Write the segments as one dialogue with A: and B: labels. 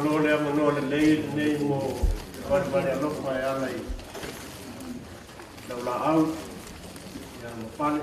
A: Faamalo le avanoa lelei lenei mo le valevale alofa e ala i laulaau ia ma pale.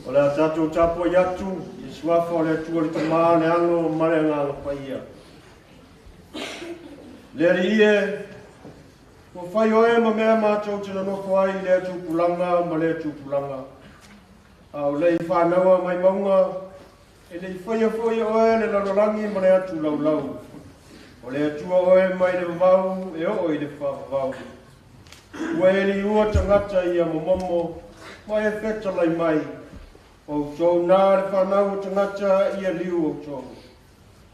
A: O le a tatou tapuai atu i suafa o le Atua le Tama, le Alo ma le Agaga Paia. Le Alii e, Ua fai oe ma mea matou te nonofo ai i lea tupulaga ma lea tupulaga. A o le i fanaua mai mauga, e le i faia foi e oe le lalolagi ma le atu laulau. O le Atua oe mai le vavau e oo i le faavavau. Ua e liua tagata ia momomo, ma e fetalai mai. O outou na le fanau o tagata ia liu outou.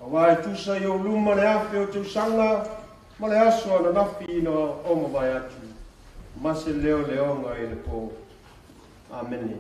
A: Auā e tusa i ou luma le 1,000 o tausaga ma le aso ananafi ina o mavae atu. Ma se leo leoga i le pō. Amene.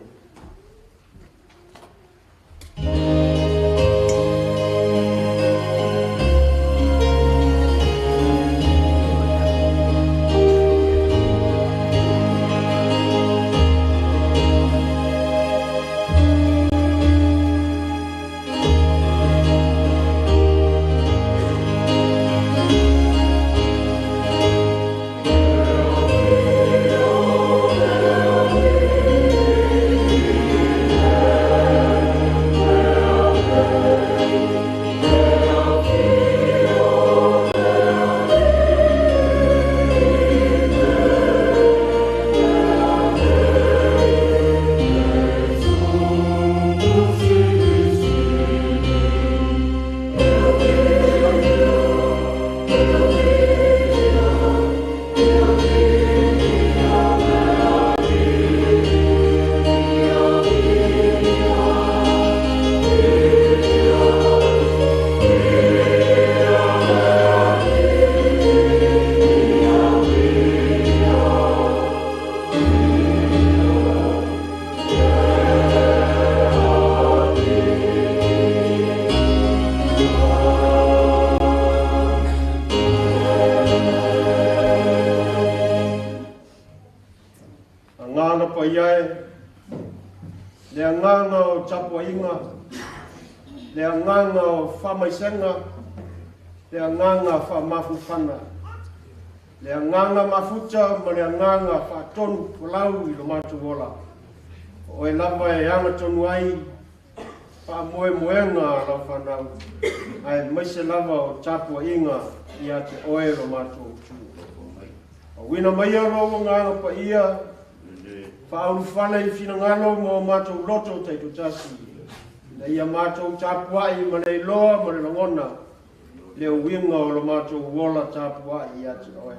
A: Agaga paia e, le agaga o tapuaiga, le agaga o faamaisega, le agaga faamafufana, le agaga mafuta ma le agaga faatonu folau i lo matou ola. O oe lava e agatonu ai faamoemoega a lau fanau, ae maise lava o tapuaiga ia te oe lo matou Atua. Auina maia lou agaga paia, faaulufale i finagalo ma o matou loto taitoatasi, ina ia matou tapuai ma le iloa ma le lagona, le uiga o lo matou ola tapuai ia te oe.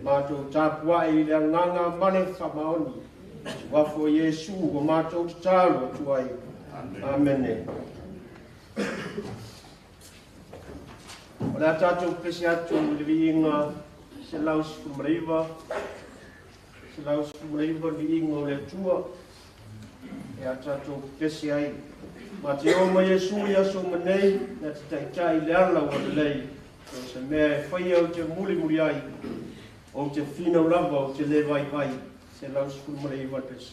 A: Matou tapuai i le agaga ma le faamaoni. Suafa o Iesu ua matou tatalo atu ai. Amene. O le a tatou pese atu i le viiga 119, 119 viiga o le Atua e a tatou pese ai. Ma te o mai Iesu i aso uma nei, na te taitai i le ala ua lelei. O se mea e faia ou te mulimuli ai, ou te finau lava ou te le vaivai. 119 pese.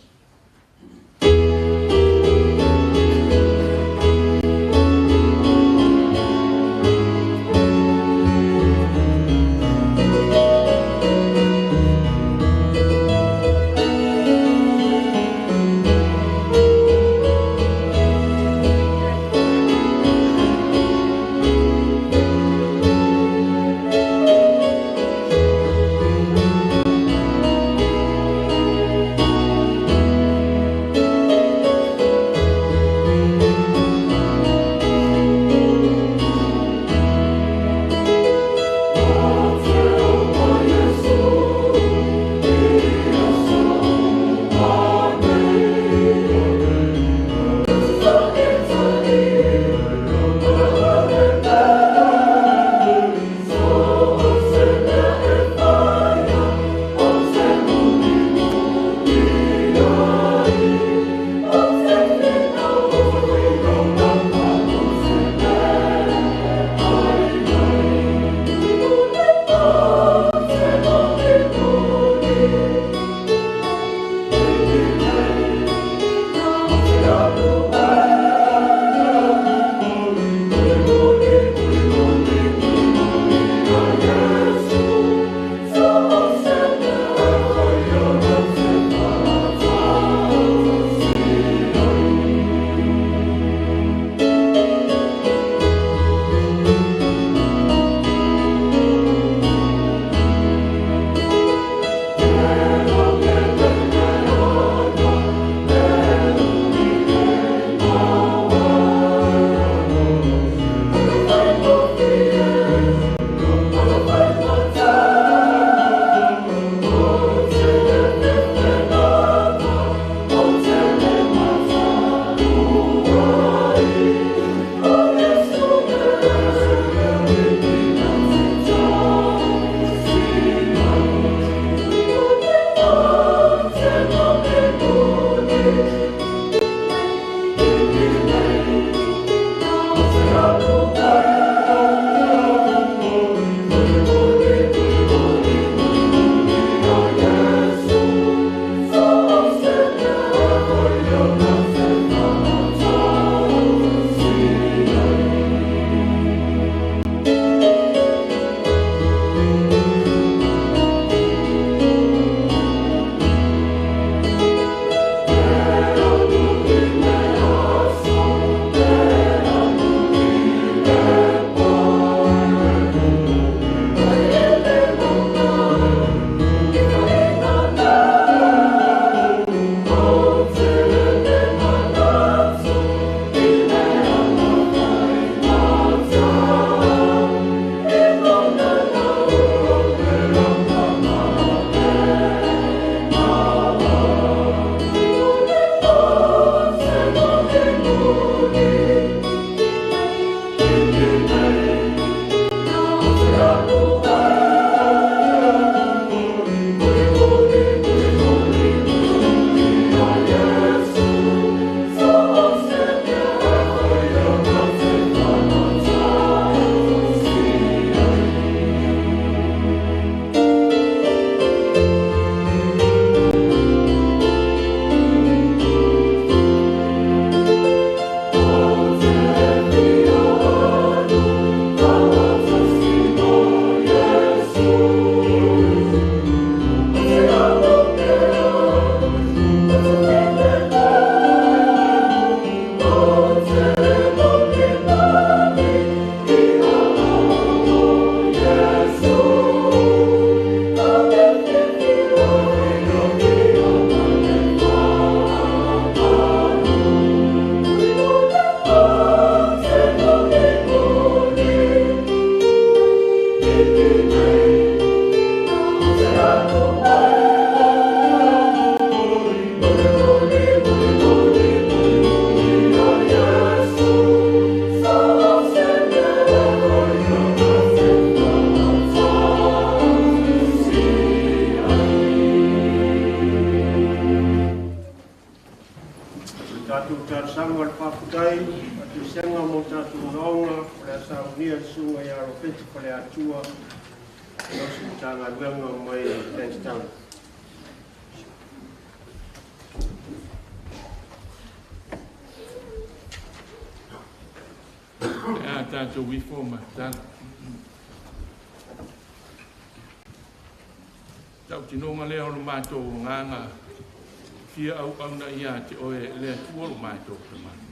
B: Fia au au na ia te oe le atua lo mātou tamani.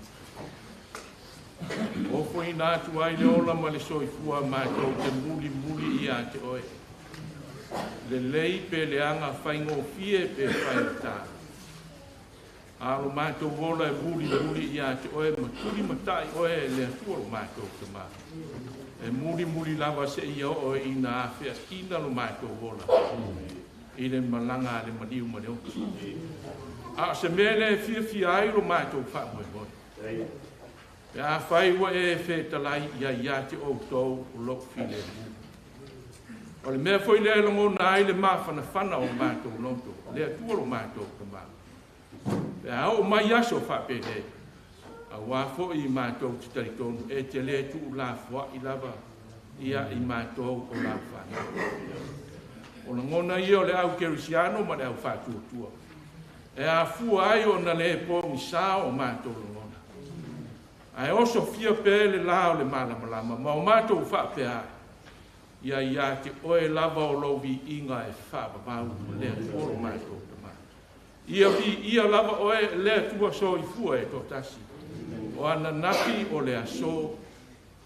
B: O foi nā atu ai le ola ma le soifua mātou te muli muli ia te oe. Le lei pe le anga whaingofie pe whaingata. A lo mātou ola e muli muli ia te oe ma tuli matai oe le atua lo mātou tamani. E muli muli lava se ia oe ina awhea ina lo mātou ola. I le malanga le maniu ma le oti. A se mea le fia fia ai lo mātou whaamoe moe. Pe a whai ua e whetalai ia ia te outou o lou file mu. O le mea foi lea lagona ai le mafanafana o mātou loto, le Atua lo mātou tamā. Pe a oo mai aso faapelei, auā foʻi i mātou te talitonu e te lē tuulafoaʻi lava ia i mātou o lau fanau. O lagona ia o le au kerisiano ma le au faatuatua. E afua ai ona lē pogisā o mātou lagona. Ae oso fia pea le lā o le malamalama ma o mātou faapea ai. Ia ia te oe lava o lou viiga e faavavau le Atua lo mātou tamā. Ia viia lava oe le Atua soifua e toatasi. O ananafi o le aso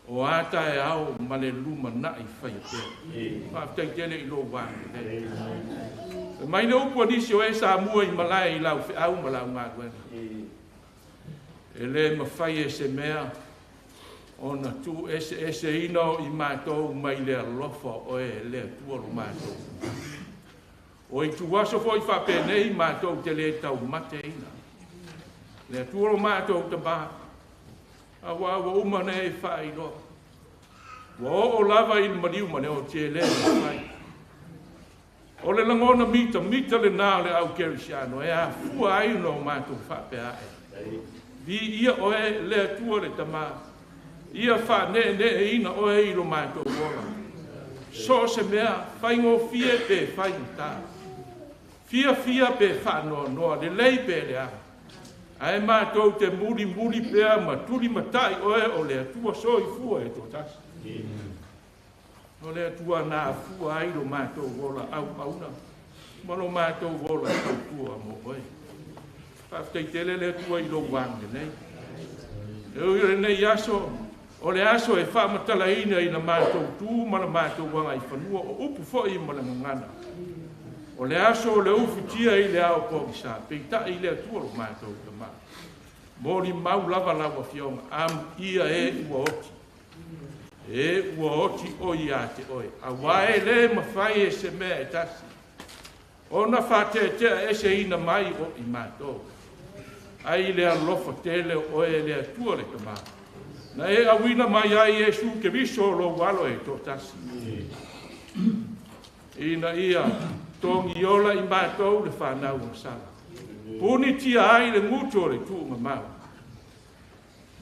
B: o ata e ao ma le lumanaʻi faia pea. Faafetai tele i lou agalelei. E mai le upu a nisi o e sa mua i malae i lau feau ma lau galuega. E lē mafai e se mea ona tuu eseeseina o i mātou mai le alofa o oe le Atua lo mātou. O i tuaso foʻi faapenei mātou te lē taumateina. Le Atua lo mātou tamā. Auā ua uma ona e faailoa. Ua oo lava i le maliu ma le oti e lē mafai. O le lagona mitamita lenā o le au kerisiano e afua ai ona o matou faapea aʻe. Viia oe le Atua le Tamā. Ia faaneeneeina oe i lo matou ola. So o se mea faigofie pe faigatā. Fiafia pe faanoanoa, lelei pe leaga. Ae matou te mulimuli pea ma tulimataʻi oe o le Atua soifua e toatasi. O le Atua na afua ai lo matou ola auauna ma lo matou ola tautua mo oe. Faafetai tele le Atua i lou agalelei. E ui o lenei aso, o le aso e faamatalaina i la matou tu ma la matou agaifanua o upu foʻi ma le gagana. O le aso o le ufitia i le ao pogisā, peitaʻi i le Atua lo matou tamā. Molimau lava lau afioga, amuia e ua oti. E ua oti o ia te oe. Auā e lē mafai e se mea e tasi. Ona faateatea eseina mai o i matou. Ai le alofa tele o oe le Atua le Tamā. Na e auina mai ai Iesu Keriso o lou alo e toatasi. Ina ia togiola i matou le fanau o sala. Punitia ai le gutu o le tuugamau.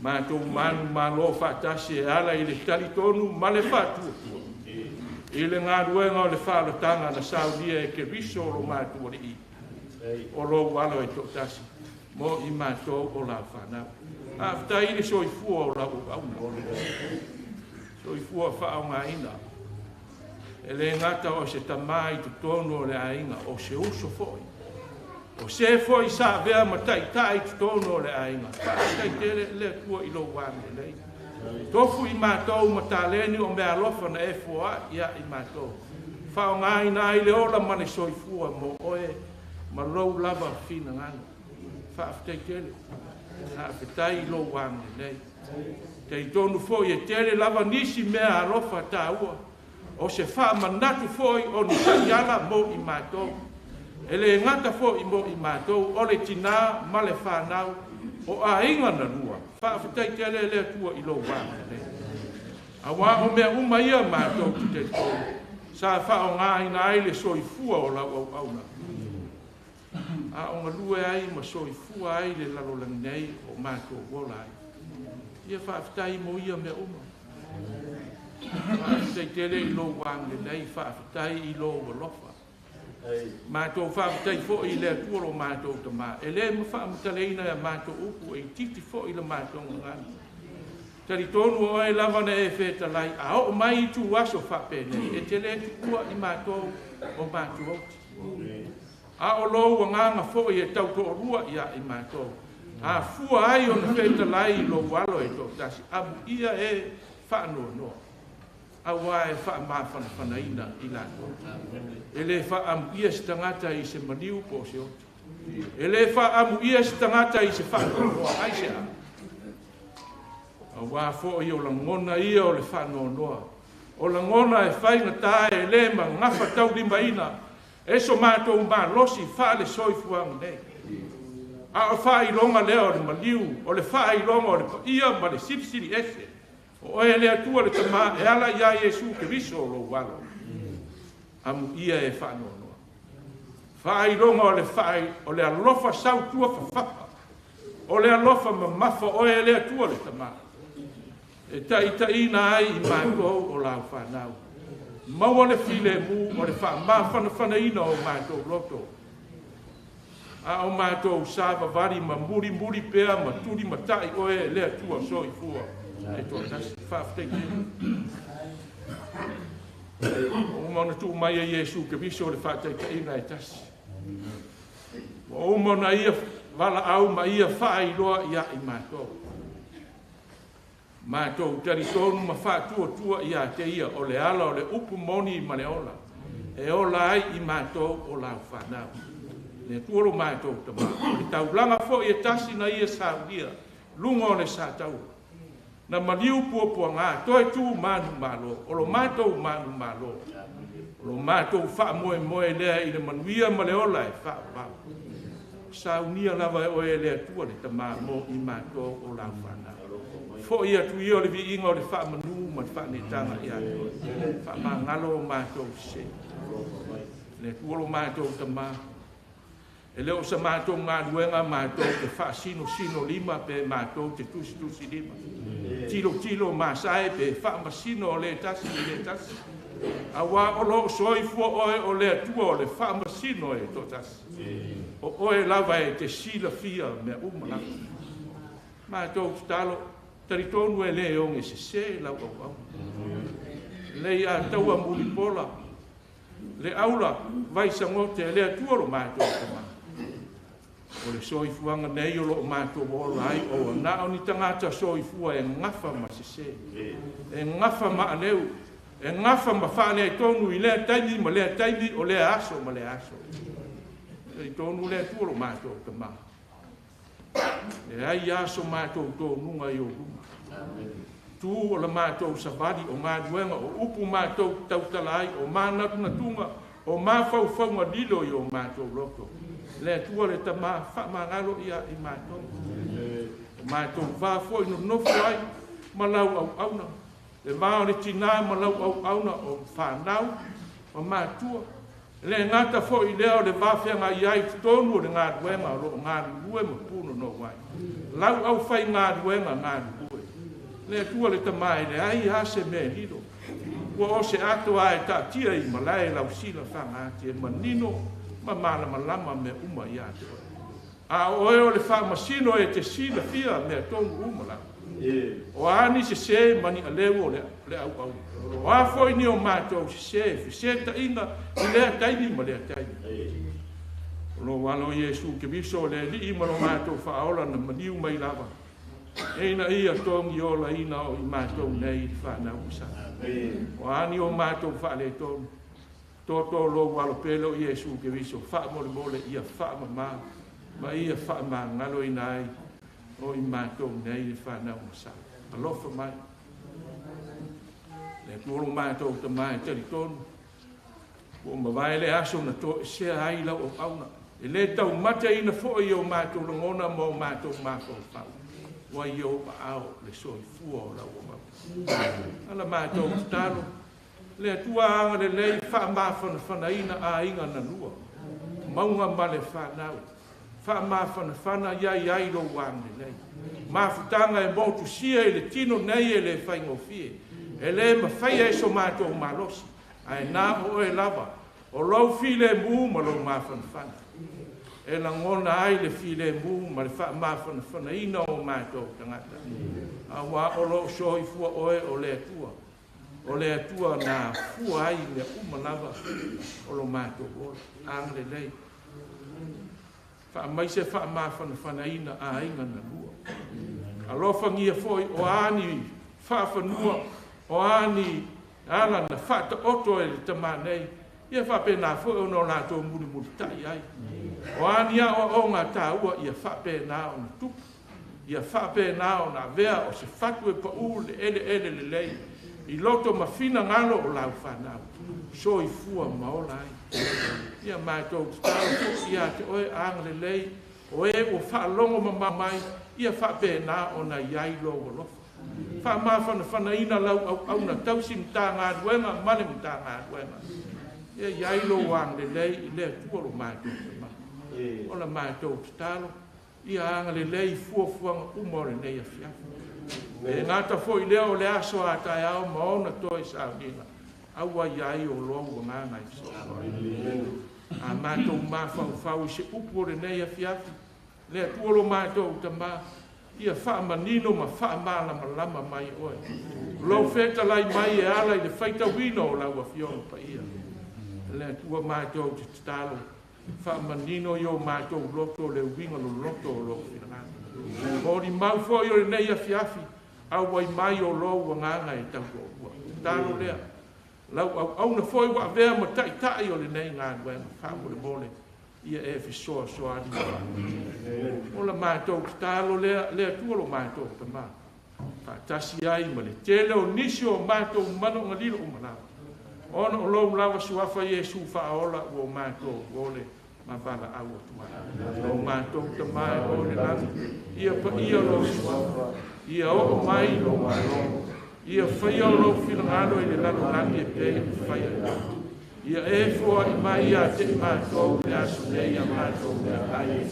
B: Matou manu malo faatasi e ala i le talitonu ma le faatuatua. I le galuega o le faalotaga na saunia e Keriso o lo matou alii. O lou alo e toatasi mo i matou o lau fanau. Faafetai i le soifua o lau auauna. Soifua faaaogaina. E lē gata o se tamā i totonu o le aiga, o se uso foʻi. O se foi sa avea ma ta'ita'i totonu o le aiga, faafetai tele le Atua i lou agalelei. Tofu i matou ma taleni o meaalofa na e foa'i ia i matou, faaaogāina ai le ola ma le soifua mo oe ma lou lava finagalo. Faafetai tele, faafetai i lou agalelei. Talitonu foi e tele lava nisi mea alofa tāua, o se faamanatu foi o ni taiala mo i matou. E le gata foi mo i matou, o le tinā ma le fanau, o aiga na lua, faafetai tele le Atua i lou agalelei. Auā o mea uma ia matou te talitonu, sa faaaogāina ai le soifua o lau auauna, a o galue ai ma soifua ai le lalolagi nei o matou ola ai. Ia faafetai mo ia mea uma. Faafetai tele i lou agalelei, faafetai i lou alofa. Matou faafetai foi i le Atua lo matou Tamā, e le faamatalaina e matou upu e itiiti foi le matou gagana. Talitonu o oe lava na e fetalai, a oo mai ituaso faapenei, e te le tuua i matou o matuaoti. A o lou agaga foi e tautoalua ia i matou, afua ai ona fetalai i lou alo e toatasi, amuia e faanoanoa, auā e faamafanafanaina i latou. E le faaamuia se tagata i se maliu po o se oti. E le faaamuia se tagata i se faanoanoa, aisea? Auā foi o lagona ia o le faanoanoa, o lagona e faigata e le magafataulimaina e so matou malosi faale-soifuaga nei. A o faailoga lea o le maliu, o le faailoga o le paia ma le silisili ese, o oe le Atua le Tamā e ala iā Iesu Keriso o lou alo. Amuia e faanoanoa. Faailoga o le alofa sautua fafafa, o le alofa mamafa oe le Atua le Tamā, e taitaiina ai i matou o lau fanau. Maua le filemu o le faamafanafanaina o matou loto, a o matou savavali ma mulimuli pea ma tulimatai oe le Atua soifua e toatasi. Faafetai tele. Ua uma ona tuu mai e Iesu Keriso le faataitaiga e tasi. Ua uma ona ia valaau ma ia faailoa ia i matou. Matou talitonu ma faatuatua ia te ia o le ala o le upu moni ma le ola, e ola ai i matou o lau fanau. Le Atua lo matou Tamā, o le taulaga foi e tasi na ia saunia, luga o le sataua. Na maliu puapuagā, toe tu manumalo, o lo matou manumalo, o lo matou faamoemoe lea i le manuia ma le ola e faavavau. Saunia lava e oe le Atua le Tamā mo i matou o lau fanau. Foi atu ia o le viiga o le faamanu ma le faaneetaga ia te oe. Faamagalo o matou sese. Le Atua lo matou Tamā, e le o sa matou galuega matou te faasinosino lima pe matou te tusitusi lima. Tilotilo masae pe faamasino o le tasi i le tasi. Auā o loo soifua oe o le Atua o le faamasino e toatasi. O oe lava e te silafia mea uma lava. Matou tatalo, talitonu e le oge sesē lau auauna. Lei a taua mulipola, le aula vaisagote le Atua lo matou Tamā. O le soifuaga nei o loo matou ola ai, o na o ni tagata soifua e gafa ma sesē, e gafa ma aleu, e gafa ma faaletonu i lea taimi ma lea taimi, o lea aso ma lea aso. Talitonu le Atua lo matou Tamā, e ai aso matou tonuga i o luma. Tu o la matou savali o galuega o upu matou tautala ai, o manatunatuga, o mafaufauga lilo i o matou loto. Le Atua le Tamā, faamagalo ia i matou. O matou va foi nonofo ai ma lau auauna, le va o le tinā ma lau auauna o fanau ma matua. E le gata foi lea o le va feagai ai totonu o le galuega o loo galulue ma punonou ai. Lau aufaigaluega galulue. Le Atua le Tamā, e leai lava se mea e lilo. Ua o se ato a e taatia i malae lau silafaga ati e manino ma malamalama mea uma ia te oe. A o oe o le faamasino e te silafia mea tonu uma lava. O a ni sesē ma ni aleu o le auauna. O a foi ni o matou sesē, fesetaiga i lea taimi ma lea taimi. Lo alo Iesu Keriso le alii ma lo matou faaola na maliu mai lava. E ina ia togi olaina o i matou nei i le fanau o sa. O ani o matou faaletonu. Toto lou alo pele o Iesu Keriso faamolemole ia faamamā ma ia faamagaloina ai o i matou nei i le fanau o sa. Alofa mai. Le Atua lo matou Tamā e talitonu. Ua mavae le aso na toesea ai lau auauna. E lē taumateina foi i o matou lagona ma o matou mafaufau. Ua i ou aao le soifua o lau auauna. Ala matou tatalo. Le Atua agalelei faamafanafanaina aiga na lua. Mauga ma le fanau. Faamafanafana ia i ai lou agalelei. Mafutaga e motusia i le tino nei e le faigofie. E lē mafaia e so matou malosi. Ae na o oe lava. O lou filemu ma lou mafanafana. E lagona ai le filemu ma le faamafanafanaina o matou tagata. Auā o loo soifua oe o le Atua. O le Atua na afua ai mea uma lava o lo matou ola. Agalelei. Faamaise faamafanafanaina aiga na lua. Alofagia foi o ani faafanua, o ani ala na faataoto e le tamā nei. Ia faapena foi ona o latou mulimulitai ai. O ani aoaoga taua ia faapena ona tupu. Ia faapena ona avea o se fatu e paū le eleele lelei. I loto ma finagalo o lau fanau. Soifua ma ola ai. Ia matou tatalo foi ia te oe agalelei. O e ua faalogo mamao mai. Ia faapena ona i ai lou alofa. Faamafanafanaina lau auauna tausi Matagaluega ma le Matagaluega. Ia i ai lou agalelei i le Atua lo matou Tamā. O la matou tatalo. Ia agalelei fuafuaga uma o lenei afiafi. E gata foi lea o le aso a taeao ma ona toe sauniga. Aua i ai o lou agaga e fesoasoani. A matou mafaufau i se upu o lenei afiafi. Le Atua lo matou Tamā. Ia faamanino ma faamalamalama mai oe. Lou fetalai mai e ala i le faitauina o lau afioga paia. Le Atua matou te tatalo. Faamanino i o matou loto le uiga loloto o lou finagalo. Molimau foi o lenei afiafi. Auai mai o lou agaga e tautoalua. Tatalo lea. Lau auauna foi ua avea ma taitai o lenei galuega faamolemole. Ia e fesoasoani. O la matou tatalo lea, le Atua lo matou Tamā. Faatasi ai ma le tele o nisi o matou manoga lilo uma lava. Ona o lou lava suafa Iesu faaola ua matou ole ma valaau atu ai. Lo matou Tamā e o i le lagi, ia paia lou suafa, ia oo mai lou Malo, ia faia lou finagalo i le lalolagi e pei ona faia i lagi. Ia e foai mai ia te i matou le aso nei a matou meaai.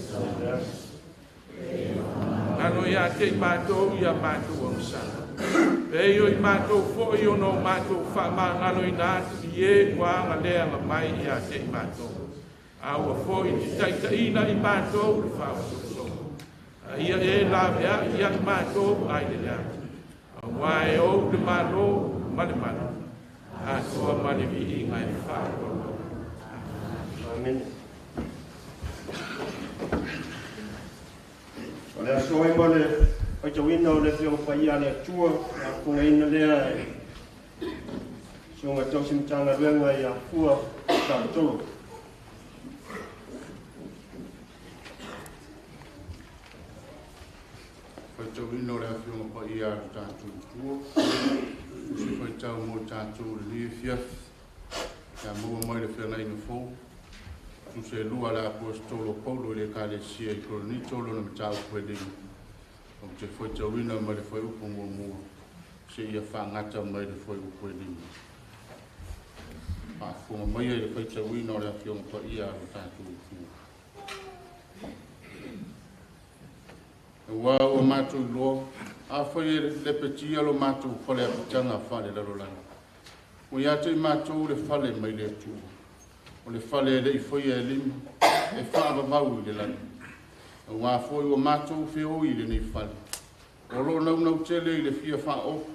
B: Galo ia te i matou ia matou agasala. Pei o i matou foi ona o matou faamagaloina atu i e ua agaleaga mai ia te i matou. A ua foi te taitaiina i matou le faaosoosoo. A ia e laveai ia i matou ai le leaga. Auā e ou le Malo ma le mana. Atoa ma le viiga e faaloaloa.
A: Amen. O le aso ai ma le faitauina o le Afioga Paia a le Atua, afogaina lea e Susuga Tausi Matagaluega i Afua Talatolo.
C: Faitauina o le Afioga Paia a le tatou Atua. O se faitau mo tatou lenei afiafi. Ia maua mai le feagaiga fou. Tusa e lua le aposetolo Paulo i le Ekalesia i Korinito lona mataupu e 5. Ou te faitauina mai le fuaiupu muamua seia faagata mai le fuaiupu e 5. Faafofoga maia i le faitauina o le Afioga Paia a lo tatou Atua. Auā ua matou iloa, afai e lepetia lo matou fale apitaga faalelalolagi, ua ia te i matou le fale mai le Atua, o le fale e le i faia e lima, e faavavau i le lagi. Auā foi ua matou feoi i lenei fale, o loo naunautele i le fia faaofu,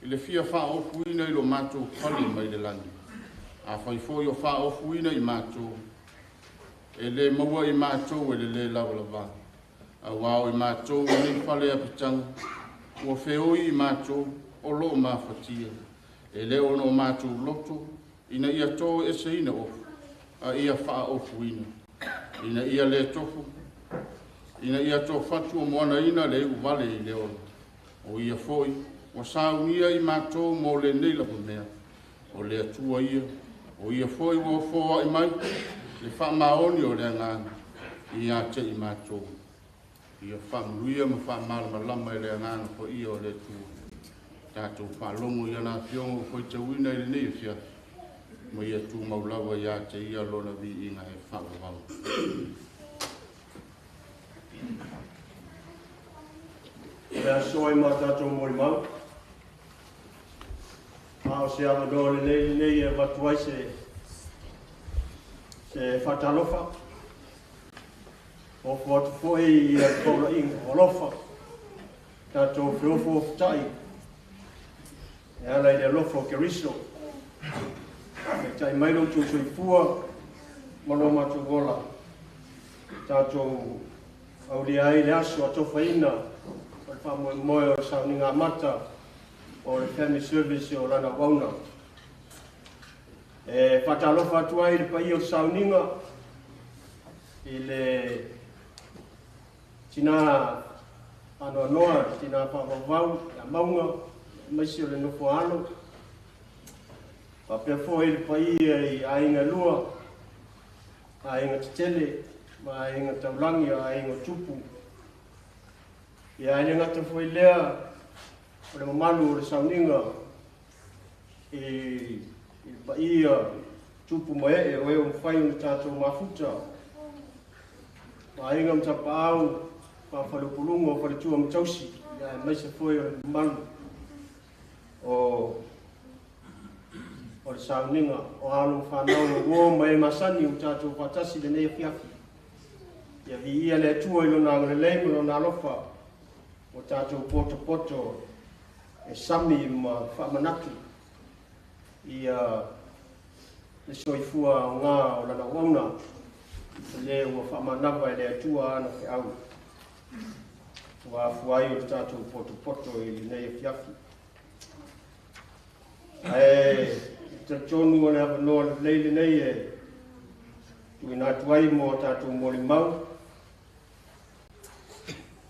C: i le fia faaofuina i lo matou fale mai le lagi. Afai foi o faaofuina i matou, E le maua i matou e le lē lavalava. Auā o i matou i nei fale apitaga, ua feoi i matou o loo mafatia. E lē ona o matou loto, ina ia to eseina ofu, a ia faaofuina. Ina ia lē tofu, ina ia tofatu o moanaina le iuvale i le ola. O ia foi, ua saunia i matou mo lenei lava mea. O le Atua ia, o ia foi ua foai mai le faamaoni o le agaga ia te i matou. Ia faamanuia ma faamalamalama e le agaga paia o le Atua. Tatou faalogo i ana afioga ua faitauina i lenei afiafi, ma ia tumau lava ia te ia lona viiga e faavavau.
A: O le aso e ma tatou molimau. A o se avanoa lelei lenei e avatu ai se faatalofa. Ofo atu foi i le paulaiga o alofa. Tatou feofoofotai e ala i le alofa o Keriso. Taitai mai lo outou soifua ma lo matou ola. Tatou aulia ai le aso atofaina o le faamoemoe o le sauniga amata o le Family Service o lana auauna. E faatalofa atu ai le paia o le sauniga i le tina faanoanoa, tina faavauvau, ia Mauga, aemaise o le nofo a alo. Faapea foi le paia i aiga e lua, aiga tetele ma aiga taulagi, aiga o tupu. Ia e le gata foi lea o le mamalu o le sauniga i le paia tupu ma ee o e ua mafai ona tatou mafuta. Aiga ma tapaau, faafalepuluga o faletua ma tausi, ia aemaise foi o le mamalu o le sauniga o alo ma fanau o uo ma e masani ua tatou faatasi lenei afiafi. Ia viia le Atua i lona agalelei ma lona alofa ua tatou potopoto e sami ma faamanatu ia le soifua aoga o lana auauna le ua faamanava e le Atua ana feau ua afua ai o le tatou potopoto i lenei afiafi. Ae talitonu o le avanoa lelei lenei e tuuina atu ai mo tatou molimau.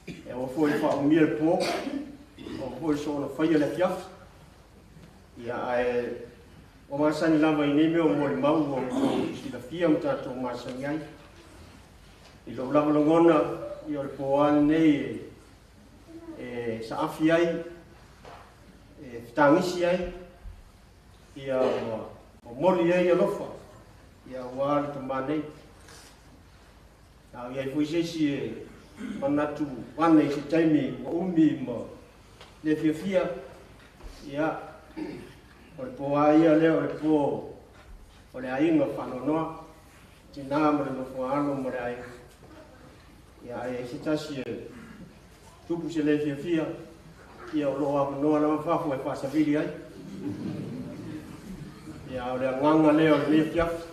A: E aua foi le faaumia le po, aua foi le soona faia le afiafi. Ia ae ua masani lava i nei mea o molimau ua outou silafia ma tatou masani ai. I lou lava lagona, ia o le po lava lenei e saafi ai, e fetagisi ai, ia momoli ai alofa, ia aua le tama nei. A o i ai foi se isi e manatu ane i se taimi ua umi ma le fiafia, ia o le po lava ia lea o le po o le aiga faanoanoa, tina ma le nofo a alo ma le aiga. Ia ae ai se tasi e tupu se le fiafia, ia o loo avanoa lava fafo e faasavili ai. Ia o le agaga lea o lenei afiafi,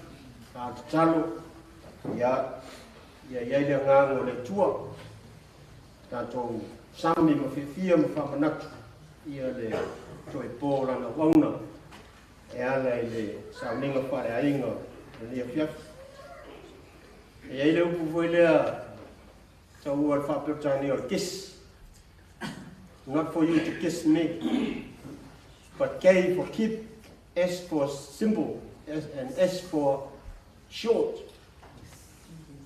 A: a tatalo, ia ia i ai le agaga o le Atua, tatou sami ma fiafia ma faamanatu ia le toe po o lana auauna e ala i le sauniga faaleaiga o lenei afiafi. E i ai le upu foi lea taua le faa-Peretania o le KISS. Not for you to kiss me, but K for keep, S for simple, S and S for short.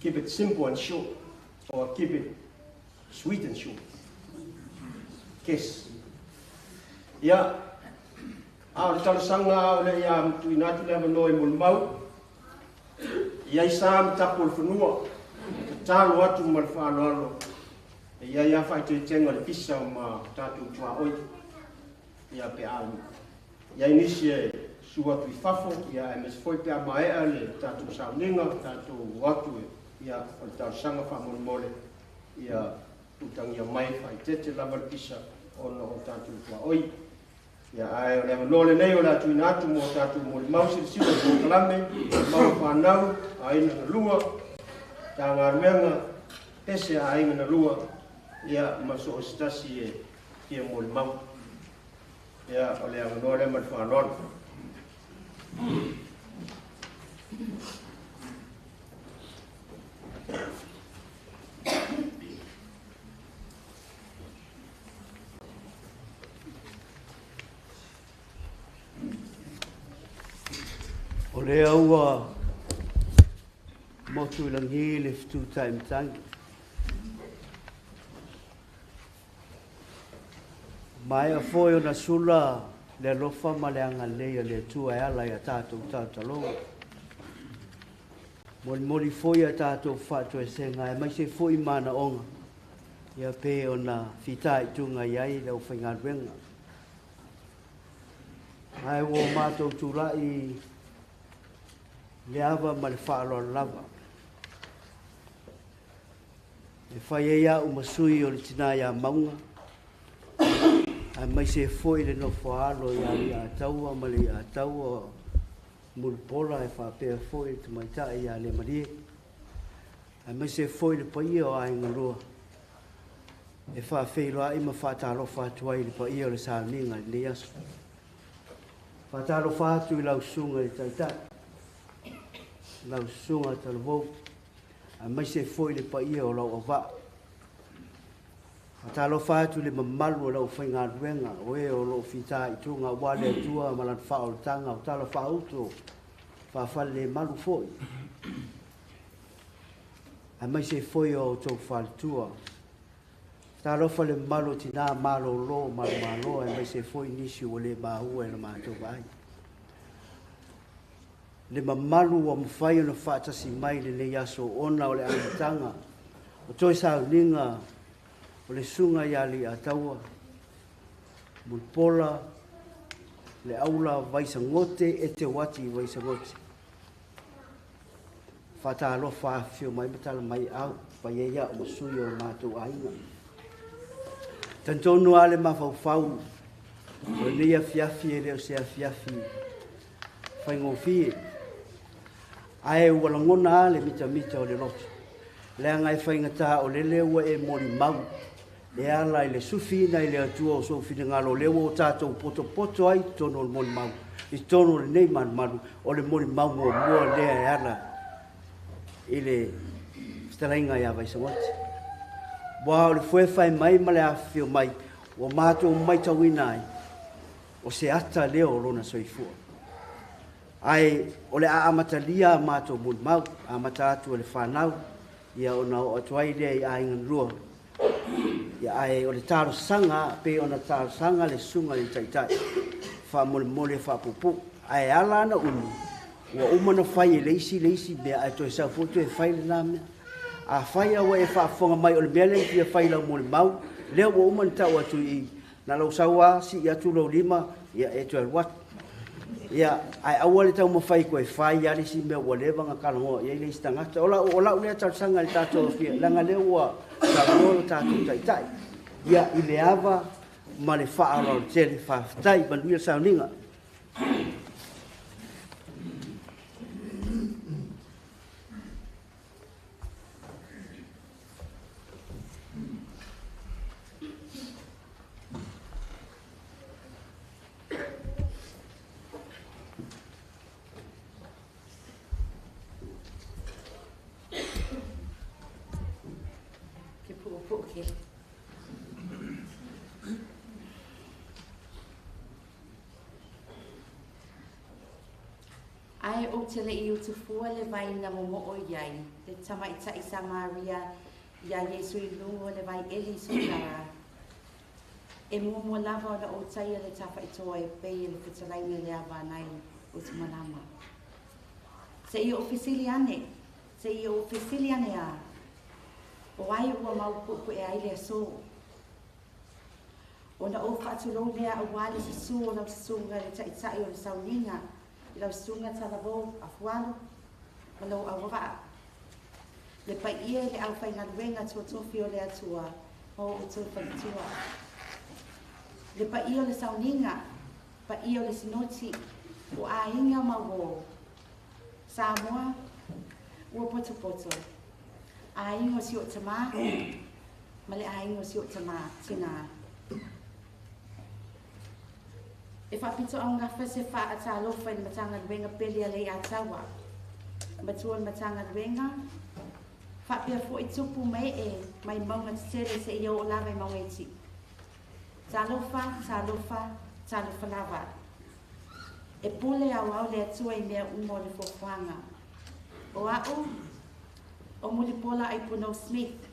A: Keep it simple and short, or keep it sweet and short. Kiss. Ia, a o le talosaga o le ia tuuina atu le avanoa i molimau, i ai sa ma tapu o le fanua, tatalo atu ma le faaaloalo, e i ai a faaeteetega le pisa ma tatou tuaoi. Ia pe a i ai nisi e susu atu i fafo, ia aemaise foi pe a maea le tatou sauniga, tatou o atu ia o le talosaga faamolemole, ia utagia mai faaeteete lava le pisa ona o tatou tuaoi. Ia ae o le avanoa lenei o le a tuuina atu mo tatou molimau silasila i polokalame, mau fanau, aiga na lua, Matagaluega, pese a aiga na lua, ia ma so o se tasi e fia molimau. Ia, o le avanoa lea ma le faaaloalo.
D: O lea ua motu i lagi le fetu taimatagi. Maea foi ona sula le alofa ma le agalelei a le Atua e ala i a tatou talotaloga. Molimoli foi a tatou faatoesega aemaise foi manaoga ia pe ona fitaituga i ai le aufaigaluega. Ae ua matou tulai le ava ma le faaaloalo lava. E fai ai au ma sui o le tina ia Mauga, aemaise foi le nofoaalo ia Aliiataua ma Leiataua Mulipola e faapea foi le tamaitai ia Lemalie, aemaise foi le paia o Aiga Lua, e faafeiloai ma faatalofa atu ai i le paia o le sauniga i lenei aso. Faatalofa atu i lau susuga i le Taitai, lau susuga Talavou, aemaise foi le paia o lau auvaa. Faatalofa atu i le mamalu o le aufaigaluega o e o lo o fitaituga aua le Atua ma lana faaolataga o tala faauto faafalelemalu foi, aemaise foi o outou faletua. Talofa le mamalu o tina malolo malomalo, aemaise foi nisi ua le maua i la matou vaai. Le mamalu ua mafai ona faatasi mai lenei aso ona o le amataga o toe sauniga o le susuga ia Aliiataua Mulipola le aula Vaisagote Eteuati Vaisagote. Faatalofa afifio mai ma tala mai au, fai ai au ma sui o matou aiga. Talitonu lava le mafaufau o lenei afiafi e le o se afiafi faigofie, ae ua lagona lava le mitamita o le loto, leaga e faigata o lele ua e molimau e ala i le sufiina i le Atua o sou finagalo, o lea ua o tatou potopoto ai i totonu o le molimau, i totonu o lenei malumalu, o le molimau muamua lea e ala i le fetalaiga ia Vaisagote. Ua o le fuefae mai ma le afifio mai, ua matou matauina ai, o se ata lea o lona soifua. Ae o le a amatalia a matou molimau, amata atu e le fanau, ia ona oo atu ai lea i aiga na lua. Ia, ae o le talosaga, pei ona talosaga le susuga i le Taitai, faamolemole faapuupuu. Ae ala ana umi, ua uma ona fai e le isi le isi mea, ae toe sau foi toe fai lena mea. Afai ua e faafofoga mai o le mea lea e fia fai i lau molimau, lea ua uma ona tau atu i i, na lou sau lava sii atu lou lima, ia e toe alu atu. Ia, ae aua le taumafai toe fai lava le isi mea ua leva ona talanoa i ai le isi tagata. O lau lea talosaga i le tatou afia, leaga lea ua saunoa lo tatou Taitai. Ia, i le ava ma le faaaloalo tele, faafetai, manuia le sauniga.
E: Ke puʻupuʻu kele. Ae ou te le i utufua le vai na momoo i ai le tamaitai Samaria iā Iesu i luga o le vai eli i Sukara. E muamua lava ona ou taia le tafaitoa e pei e le fetalaiga i le ava nai Utumalama. Seia ou fesili ane, seia ou fesili ane a, o ai ua mau puepu'e ai le aso? Ona ou faatulou lea aua le susu o lau susuga i le Taitai o le Sauniga, i lau susuga Talavou Afualo ma lou auavaa. Le paia i le aufaigaluega tuatofi o le Atua ma o outou faletua. Le paia o le sauniga, paia o le sinoti, o aiga ma uo. Samoa, ua potopoto. Aiga o si ou tamā ma le aiga o si ou tamā tinā. E faapitoaugafa se faatalofa i le Matagaluega pele a Leiataua, matua o le Matagaluega, faapea foi tupu ma ee mai mauga tetele seia oo lava i mauga iti. Talofa, talofa, talofa lava. E pule aoao le Atua i mea uma o le fuafuaga. O a'u, o Mulipola Aiponou Smith.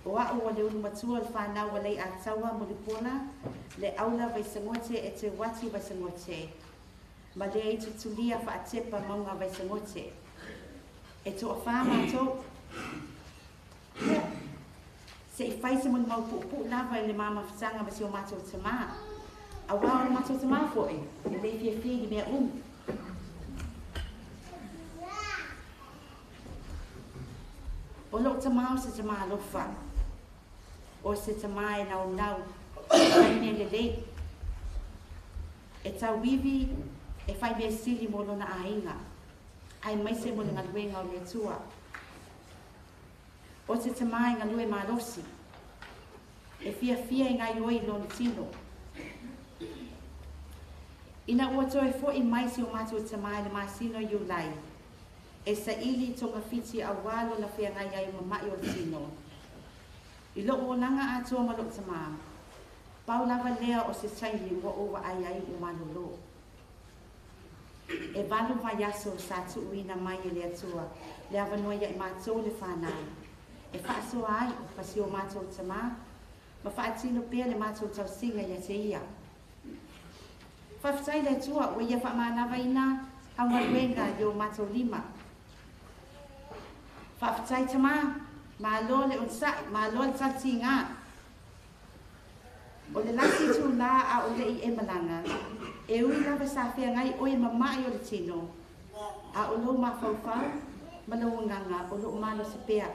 E: O a'u o le ulumatua o le fanau a Leiataua Mulipola, le aula Vaisagote e te uati Vaisagote, ma le itutulia faatepa mauga Vaisagote. E toafā matou. Ia, se i fai se molimau puupuu lava i le ma mafutaga ma si o matou tamā. Auā o le matou tamā foi, e le fiafia i ni mea umi. O lou tamā o se tamā alofa, o se tamā e naunau e fai mea lelei, e tauivi e fai mea sili mo lona aiga, aemaise mo le galuega o le Atua. O se tamā e galue malosi, e fiafia e gaoioi i lona tino. Ina ua toe fo'i mai si o matou tamā i le masina o Iulai, e saili i togafiti auā lona feagai ai ma ma'i o le tino. I lo'u olaga atoa ma lo'u tamā, pau lava lea o se taimi ua ou vaai ai ua malolo. E valu vaiaso sa tuuina mai e le Atua le avanoa ia i matou le fanau e faasoa ai ma si o matou tamā ma faatino pea le matou tausiga ia te ia. Faafetai i le Atua ua ia faamanavaina au galuega i o matou lima. Faafetai tamā, malo le onosai, malo le talitiga. O le lasi itulā a o leʻi e malaga, e ui lava sa feagai oe ma maʻi o le tino, a o lou mafaufau ma lou agaga o loo malosi pea.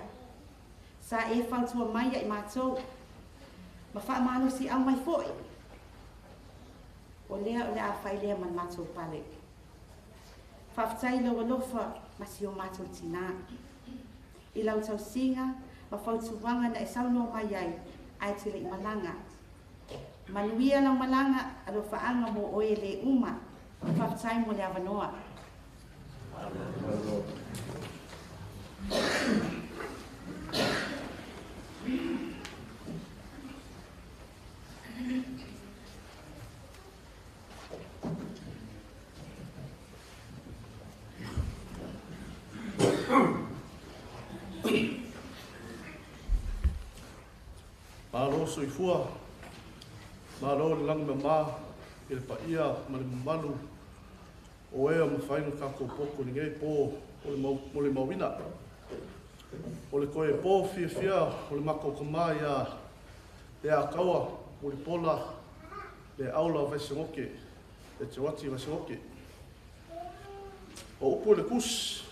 E: Sa e fautua mai ia i matou, ma faamalosiau mai foi. O lea o le a fai lea ma le matou pale. Faafetai i lou alofa ma si o matou tinā, i lau tausiga ma fautuaga na e saunoa mai ai ae te le i malaga. Manuia lau malaga, alofaaga mo oe e le uma. Faafetai mo le avanoa.
C: Malo soifua, malo le lagi mama i le paia ma le mamalu o e ua mafai ona tatou poto i lenei po o le molimauina. O le toe po fiafia o le matou tama ia Leataua Mulipola le aula o Vaisegote, le Teuati Vaisegote. O upu i le tusi,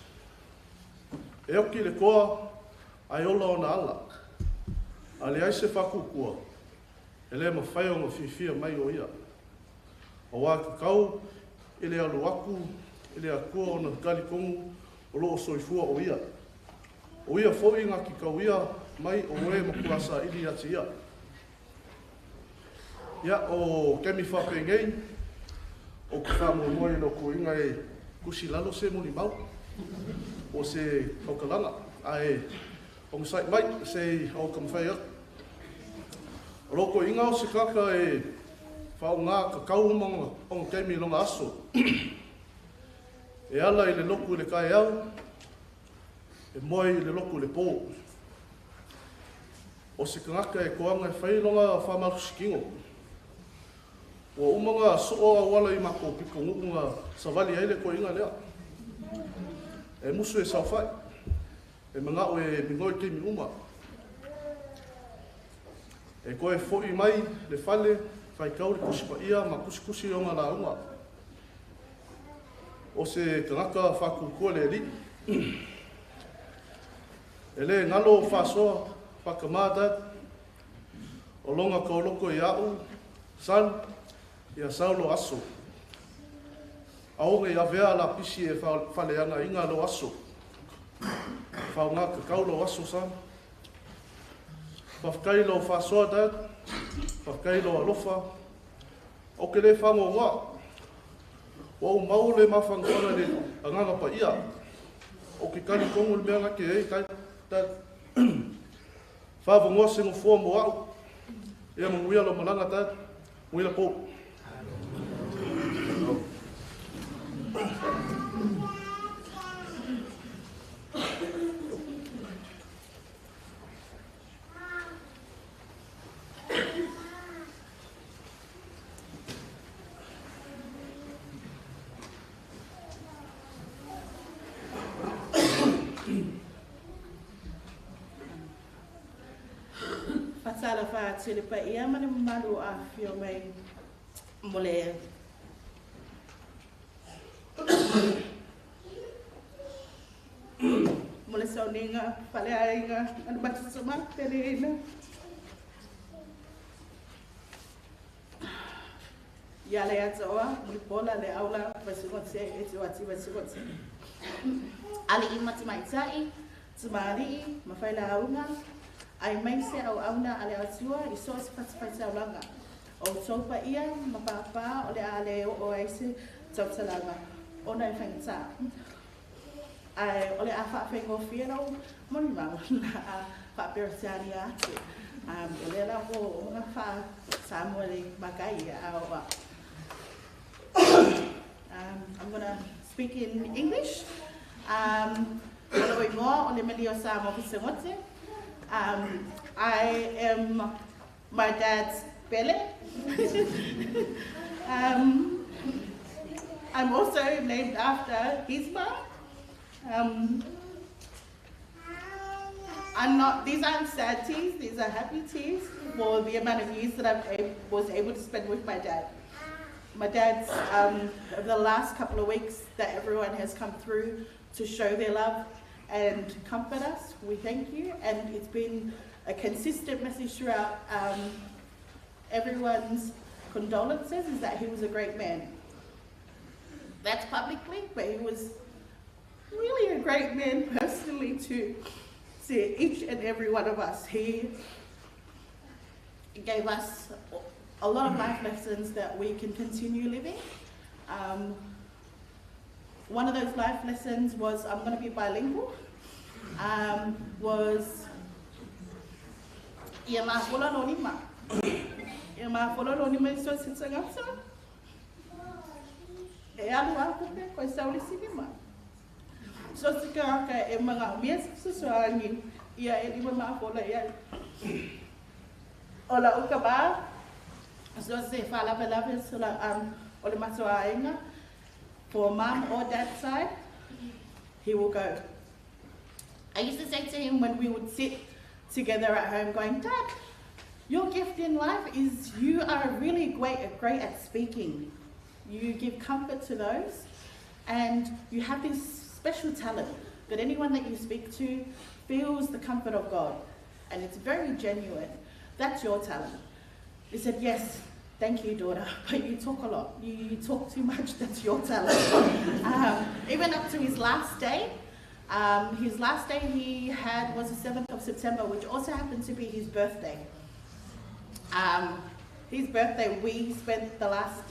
C: e oki le toa ae ola ona ala, a leai se faatuatua, e le mafai ona fiafia mai o ia. Auā tatau i le alu atu i le Atua ona talitonu o lo o soifua o ia. O ia foi na te tauia mai o e matua saili ia te ia. Ia, o taimi faapenei, ou te faamoemoe i lou tuuina e tusi i lalo se molimau po o se tautalaga, ae onosai mai se i ou taumafai atu. O lou toeaina o se tagata e faaaoga tatau uma ona taimi i lona aso. E ala i le lotu i le taeao, e moe i le lotu i le pō. O se tagata e toaga e fai lona faamalositino. Ua uma ona soo auala i matou pitonuu na savali ai le toeaina lea. E musu e saofai, e manao e migoi taimi uma. E toe foi mai le fale, faitau le Tusi Paia ma tusitusi ona lauga. O se tagata faatuatua le Alii. E le galo o faasoa faatama Dad, o lona taoloto ia a'u, son, ia Saulo aso. Aoga i avea lapisi e faaleagaina lou aso.
F: whaonga ka kau lau aso sa. Whawhakai lau whasoa dad, whawhakai lau alofa, o ke le whango ngā, wa u mau le mawhangawhanga le anganga pa ia, o ke kani kongu le mea ngake e, tai, dad, whawangoa se ngofua mo au, ia manguia lo malanga dad, nguila po.
G: Fatala fa tele pa ia ma le malu a fio mai mo le mo le sauninga fale aiga ana matusuma peleina ia le atoa mo le pola le aula vasigotse e te wati vasigotse ali i matimaitai tumali'i mafaila aunga ai mai se au auna ale atua i so se fatifaitaulaga o tou paia ma pāpā o le a le oo ai se tautalaga ona e faigata ae o le a faafegofie lau molimau la a faaperetania atu o lea la o ona faa-Samoa le makai a oa. I'm going to speak in English. O lou igoa o le Melio Samoa Fisegote. I am my dad's pele. I'm also named after his mom. I'm not, these aren't sad tears, these are happy tears for the amount of years that I was able to spend with my dad. My dad's, over the last couple of weeks that everyone has come through to show their love and comfort us, we thank you. And it's been a consistent message throughout everyone's condolences is that he was a great man. That's publicly, but he was really a great man personally to each and every one of us. He gave us a lot of life lessons that we can continue living. One of those life lessons was, I'm going to be bilingual, was ia mafola lo lima. Ia mafola lo lima i so sitsangasa. E alu aku pe koe sauli sinima. So sika ka e mga umia susuangi ia e lima mafola ia. Ola uka ba, so se whalawelawe sola o le matua ainga. For mum or dad's side, he will go. I used to say to him when we would sit together at home going, Dad, your gift in life is you are really great at speaking. You give comfort to those and you have this special talent that anyone that you speak to feels the comfort of God. And it's very genuine. That's your talent. He said, yes, thank you, daughter, but you talk a lot. You talk too much, that's your talent. Even up to his last day he had was the 7th of September, which also happened to be his birthday. His birthday, we spent the last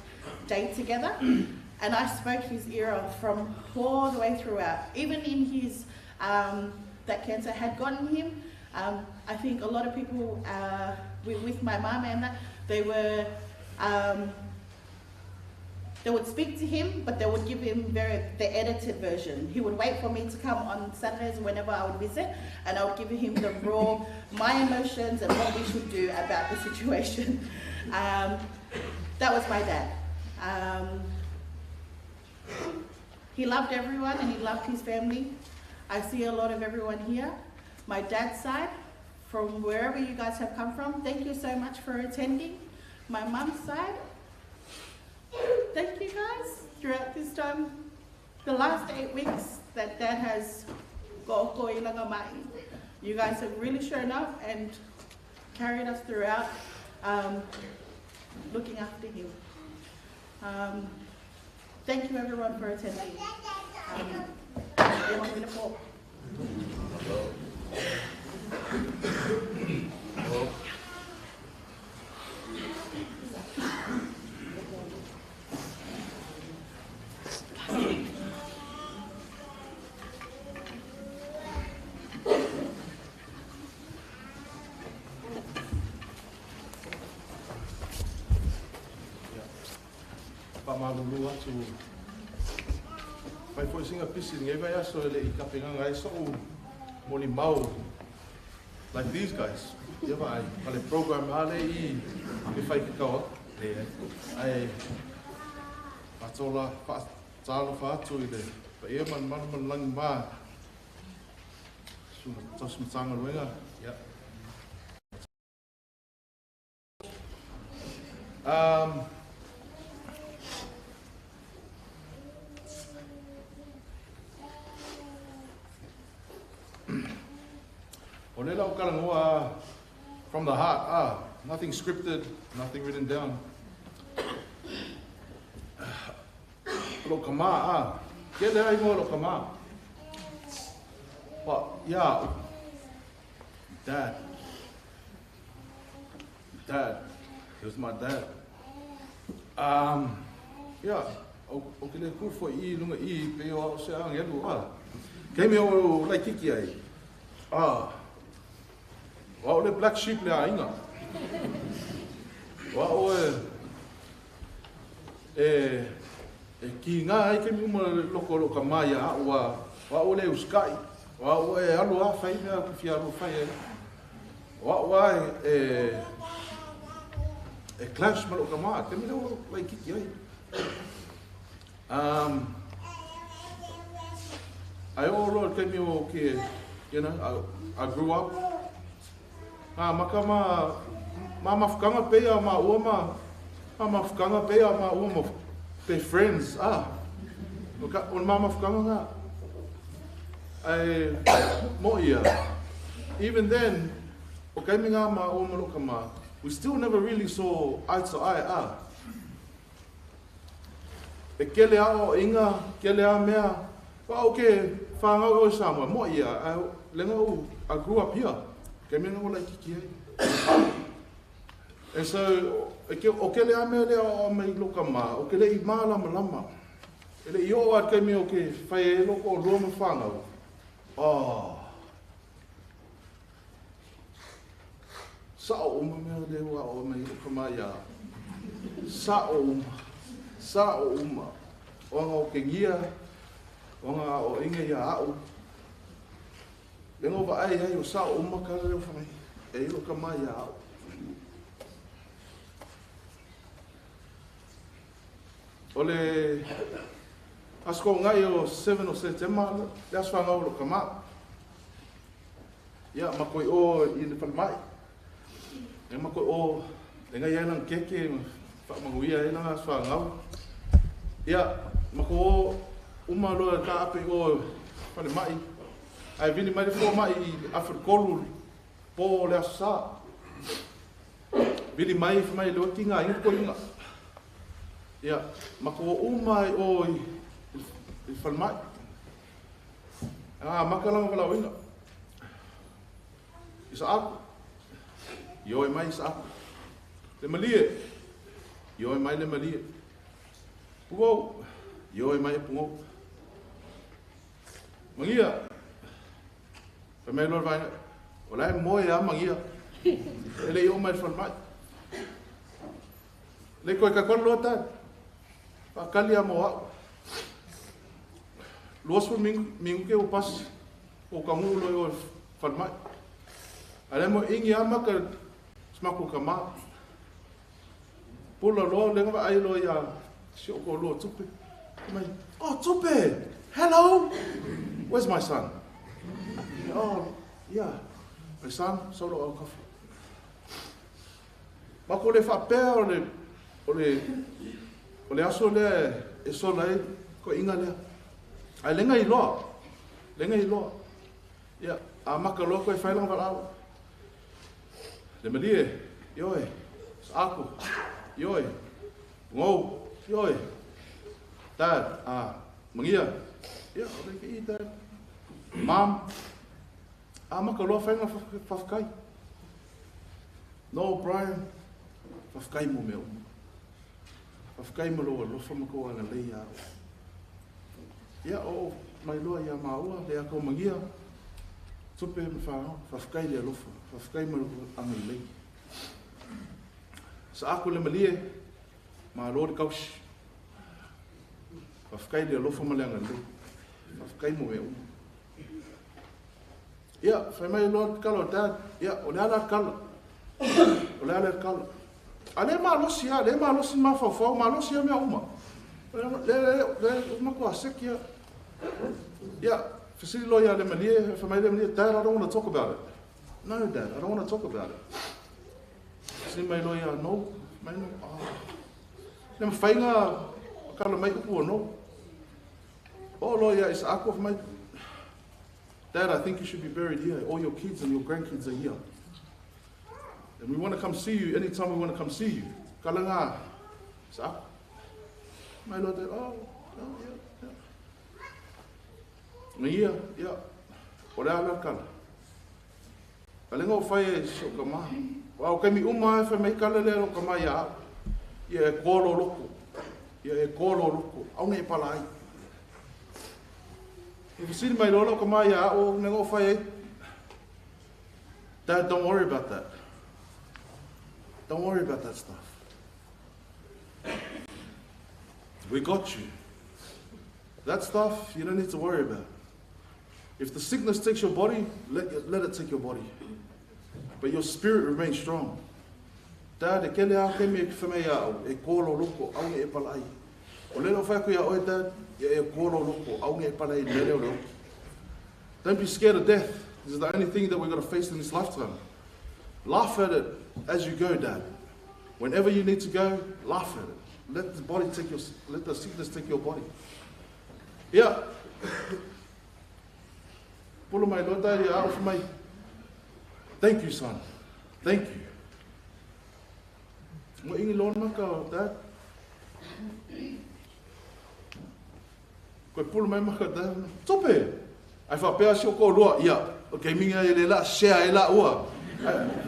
G: day together, and I spoke his ear off from all the way throughout. Even in his, that cancer had gotten him, I think a lot of people with my mum and that, they were, they would speak to him, but they would give him the edited version. He would wait for me to come on Saturdays whenever I would visit, and I would give him the raw, my emotions and what we should do about the situation. That was my dad. He loved everyone and he loved his family. I see a lot of everyone here. My dad's side, from wherever you guys have come from, thank you so much for attending. My mum's side, thank you guys throughout this time. The last 8 weeks that Dad has got you guys have really shown up and carried us throughout, looking after him. Thank you everyone for attending.
F: Faamalulu atu fai foi singa pisi lenei vaiaso e leʻi tapenaga ai soʻu molimau like these guys. Ia vaai ma le program a le i e fai kekao atu ae faatola faatalofa atu i le paia ma le malu ma le lagi ma susuga tausi matagaluega ia. O le lau talanoa from the heart, nothing scripted, nothing written down. Lo ka ma, ke le ai mo lo ka ma. But yeah, dad. Dad. He was my dad. Yeah, o ke le ku fo i lunga i pe o se angelu a. Ke me o lai kiki ai. Ah. Wa o le black sheep le aiga. Wa o e ki ngā ai ke mi uma loko lo ka mai a ua wa o le uskai. Wa o e alu a fai mea ku fia alu fai ai. Wa o e clash ma lo ka ma ke mi lo lai kiki ai. Ai o lo ke mi o ke, I grew up. Ah, maka ma ma mafukanga pe a ma ua ma ma mafukanga pe a ma ua ma pe friends ah. O ka o ma mafukanga nga. Ai mo ia. Even then, o kai mi nga ma ua ma lo ka ma, we still never really saw eye to eye ah. E kele a o inga, kele a mea, wa o ke whangau o Samoa, mo ia, a, lenga o, I grew up here. Ke mea o lai kiki ai. And so, e ke, o kele a mea lea o mai loka ma, o ke le i mālama lama. E le i o a ke mea o ke whai e loko o lua ma whangau. Oh. Sa o uma mea lea ua o mai loka ma ia. Sa o uma. Sa o uma. O anga o ke ngia, o anga o inga ia au. Lengo va ai ai o sa o uma ka leo whangai. E i loka mai ia au. O le asko ngai o 7 o September, le aso whangau lo ka ma. Ia, ma koi o i le whalemai. E ma koi o, le ngai ai lang keke, wha manguia ai lang aso whangau. Ia, ma ko o, uma loa ka ape o whalemai. Ai vini mai le fō mai i awhirikolu pō le aso sa. Vini mai wha mai loa ki ngā inga ko inga. Ia, ma ko uma i o i whalemai. Ah, makalanga wala inga. Isa aku. Ioi mai isa aku. Le malie. Ioi mai le malie. Pungou. Ioi mai pungou. Mangia. Fa mai loa vainga. O lai moe a mangia. E le i o mai whalemai. Le koe ka kono loa tāi. Whakali a mo au. Luasfu mingu ke o pasi. O ka ngu loe o whalemai. A le mo ingi a maka smaku ka ma. Pula loa lenga wa ai loa ia si o ko loa tupe. Mai, oh tupe, hello. Where's my son? Oh, yeah. My son, solo au kafa. Mako le whapea o le aso lea e sola e ko inga lea. Ai lenga i loa. Lenga i loa. Ia, a maka loa koe whailanga walau. Le malie, ioi, sa aku, ioi, ngou, ioi. Dad, ah, mangia. Ia, o le ke i dad. Mom, a maka loa whainga whawhakai. No, Brian, whawhakai mo mea uma. Whawhakai mo loa lofa mako anga lei a. Ia o mai loa ia maua le aka o mangia. Tupe ma whanau, whawhakai le alofa, whawhakai mo anga lei. Sa aku le malie, ma loa le kausi. Whawhakai le alofa ma le anga lei. Whawhakai mo mea uma. Ia, whai mai loa kala o dad. Ia, o le ala kala. O le ala kala. A le malosi a, le malosi ma whawhau, malosi a mea uma. Le, uma ko a seki ia. Ia, fesili loa ia le malie, whai mai le malie, Dad, I don't want to talk about it. No, Dad, I don't want to talk about it. Fesili mai loa ia, no, mai no, ah. Le mawhainga, kala mai upu o no. O loa ia, isa ako mai, Dad, I think you should be buried here. All your kids and your grandkids are here. And we want to come see you anytime we want to come see you. Kala ngā. Sa ako. Mai loa, Dad, oh, oh, yeah, yeah. Ia, ia. O le ala kala. Ka lenga o whai e so ka maha. Wa o kemi uma e whai mai kala le ro ka mai ia au. Ia e kōlo loko. Ia e kōlo loko. Au nei pala ai. E whasiri mai lola o ka mai ia au o nenga o whai e. Dad, don't worry about that. Don't worry about that stuff. We got you. That stuff, you don't need to worry about. If the sickness takes your body, let it take your body. But your spirit remains strong. Dad, e kele a kemi e whamei au, e kōlo loko, au e palai. O lelo whai ia oe, Dad, ia e kōlo loko, au e palai lele o leo. Don't be scared of death. This is the only thing that we're going to face in this lifetime. Laugh at it as you go, Dad. Whenever you need to go, laugh at it. Let the body take your, let the sickness take your body. Yeah. Polo mai loa Dad, ia au mai. Thank you, son. Thank you. Mo ingi loa maka, Dad. Koe polo mai maka, Dad. Tope! Ai whapea si o ko lua. Ia, okay, minga e le la, shea e la ua.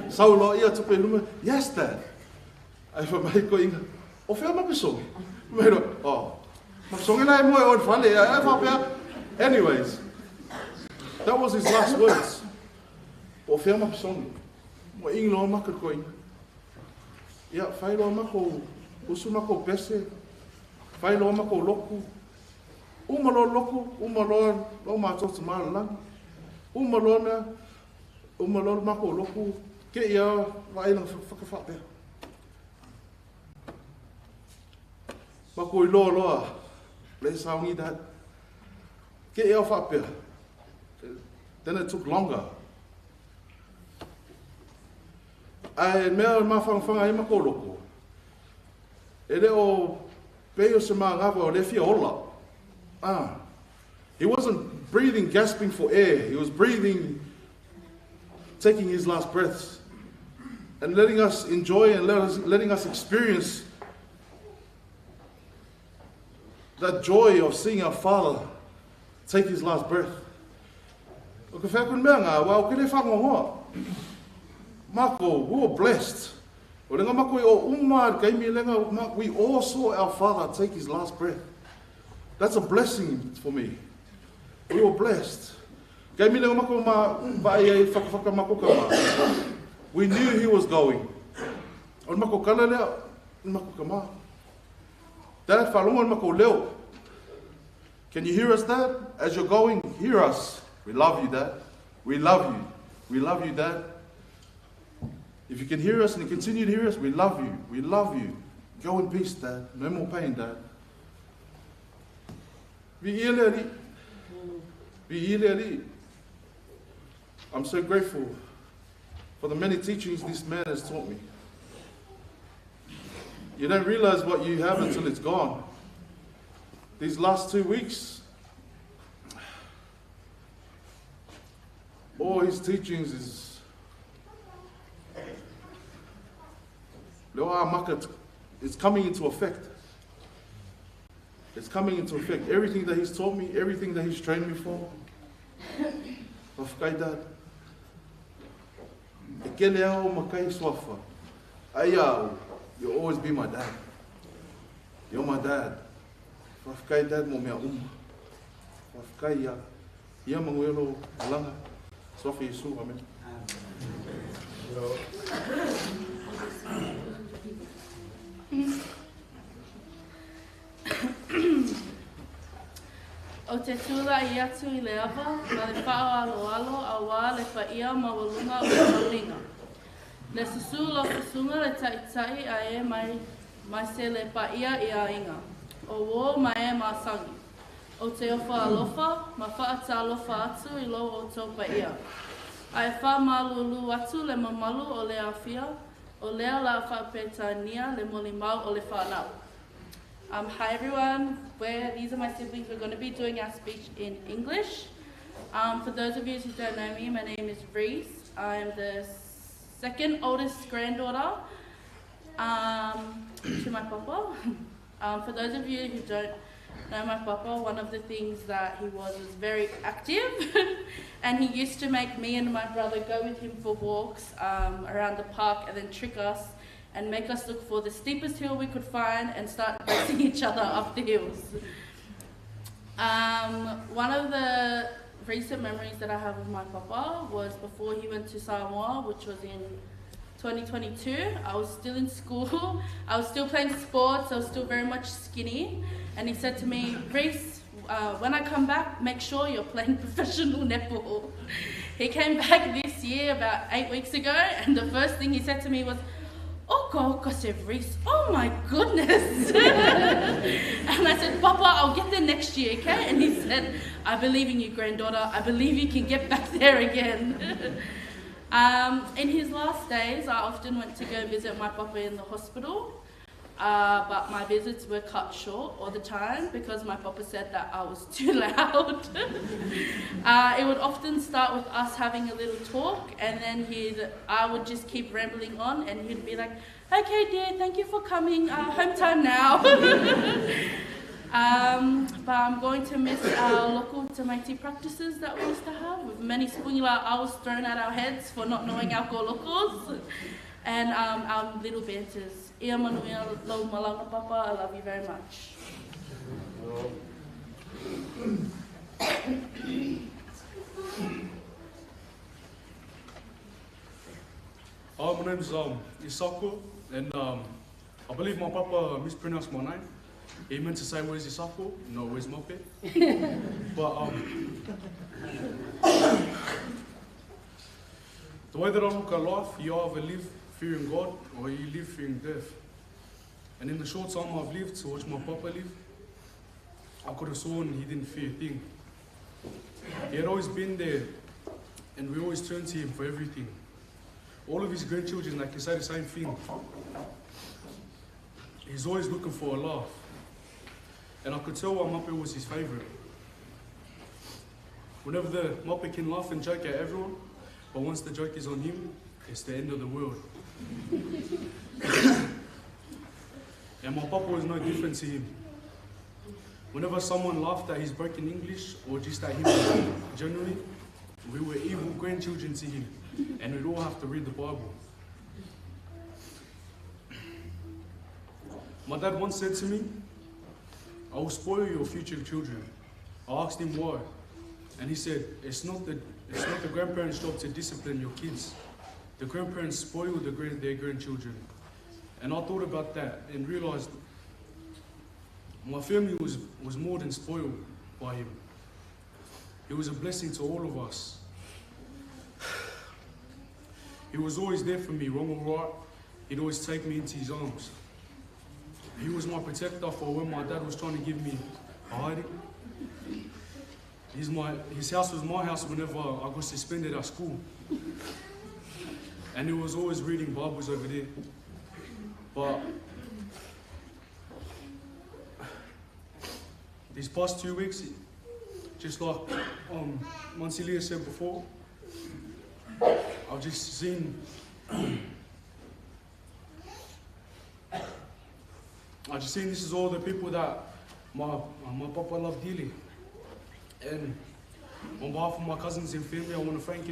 F: Sau loa ia tupe luma. Yes, Dad. Ai wha mai ko inga. O whea mapesongi. Mai loa, oh. Mapesongi la e moe o whale. Ai whapea. Anyways, that was his last words. O whea mapesongi. Mo ingi loa maka ko inga. Ia, whai loa mako, usu mako pese. Whai loa mako loku. Uma loa loku, uma loa lo mātou te maalalangi. Uma loa mea, uma loa mako loku. Ke ia wae nanga whakawhapea. Mako i loa loa, le saungi that. Ke ia whapea. Then it took longer. Ai mea mawhangawhanga i mako loko. E leo peo se maangawa o le fia ola. Ah. He wasn't breathing, gasping for air. He was breathing, taking his last breaths and letting us enjoy and letting us experience that joy of seeing our father take his last breath. O ka whakun mea ngā, wa o ke le whangohoa. Mako, we were blessed. O lenga mako i o uma, kaimi lenga, we all saw our father take his last breath. That's a blessing for me. We were blessed. Kaimi lenga mako ma, vai e whakawhaka mako ka ma. We knew he was going. O mako kala lea, mako ka ma. Dad, whalongo mako leo. Can you hear us, Dad? As you're going, hear us. We love you, Dad. We love you. We love you, Dad. If you can hear us and you continue to hear us, we love you. We love you. Go in peace, Dad. No more pain, Dad. I'm so grateful for the many teachings this man has taught me. You don't realize what you have until it's gone. These last 2 weeks, all his teachings is it's coming into effect. It's coming into effect. Everything that he's taught me, everything that he's trained me for, Faafetai Dad. E kele ao makai suafa. Ai au, you'll always be my dad. You're my dad. Faafetai Dad mo mea uma. Faafetai ia. Ia manuia lou malaga. Suafa Iesu. Amene.
H: Ou te tulai atu i le ava ma le faaaloalo auā le paia maualuga o le tauniga. Le susu lau susuga le ta'ita'i a e mai maise le paia i aiga, o uō ma e masani. Ou te ofa alofa ma faatalofa atu i lo outou paia. A e faamalulu atu le mamalu o le aofia, o lea la faa-Peretania le molimau o le fanau. Hi everyone, these are my siblings. We're going to be doing our speech in English. For those of you who don't know me, my name is Reese. I'm the second oldest granddaughter to my papa. For those of you who don't know my papa, one of the things that he was very active. And he used to make me and my brother go with him for walks around the park and then trick us and make us look for the steepest hill we could find and start racing each other up the hills. One of the recent memories that I have of my papa was before he went to Samoa, which was in 2022. I was still in school. I was still playing sports. I was still very much skinny. And he said to me, Reese, when I come back, make sure you're playing professional netball. He came back this year about 8 weeks ago, and the first thing he said to me was, Oh, God, Reese, oh my goodness. And I said, Papa, I'll get there next year, okay? And he said, I believe in you, granddaughter. I believe you can get back there again. In his last days, I often went to go visit my papa in the hospital, but my visits were cut short all the time because my papa said that I was too loud. It would often start with us having a little talk, and then I would just keep rambling on, and he'd be like, okay, dear, thank you for coming, home time now. But I'm going to miss our local tamaiti practices that we used to have, with many spungula owls thrown at our heads for not knowing our kolokos, and our little banters. Ia manuia lo malanga papa, I love you very much.
I: My name's Isako, and I believe my papa mispronounced my name. He meant to say, where's Isako? No, where's Mope? But the way that I look at life, you either live fearing God or you live fearing death. And in the short time I've lived to watch my papa live, I could have sworn he didn't fear a thing. He had always been there, and we always turned to him for everything. All of his grandchildren, they can say the same thing. He's always looking for a laugh. And I could tell why Mape was his favourite. Whenever the Mape can laugh and joke at everyone, but once the joke is on him, it's the end of the world. And my papa was no different to him. Whenever someone laughed at his broken English or just at him generally, we were evil grandchildren to him, and we'd all have to read the Bible. My dad once said to me, I will spoil your future children. I asked him why, and he said, it's not the grandparents' job to discipline your kids. The grandparents spoil their grandchildren. And I thought about that and realized my family was more than spoiled by him. He was a blessing to all of us. He was always there for me, wrong or right. He'd always take me into his arms. He was my protector for when my dad was trying to give me a hiding. His house was my house whenever I got suspended at school. And he was always reading Bibles over there. But these past 2 weeks, just like Monsilia said before, I've just seen this is all the people that my papa loved dearly. And On behalf of my cousins and family, I want to thank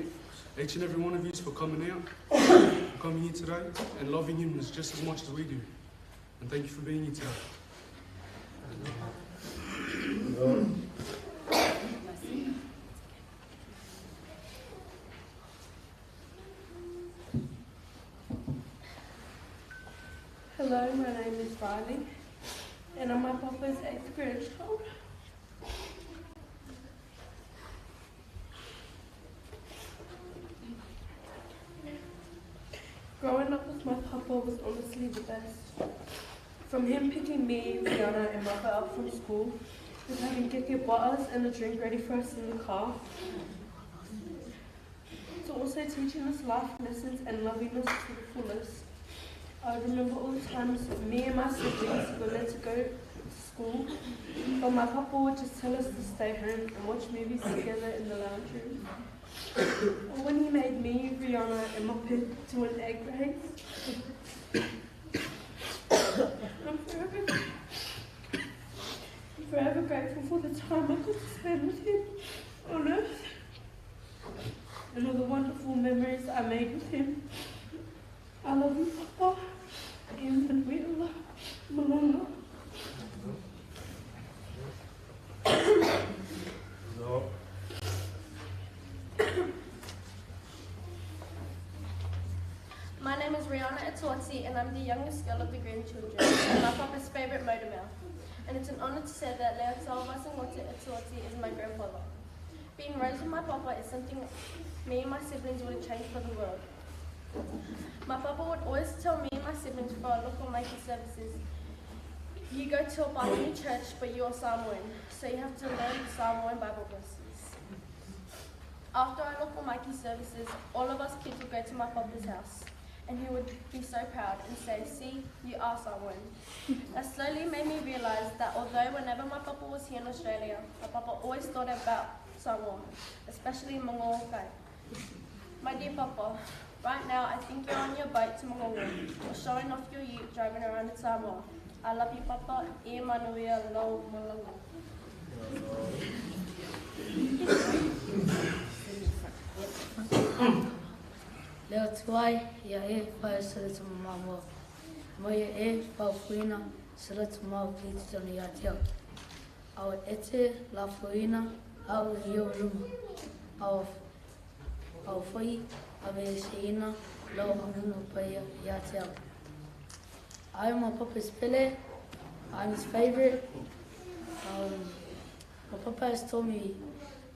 I: each and every one of you for coming out, for coming here today, and loving him just as much as we do. And thank you for being here today.
H: Hello, my name is Riley, and I'm my papa's 8th grandchild. Growing up with my papa was honestly the best. From him picking me, Rihanna, and Mapa up from school, with having keke butters and a drink ready for us in the car, to also teaching us life lessons and loving us to the fullest. I remember all the times me and my siblings were meant to go to school, but my papa would just tell us to stay home and watch movies together in the lounge room. Or when he made me, Rihanna, and Muppet do an egg race. I'm forever grateful for the time I got to spend with him on earth and all the wonderful memories I made with him. I love you, Papa. And we love Malonga.
A: No.
J: My name is Rihanna Atuati, and I'm the youngest girl of the grandchildren, and my papa's favorite motor mouth. And it's an honor to say that Leotau Vasangote Atuati is my grandfather. Being raised with my papa is something me and my siblings wouldn't change for the world. My papa would always tell me and my siblings for our local making services, you go to a Bible church, but you are Samoan, so you have to learn the Samoan Bible verses. After our local Mikey services, all of us kids would go to my papa's house, and he would be so proud and say, see, you are Samoan. That slowly made me realize that although whenever my papa was here in Australia, my papa always thought about Samoa, especially Mangokai. My dear papa, right now I think you're on your boat to Mangoa, or showing off your ute driving around in Samoa. I love you, Papa. E manuia lau malanga.
K: Leo tuai ia e whae sere tu mamua. Mai e whaufuina sere tu mau ki te tonu ia te au. Au ete la fuina au i o ruma. Au whai ave seina lau amuna paia ia te au. I am my papa's pele. I'm his favorite. My papa has taught me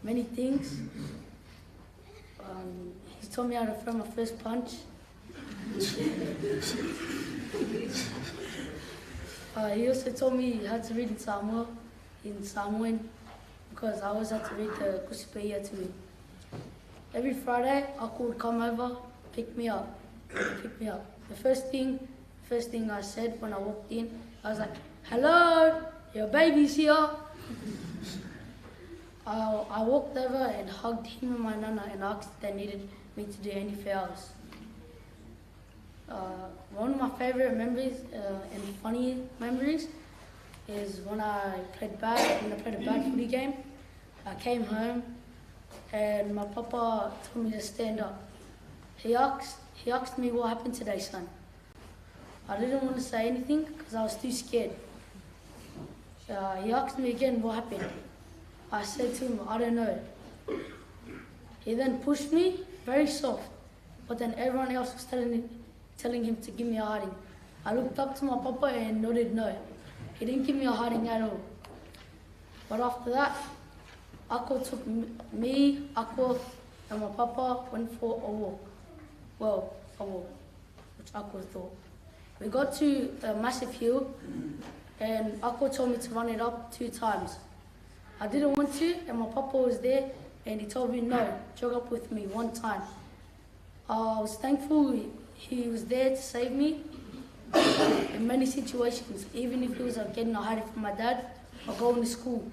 K: many things. He's taught me how to throw my first punch. He also taught me how to read in Samoa, in Samoan, because I always had to read the Kusipeia to him. Every Friday, Uncle would come over, pick me up. The first thing I said when I walked in, I was like, hello, your baby's here. I walked over and hugged him and my nana and asked if they needed me to do anything else. One of my favorite memories and funny memories is when I played a bad footy game. I came home and my papa told me to stand up. He asked me what happened today, son. I didn't want to say anything because I was too scared. He asked me again what happened. I said to him, I don't know. He then pushed me very soft, but then everyone else was telling him to give me a hiding. I looked up to my papa and nodded no. He didn't give me a hiding at all. But after that, Akko took me, Akko, and my papa went for a walk. Well, a walk, which Akko thought. We got to a massive hill, and Akko told me to run it up 2 times. I didn't want to, and my papa was there, and he told me, no, jog up with me 1 time. I was thankful he was there to save me in many situations, even if it was like getting a hiding from my dad or going to school.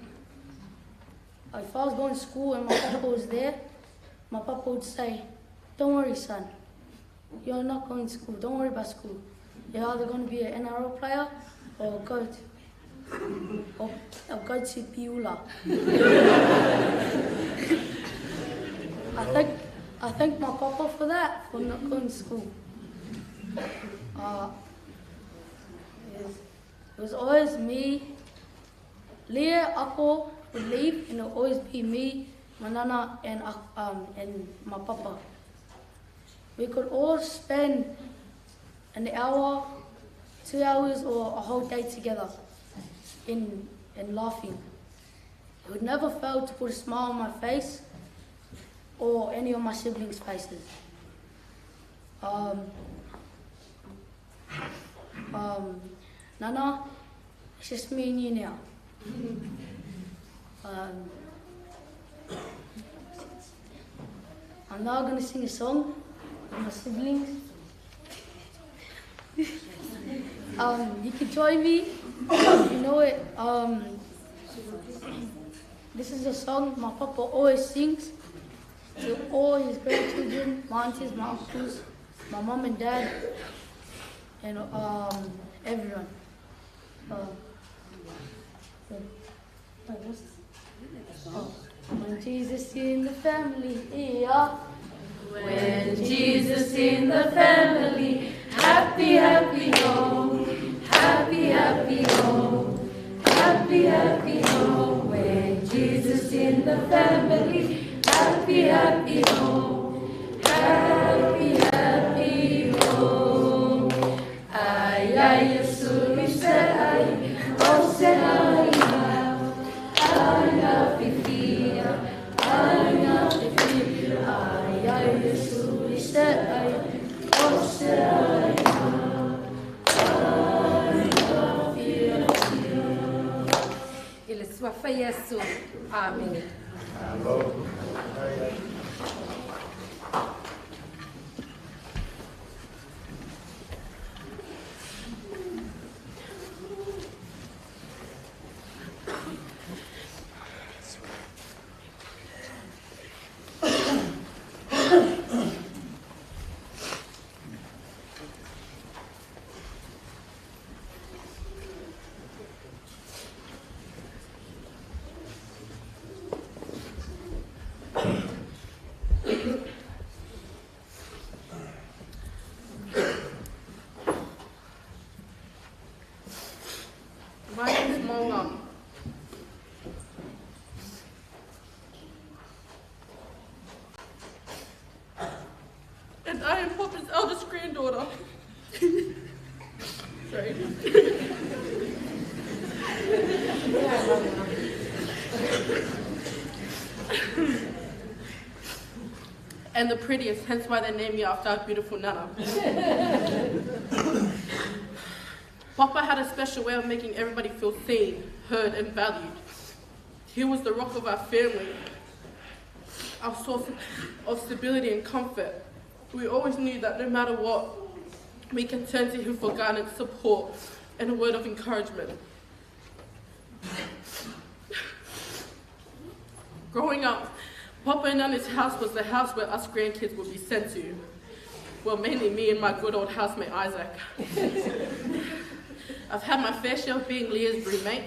K: If I was going to school and my papa was there, my papa would say, don't worry, son, you're not going to school, don't worry about school. You're either going to be an NRL player or go to Piula. I thank my papa for that, for not going to school. It was always me. Leah, Ako would leave, and it would always be me, my nana, and my papa. We could all spend an hour, 2 hours, or a whole day together in laughing. It would never fail to put a smile on my face or any of my siblings' faces. Nana, it's just me and you now. I'm now going to sing a song with my siblings. You can join me if you know it. This is a song my papa always sings to all his grandchildren, my aunties, my uncles, my mum and dad, and everyone. When Jesus in the family, yeah.
L: When Jesus in the family, happy, happy home, happy, happy home, happy, happy home. When Jesus in the family, happy, happy home, happy, happy home. Ay, ay, Yesu, se ay, oh, se ay, ay, na fifia, ay, na fifia, ay, ay, Yesu, se ay, oh, se ay, ay, na fifia.
M: Ile swafa Yesu. Amen.
H: My name is Monga. And I am Papa's eldest granddaughter. Sorry. And the prettiest, hence why they named me after our beautiful Nana. Papa had a special way of making everybody feel seen, heard, and valued. He was the rock of our family, our source of stability and comfort. We always knew that no matter what, we can turn to him for guidance, support, and a word of encouragement. Growing up, Papa and Nana's house was the house where us grandkids would be sent to. Well, mainly me and my good old housemate Isaac. I've had my fair share of being Leah's roommate,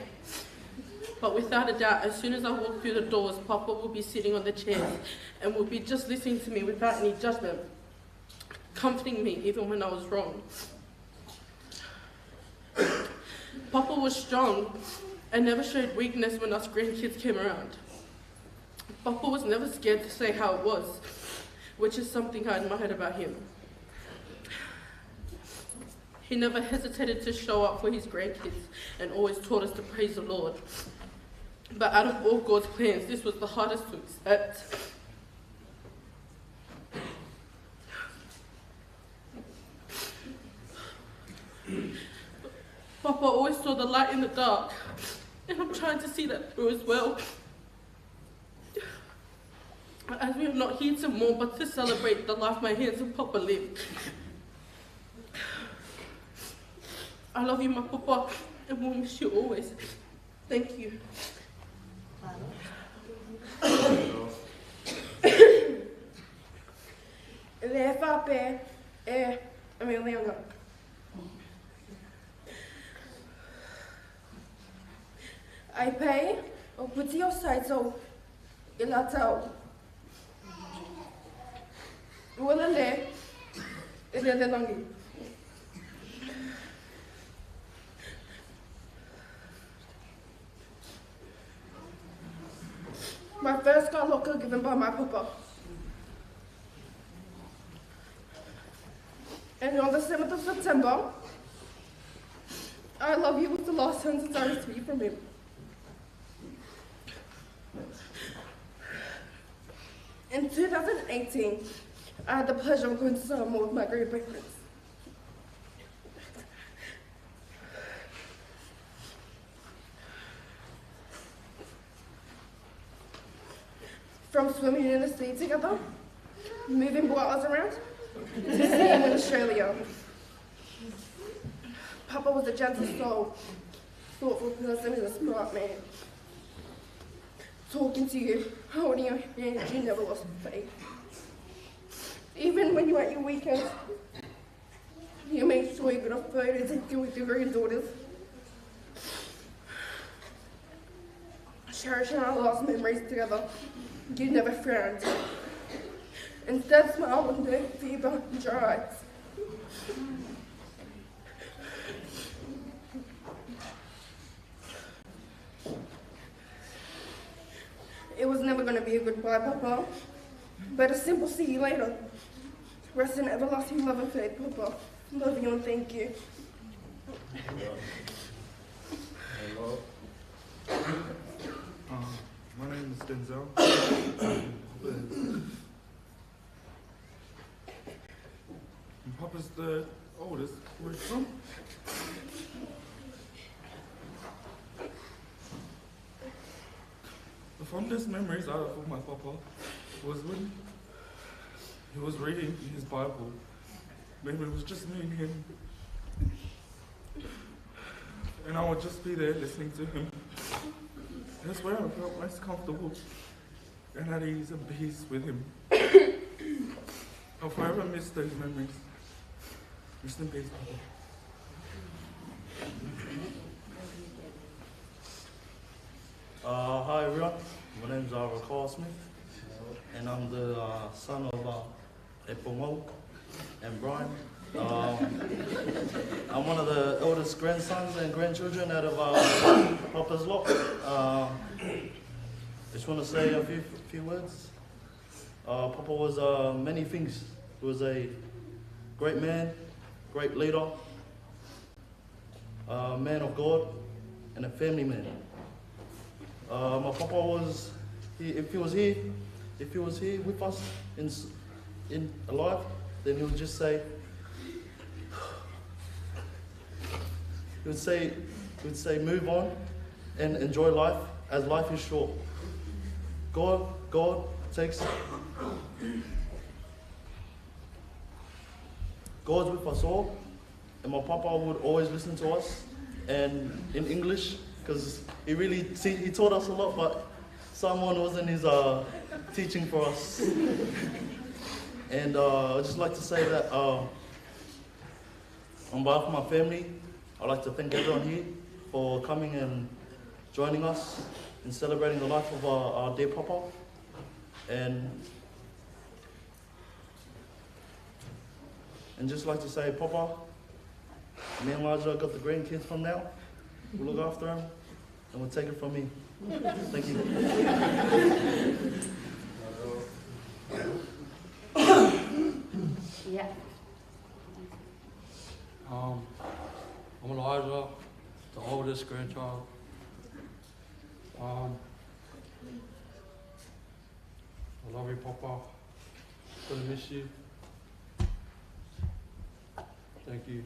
H: but without a doubt, as soon as I walk through the doors, Papa will be sitting on the chairs and will be just listening to me without any judgment, comforting me even when I was wrong. Papa was strong and never showed weakness when us grandkids came around. Papa was never scared to say how it was, which is something I admired about him. He never hesitated to show up for his grandkids and always taught us to praise the Lord. But out of all God's plans, this was the hardest to accept. Papa always saw the light in the dark, and I'm trying to see that through as well. As we are not here to mourn, but to celebrate the life my handsome Papa lived. I love you, my Papa, and will miss you always. Thank you.
N: Le fape e Emiliano. I pay o putio saito i la tau. Ua lele e le lelagi. My first galoka given by my papa. And on the 7th of September, I love you was the last sentence I received from him. In 2018, I had the pleasure of going to Samoa with my grandparents. From swimming in the sea together, moving bottles around, to seeing in Australia. Papa was a gentle soul, thoughtful person and a smart man. Talking to you, holding your hand, you never lost faith. Even when you were at your weekends, you made sure you got a photo taken with your granddaughters. Cherishing our last memories together, you never frowned. Instead, smiled with no fear behind your eyes. It was never going to be a goodbye, Papa, but a simple see you later. Rest in everlasting love and faith, Papa. Love you and thank you.
O: Hello. My name is Denzel. And Papa's the oldest. Where from? The fondest memories I have of my papa was when he was reading his Bible. Maybe it was just me and him. And I would just be there listening to him. That's where I felt most comfortable and at ease and peace with him. I'll forever miss those memories. Rest in peace, Papa.
P: Hi everyone, my name's Rakoa Smith and I'm the son of Epomau and Brian. I'm one of the eldest grandsons and grandchildren out of Papa's lot. Just want to say a few words. Papa was many things. He was a great man, great leader, a man of God, and a family man. My papa was, if he was here with us in alive, then he would just say, he would say, move on and enjoy life, as life is short. God takes, God's with us all, and my papa would always listen to us, and in English, because he really, he taught us a lot, but someone wasn't his teaching for us. And I'd just like to say that on behalf of my family, I'd like to thank everyone here for coming and joining us in celebrating the life of our dear Papa. And just like to say, Papa, me and Elijah got the grandkids from now. We'll look after them, and we'll take it from me. Thank you.
E: Yeah.
Q: I'm Elijah, the oldest grandchild. I love you, Papa. Gonna miss you. Thank you.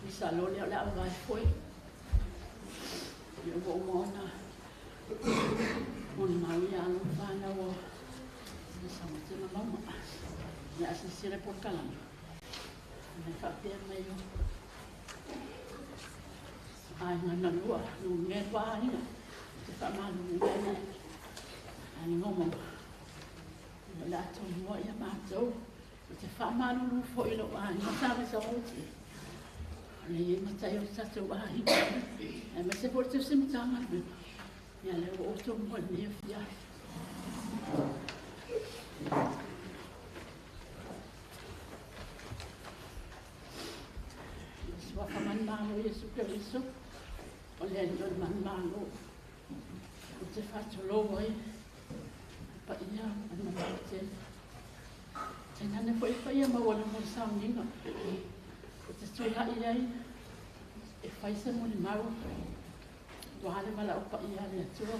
G: Masalo lea o le a vavae foi. Ia ua uma ona molimau ia alo ma fanau o Sagote ma Mauga. O le a silasila i polokalame, ona e faapea mai o aiga na lua, numea lua aiga, te faamalulu mai le aiga o Mauga. O le a tomua ia matou, o te faamalulu foi i lou aiga sa Vaisagoti. O le i ai matai o le tatou aiga. Aemaise foi le tausi Matagaluega. Ia lea ua ou tomua i lenei afiafi. I le suafa manumalo o Iesu Keriso, o le Alii o le manumalo, ou te faatulou ai le paia ma le mamalu tele. Tainane foi le paia maualuga o le sauniga ou te tulai ai e fai se molimau aua le valaau paia a le Atua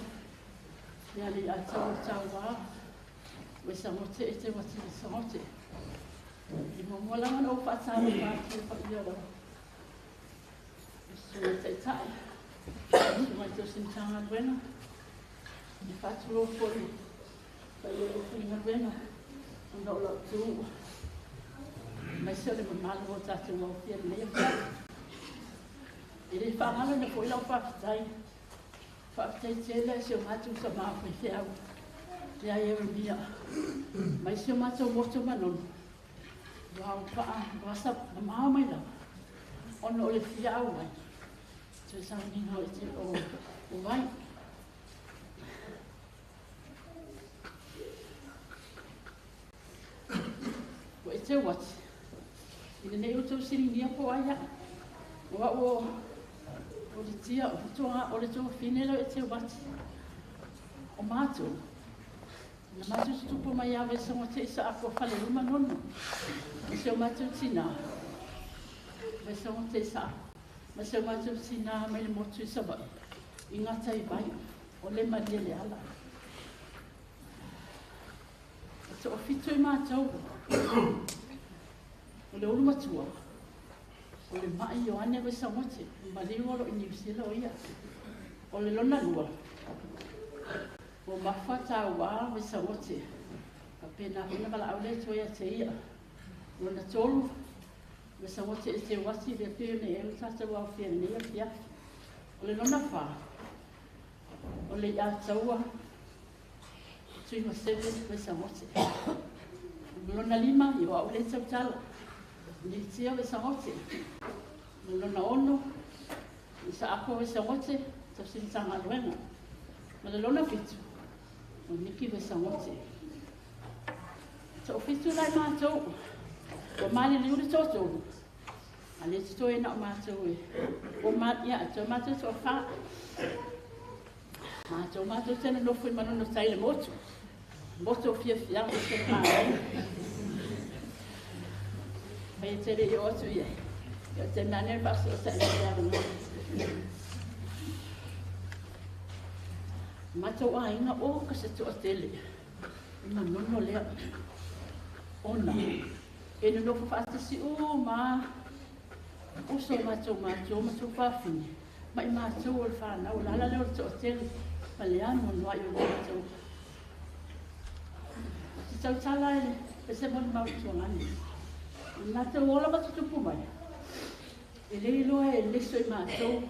G: ia Leiataua le Tauā Uesagote e te uati le Sagote. I muamua lava ona ou faatalofa atu i le paia o lau Susuga i Taitai, Susuga i Tausi Matagaluega, e faatulou foi i le paia o le aufaigaluega ona o lau tu, aemaise o le mamalu o tatou aofia i lenei afiafi. E le faagaloina foi lau faafetai, faafetai tele i si o matou tama faifeau ia Ieremia mai si o matou motu o Manono, ua aupaa ua sa mamao mai lava ona o le fia auai toe sauniga o te o vai. Ua e teu atu ina nei outou siligia po o ai au, o au o le tia o le toa o le tuafafine lea e teu atu. O matou, na matou tutupu mai ia Vaisagote i Saapo Falelima Manono, ma si o matou tinā, Vaisagote i Saapo, ma si o matou tinā mai le motu i Savaii, i Gataivai, o le Malie Leala. E toafitu i matou, o le ulu matua, o le Mai Ioane Vaisagote, maliu o lo o i Niu Sila o ia. O le lona lua, o Mafa Tauā Vaisagote, faapena foi ona valaau le Atua ia te ia. Lona tolu, Vaisagote e Teuati, lea pei ona i ai lo tatou aofia i lenei afiafi. O le lona fa, o le Iataua Tuimaseve Vaisagote. O le lona lima, o au lea e tautala, Nitia Vaisagote. O le lona ono, Isaako Vaisagote, tausi Matagaluega. Ma le lona fitu, o Niki Vaisagote. Toafitu la i matou, ua maliliu le toatolu, a le totoe na o matou e, ua ma, ia, toe matou toafa. Matou matou te nonofo i Manono tai le motu. Motu o fiafiaga o se manaia. Mai e te le i o atu i ai. Ia o te mea ne faasootai i le avanoa. Matou aiga o ka se toatele i Manono lea. Ona e nonofo faatasi uma uso o matou matua ma tuafafine ma i matou o le fanau. O le ala lea o le toatele ma le anoanoai o matou. Te tautala e le se molimau i tuagane. O matou ola ma tutupu mai, e le iloa e leso i matou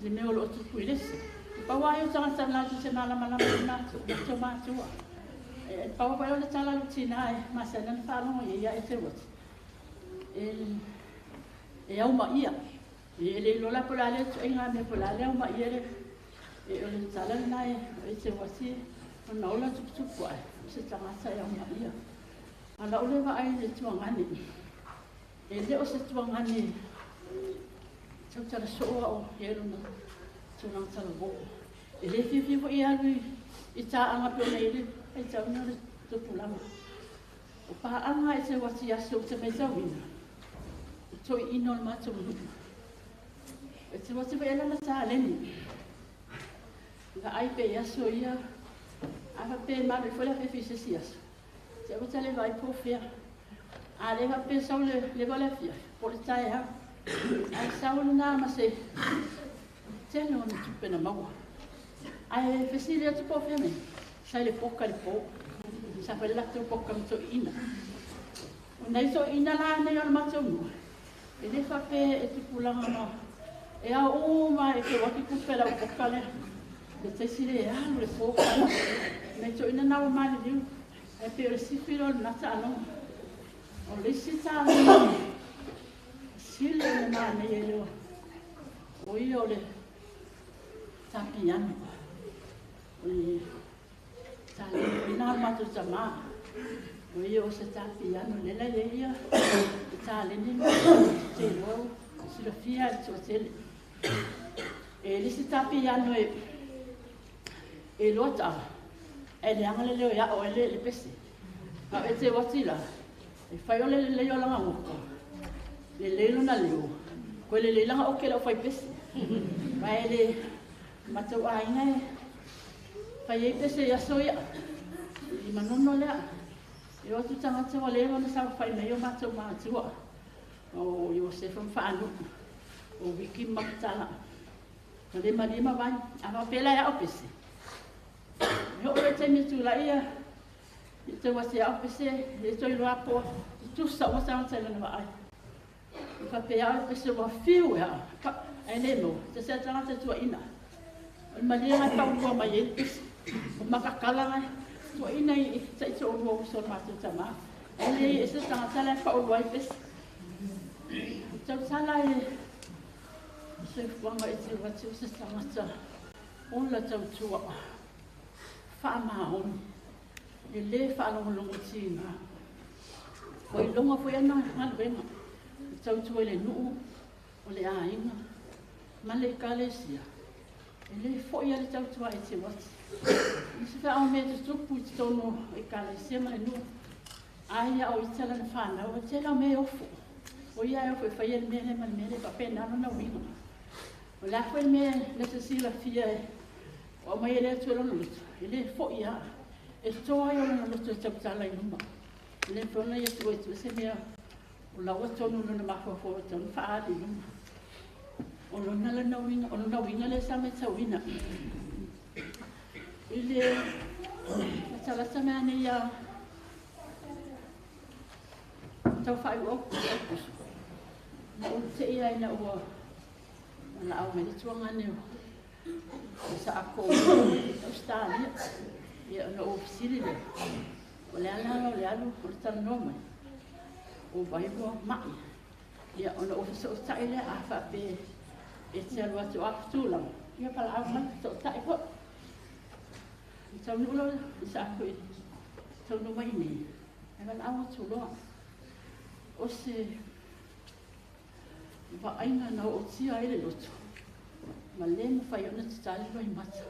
G: le mea o lo o tupu i lesi. E pau lava ia o tagata latou te malamalama i matou, matou matua. E pau foi o le tala a lou tinā e masani ona faalogo i ai ia e teu atu. E au ma ia. E le iloa la po o le a lea ituaiga mea po o le a le au ma ia le e o le tala lena e e teu atu ona ola tuputupu ae o se tagata e au ma ia. A o lau lea vaai i le tuagane, e le o se tuagane tautala soo au i lona tulaga talavou. E le fiafia foi e alu i taaga pe ona i le faitauina o le tupulaga. O paaga e teu atu i aso ou te matauina, o toeaiina o le matou nuu. E teu atu foi e lana taleni. Vaai pe i aso ia, a faapea e malu ifo le afiafi i se isi aso, te aua ta le vaai po o fea. A le faapea sau le leva o le afiafi, po o le taeao. Ae sau lena ma se tele o ni tupe na maua. Ae fesili atu po o fea mai, sa i le poka i le po. Sa fai le latou poka ma toeaiina. O nai toeaiina la nei o le matou nuu, e le faapea e tupulaga ma e ao uma e feu atu tupe lau poka lea. Le taisi le alu le poka. Nai toeaiina na ua maliliu, ae pei o le sifi lea o lena taaloga. O le isi taaloga sili ona manaia i le o ia o le tapiano. O le taleni o matou tamā. O ia o se tapiano lela ia ia e taleni ma te iloa silafia le toatele. E le isi tapiano e loa ta'a, e leaga le leo e ao ai le pese. A e te wati la, e fai o le lelei o langa ngoka, lelei lona leo, koe lelei langa oke lau fai pese. Ma e le matau aiga e fai ai pese i aso ia, i manono lea. E o atu tagata ua leva ona saofai mai o matou matua, o Iosefa ma Faanu'u, o Wiki ma Makatala, ma le malie ma vai. A faapea la e ao pese, e oo loa i taimi e tulai ia i tau ati ao pese, e toe iloa po tutusa uma tagata i lana vaai. E faapea ao le pese ua fiu e ao, ae le maua, se se tagata e tuaina. O le malie ngai paulua mai ai le pese, o makakala ngai, tuaina i taitoalua uso o le matou tamā. Ae le e se tagata la e paulua ai pese. O tautala i le soifuaga e te atu o se tagata ola tautua faamaoni, e lē faalogologo tigā. Ua iloga foi ana galuega, e tautua i le nuu, o le aiga, ma le ekalesia. E lē fo'i a le tautua e te ati. Isi feao mea tutupu i totonu o ekalesia ma le nuu, ai a o ita lana fanau, e tele o mea e ofo. O ia e ofo e faia le mea lea ma le mea lea, faapena lona uiga. O le a foi le mea na te silafia e o aumai e le Atua i lona loto, e lē fo'i lava. E toa ai o lona loto e tautala i luma. E le mafai ona ia tuu e tuu se mea o laua tonu lona mafaufau e tatau ona faaali i luma. O lona lana uiga, o lona uiga lea sa matauina. I le latalata mai nei ia tau faaiu Aukuso, na ou te'i ai ina ua valaau mai le tuagane o sa ako o Ausetalia. Ia ona ou fesili lea, o le a le ala o le alu o le talanoa mai, o vai ua ma'i. Ia ona ou fesootai lea, a faapea e te alu atu a tulaga, ia valaau mai, fesootai foi. I taunuu loa i sa ako i taunuu mai nei, e valaau atu loa. O se vaaiga na ootia ai le loto, ma le mafai ona tatali loimata.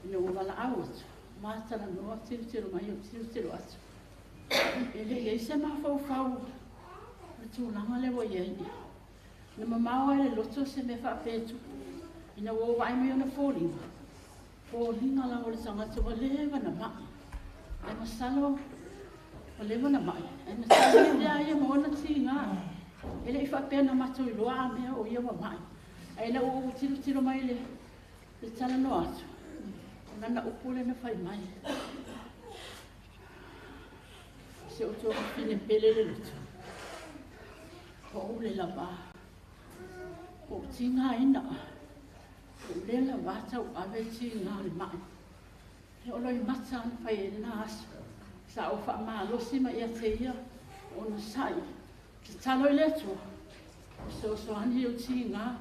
G: Ina ua valaau atu, matalanoa, tilotilo mai o tilotilo atu. E le i ai se mafaufau o le tulaga lea ua i ai. Na mamao ai le loto se mea faapea e tupu. Ina ua ou vaai mai ona foliga, foliga lava o le tagata ua leva na mai. Ae masalo ua leva na mai, ae na tali lea ia ma ona tiga. E le i faapea na matou iloa a mea o ia ua mai. Ae ina ua ou tilotilo mai le talanoa atu, o lana upu lea na fai mai. Se o tua fine pele le loto. O ou le lava. O tiga ina. O le lava tau ave tiga o le mai. E o loi mata ana fai e lena aso. Sa o faamalosi mai ia te ia ona sa'i. Tatalo i le Atua. O fesoasoani i ou tiga,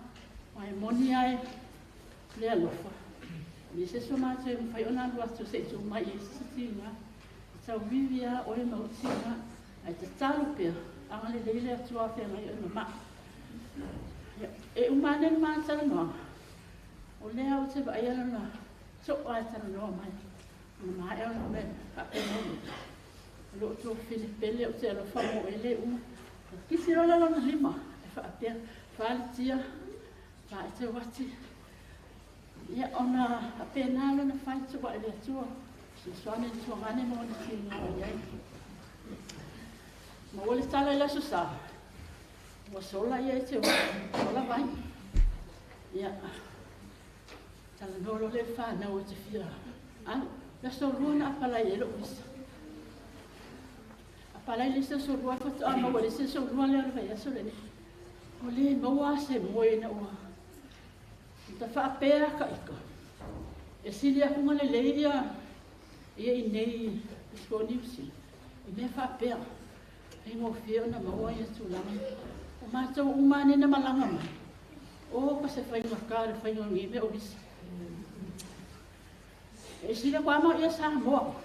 G: ma e moni ai le alofa. E leai se isi o matou e mafai ona alu atu se i tuu mai i ai se tiga. E tauvivi lava oe ma ou tiga, ae tatalo pea, agalelei le Atua feagai oe ma ma'i. E uma ane le ma talanoaga, o lea ou te vaaia lona to'a e talanoa mai. Ona maea ona mea faapena mai. O loo tuafafine pele ou te alofa mo oe le uma. Kisi loa le lona lima e faapea, faalitia, faaeteu ati. Ia ona faapena lona fai tuuai le Atua, fesoasoani le tuagane ma ona tiga o i ai. Maua le tala i le Aso Sa, Ua sola ia e te ola vai. Ia, talanoa loa le whanau o te fia. Alu, le aso lua na apalai e lou visa. Apalai le isi aso lua, faatoa maua le isi aso lua lea o le vaiaso lenei. Ua le maua se moe ina ua ta faapea ka ika. E sili atu na lelei ia ia i nei i o Niu Sila. I mea faapea, faigofie ona maua ia tulaga. O matou uma ane na malaga mai, o ka se faigata le faiga o nei mea o visa. E sili atu lava ia Samoa.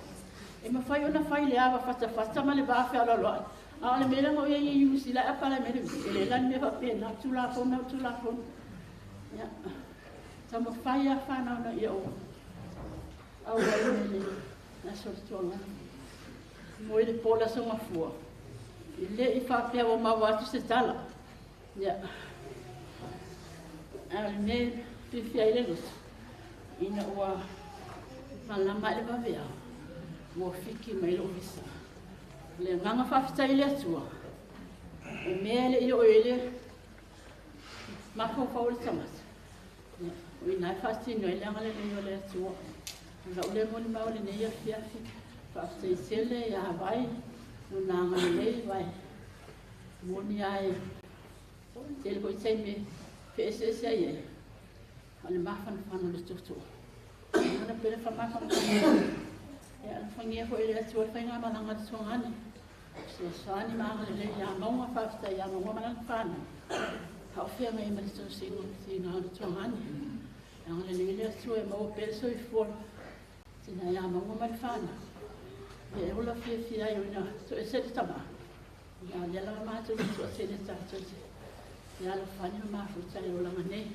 G: E mafai ona fai le ava fatafata ma le va fealoaloai. A o le mea lea na o i ai i Niu Sila e apalai mai le visa. E le la ni mea faapena, Tulafono o Tulafono. Ia, taumafai lava fanau ina ia ou auai mai le aso o le Tuagaga. Moe le po le aso Gafua, e le i faapea ua maua atu se tala. Ia, a o le mea e fiafia ai le loto, ina ua malama ai le vaveao, ua fiki mai lou visa. O le agaga faafetai i le Atua, o mea e le i oo i ai le mafaufau o le tagata, ia, o i ina e faatino ai le agalelei o le Atua. O lau lea molimau i lenei afiafi, faafetai tele ia Vai, lona agalelei, vai moni lava e tele foi taimi e feeseeseai ai, a o le mafanafana o le toto. Lagona pea le mafanafana. Ia, alofagia foi e le Atua le faigamalaga a le Tuagane. Fesoasoani ma agalelei ia Mauga, faafetai ia Mauga ma lana fanau. A o feagai ai ma le tausiga o le tiga o le Tuagane. Agalelei le Atua e maua pea le soifua tina ia Mauga ma le fanau. Ia e ola fiafia ai o ina toese le tama. Ia o lea lava matou te toatele tatou te fealofani ma mafuta i le olaga nei.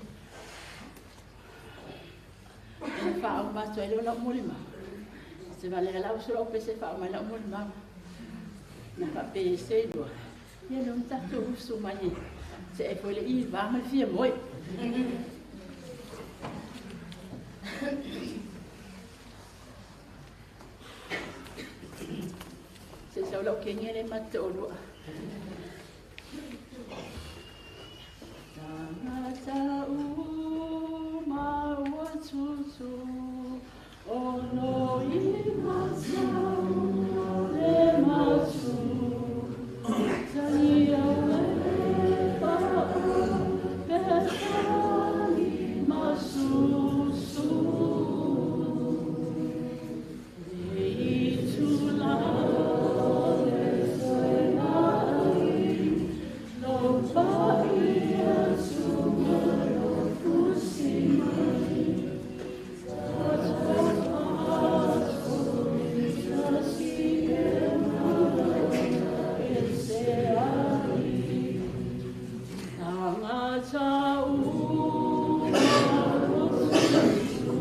G: E faauma atu ai lea o lau molimau. Se valea lau uso lau pese faauma ai lau molimau. Na faapea se ilua. Ia lea ua tatou usu mai e se e foi le i va ma le fia moe. Se sau lau kenge le mate o lua. Tangata uma ua tutu o no i matau le matu talia e pa'u petani masusu le itula o le toelai lo pa'i atu lo fusi mai Tangata uma ua tutu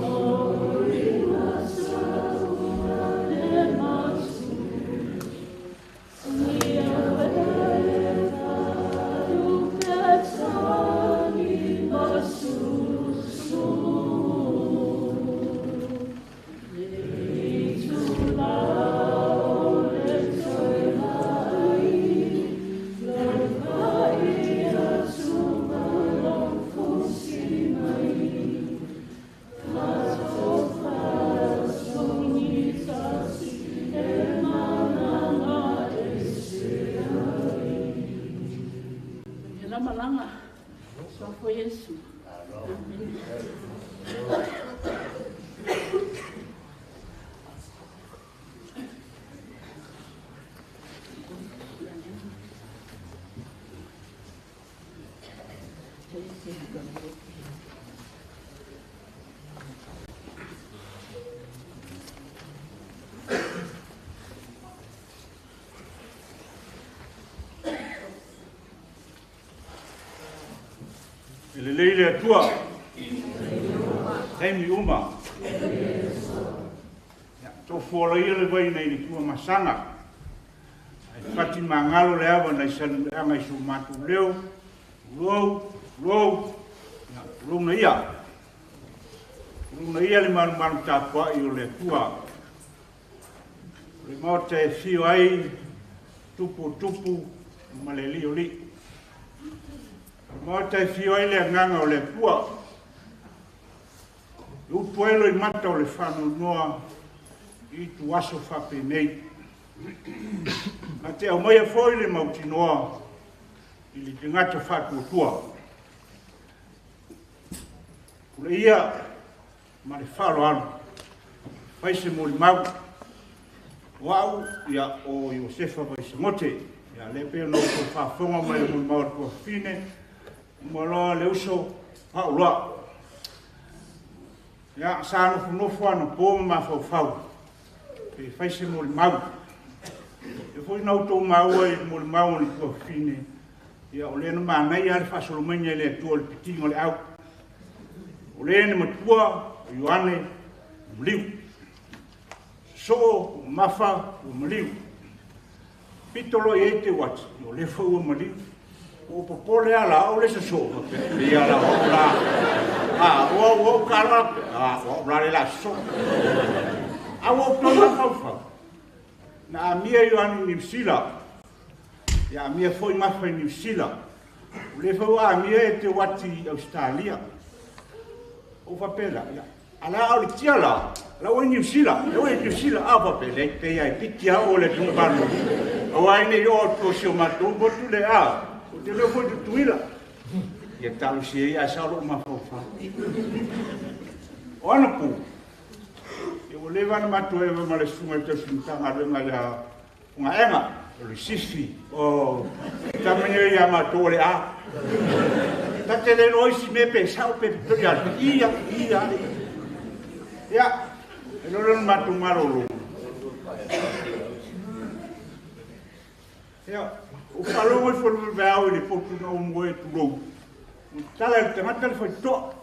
G: o i matau le matu talia e pa'u petani masusu le itula o le toelai lo pa'i atu lo fusi mai Fato e manana e se ai. Ia malaga, soifua Iesu. Amene.
C: E lelei le Atua. Taimi uma. Ia, tofuola ia le vai nei le Tuamasaga. Ai fati mangalo le ava nai saluleaga i so matou leo. Tulou, tulou, ia, tulou na ia. Tulou na ia le malumalu tapuai o le Atua. O le maota e fio ai tupu o tupu,
R: ma le alii o alii. Maota e fio ai le agaga o le Atua. E utu ai loimata o le faanoanoa i ituaso faapenei. Na te aumaia foi le mautinoa i le tagata faatuatua. O le ia ma le faaaloalo, fai se molimau. O au, ia, o Iosefa Vaisagote. Ia, lea pei ona outou faafofoga mai le molimau a le tuafafine, uma loa le uso Pauloa. Ia, sa nofonofo anapo ma mafaufau, pe fai se molimau. E foi na outou maua i le molimau a le tuafafine, ia, o lea na manaia le faasolo maiga e le Atua o le pitiga o le au. O le na matua, o Ioane, o maliu. Sosoo, o mafa, ua maliu. Pito loa i ai te uati, o le foi ua maliu. O popole ala o le sosoo, pe ia la o la. A, o au o kala, a, o au la le la sosoo. A ua outou mafaufau. Na amia Ioane i Niu Sila. Ia amia foi mafa i Niu Sila. O le foi ua amia e te uati i Australia. O faapela, ia. Ala o le tia la, la ua i Niu Sila, la ua i Niu Sila, a faapea, le pe ia e piti a o le tunga palo. Aua ine i o atu o si o matou motu le a, o te leo foi tutuila. Ia talo si e ia sa o loo mafaufau. O ana pu, ia ua leva na matou eva ma le susuga i tausi matagaluega ia Fungaega, o le sifi, o tamani ia matou o le a. Ta te le loa isi mea pe sao pe pito ia, ia, ia, ia, e lolo na matou malolo. Ia, o faalogo i fo le veao i le potu na o moe tulou. O tala i le tagata le faitoa.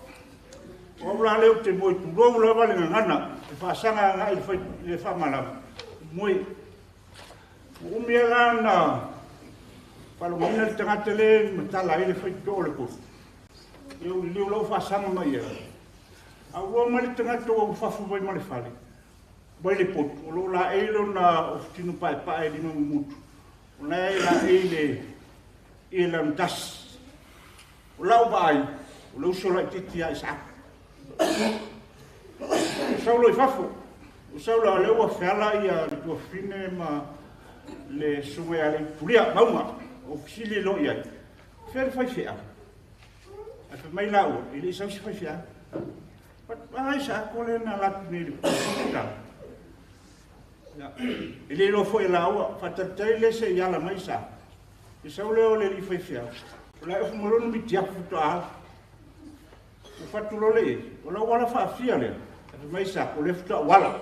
R: O au la leo te moe tulou lava le gagana, e faasaga agai i le faamalama. Moe. O umi la na faalogoina le tagata le matala ai le faitoa o le potu. Ia o leu lau faasaga mai ia. A ua mai le tagata ua fafu mai ma le fale. Mai le potu. O lo la e lona o futino paepae lima mumutu. O la e la e le e la tasi. O lau vaai, o le uso laitiiti ia Isaako. O saulo i fafo. O saulo a lea ua feala ia le tuafafine ma le susuga ia Leitulia, mauga. O fesili lo i ai. Fea le faifeau. Ae fai mai laua, e le i sau se faifeau. A Isaako le na latu nei le puta. E le iloa foi e laua, faatalitali le se i ala mai Isaako. E sau lea o le alii faifeau. O la e ofu mai loa mitiafu faatoa ala. O fatu loa le i, o lau ala faafia lea. Ae fai mai Isaako, o lea faatoa ou ala.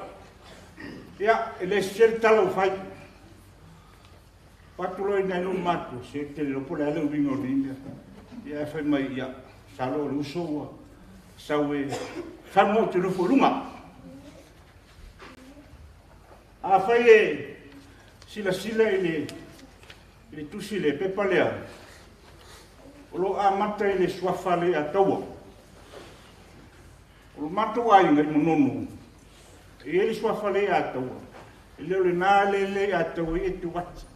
R: Ia, e le sese le tala ua fai. Fatu loa i nai lou matua, se te le po le ale uiga o nei mea. Ia e fai mai, ia, salo o le uso ua sau e fagu au te nofo i luga. A fai e silasila i le tusi le pepa lea, o lo amata i le suafa le ataua. O lo matou aiga i Manono, e i ai le suafa le ataua, e le o le nā le le ataua i e te wati.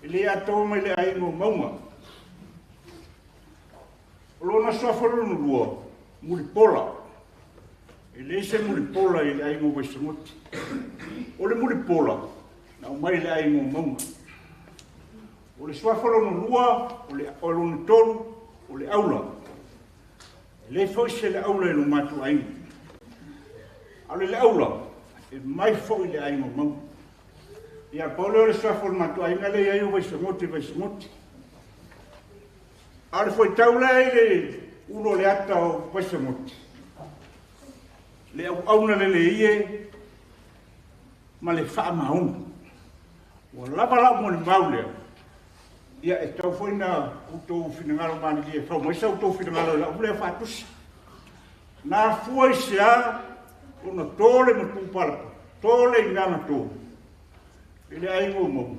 R: E le ataua mai le aiga o Mauga. O lona suafa lona lua, Mulipola. E le se Mulipola i le aiga o Vaisagote. O le Mulipola, na aumai le aiga o Mauga. O le suafa lona lua, o lona tolu, o le aula. E le foi se le aula i lo matou aiga. A o le aula, e mai foi le aiga o Mauga. Ia, pau lea o le suafa o le matou aiga le i ai o Vaisagote, Vaisagote. A o le fuaitau la i le ulo o le ata o Vaisagote, le auauna le leie ma le faamaoni. Ua lava lau molimau lea, ia e tau foi na outou finagalo malilie e fau mai sa outou finagalo i lau lea faatusi. Na afua i se a ona tō le matupalapala, tō le igana tō, i le aiga o Mauga.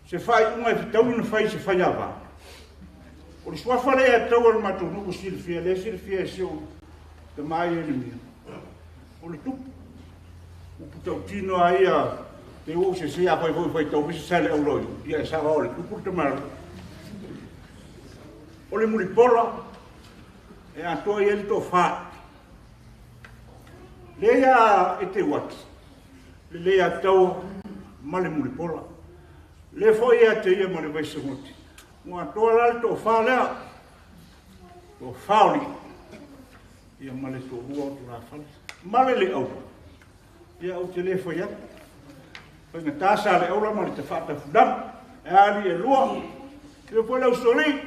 R: Se faaiuga e fetaui na fai se faiava. O le suafa le ataua o le matou nuu silafia, le silafia e si o tama ia le mea. O le tupu. Upu tautino a ia Te ua ou sese afai foi e faitau mai se sa i le auloi, ia e sao lava o le tupu le tamaloa. O le mulipola e atoa i ai le tofa. Lea ia e teu atu, le Leiataua ma le Mulipola. Lea foi ia te ia ma le Vaisagote. Ua atoa la le tofa lea, tofa o lii, ia ma le toalua o tulafale, ma le Leaula. Ia ou te le fai atu. Faigata sa Leaula ma le tafaatafulaga, e alii e lua, ia foi le usolii,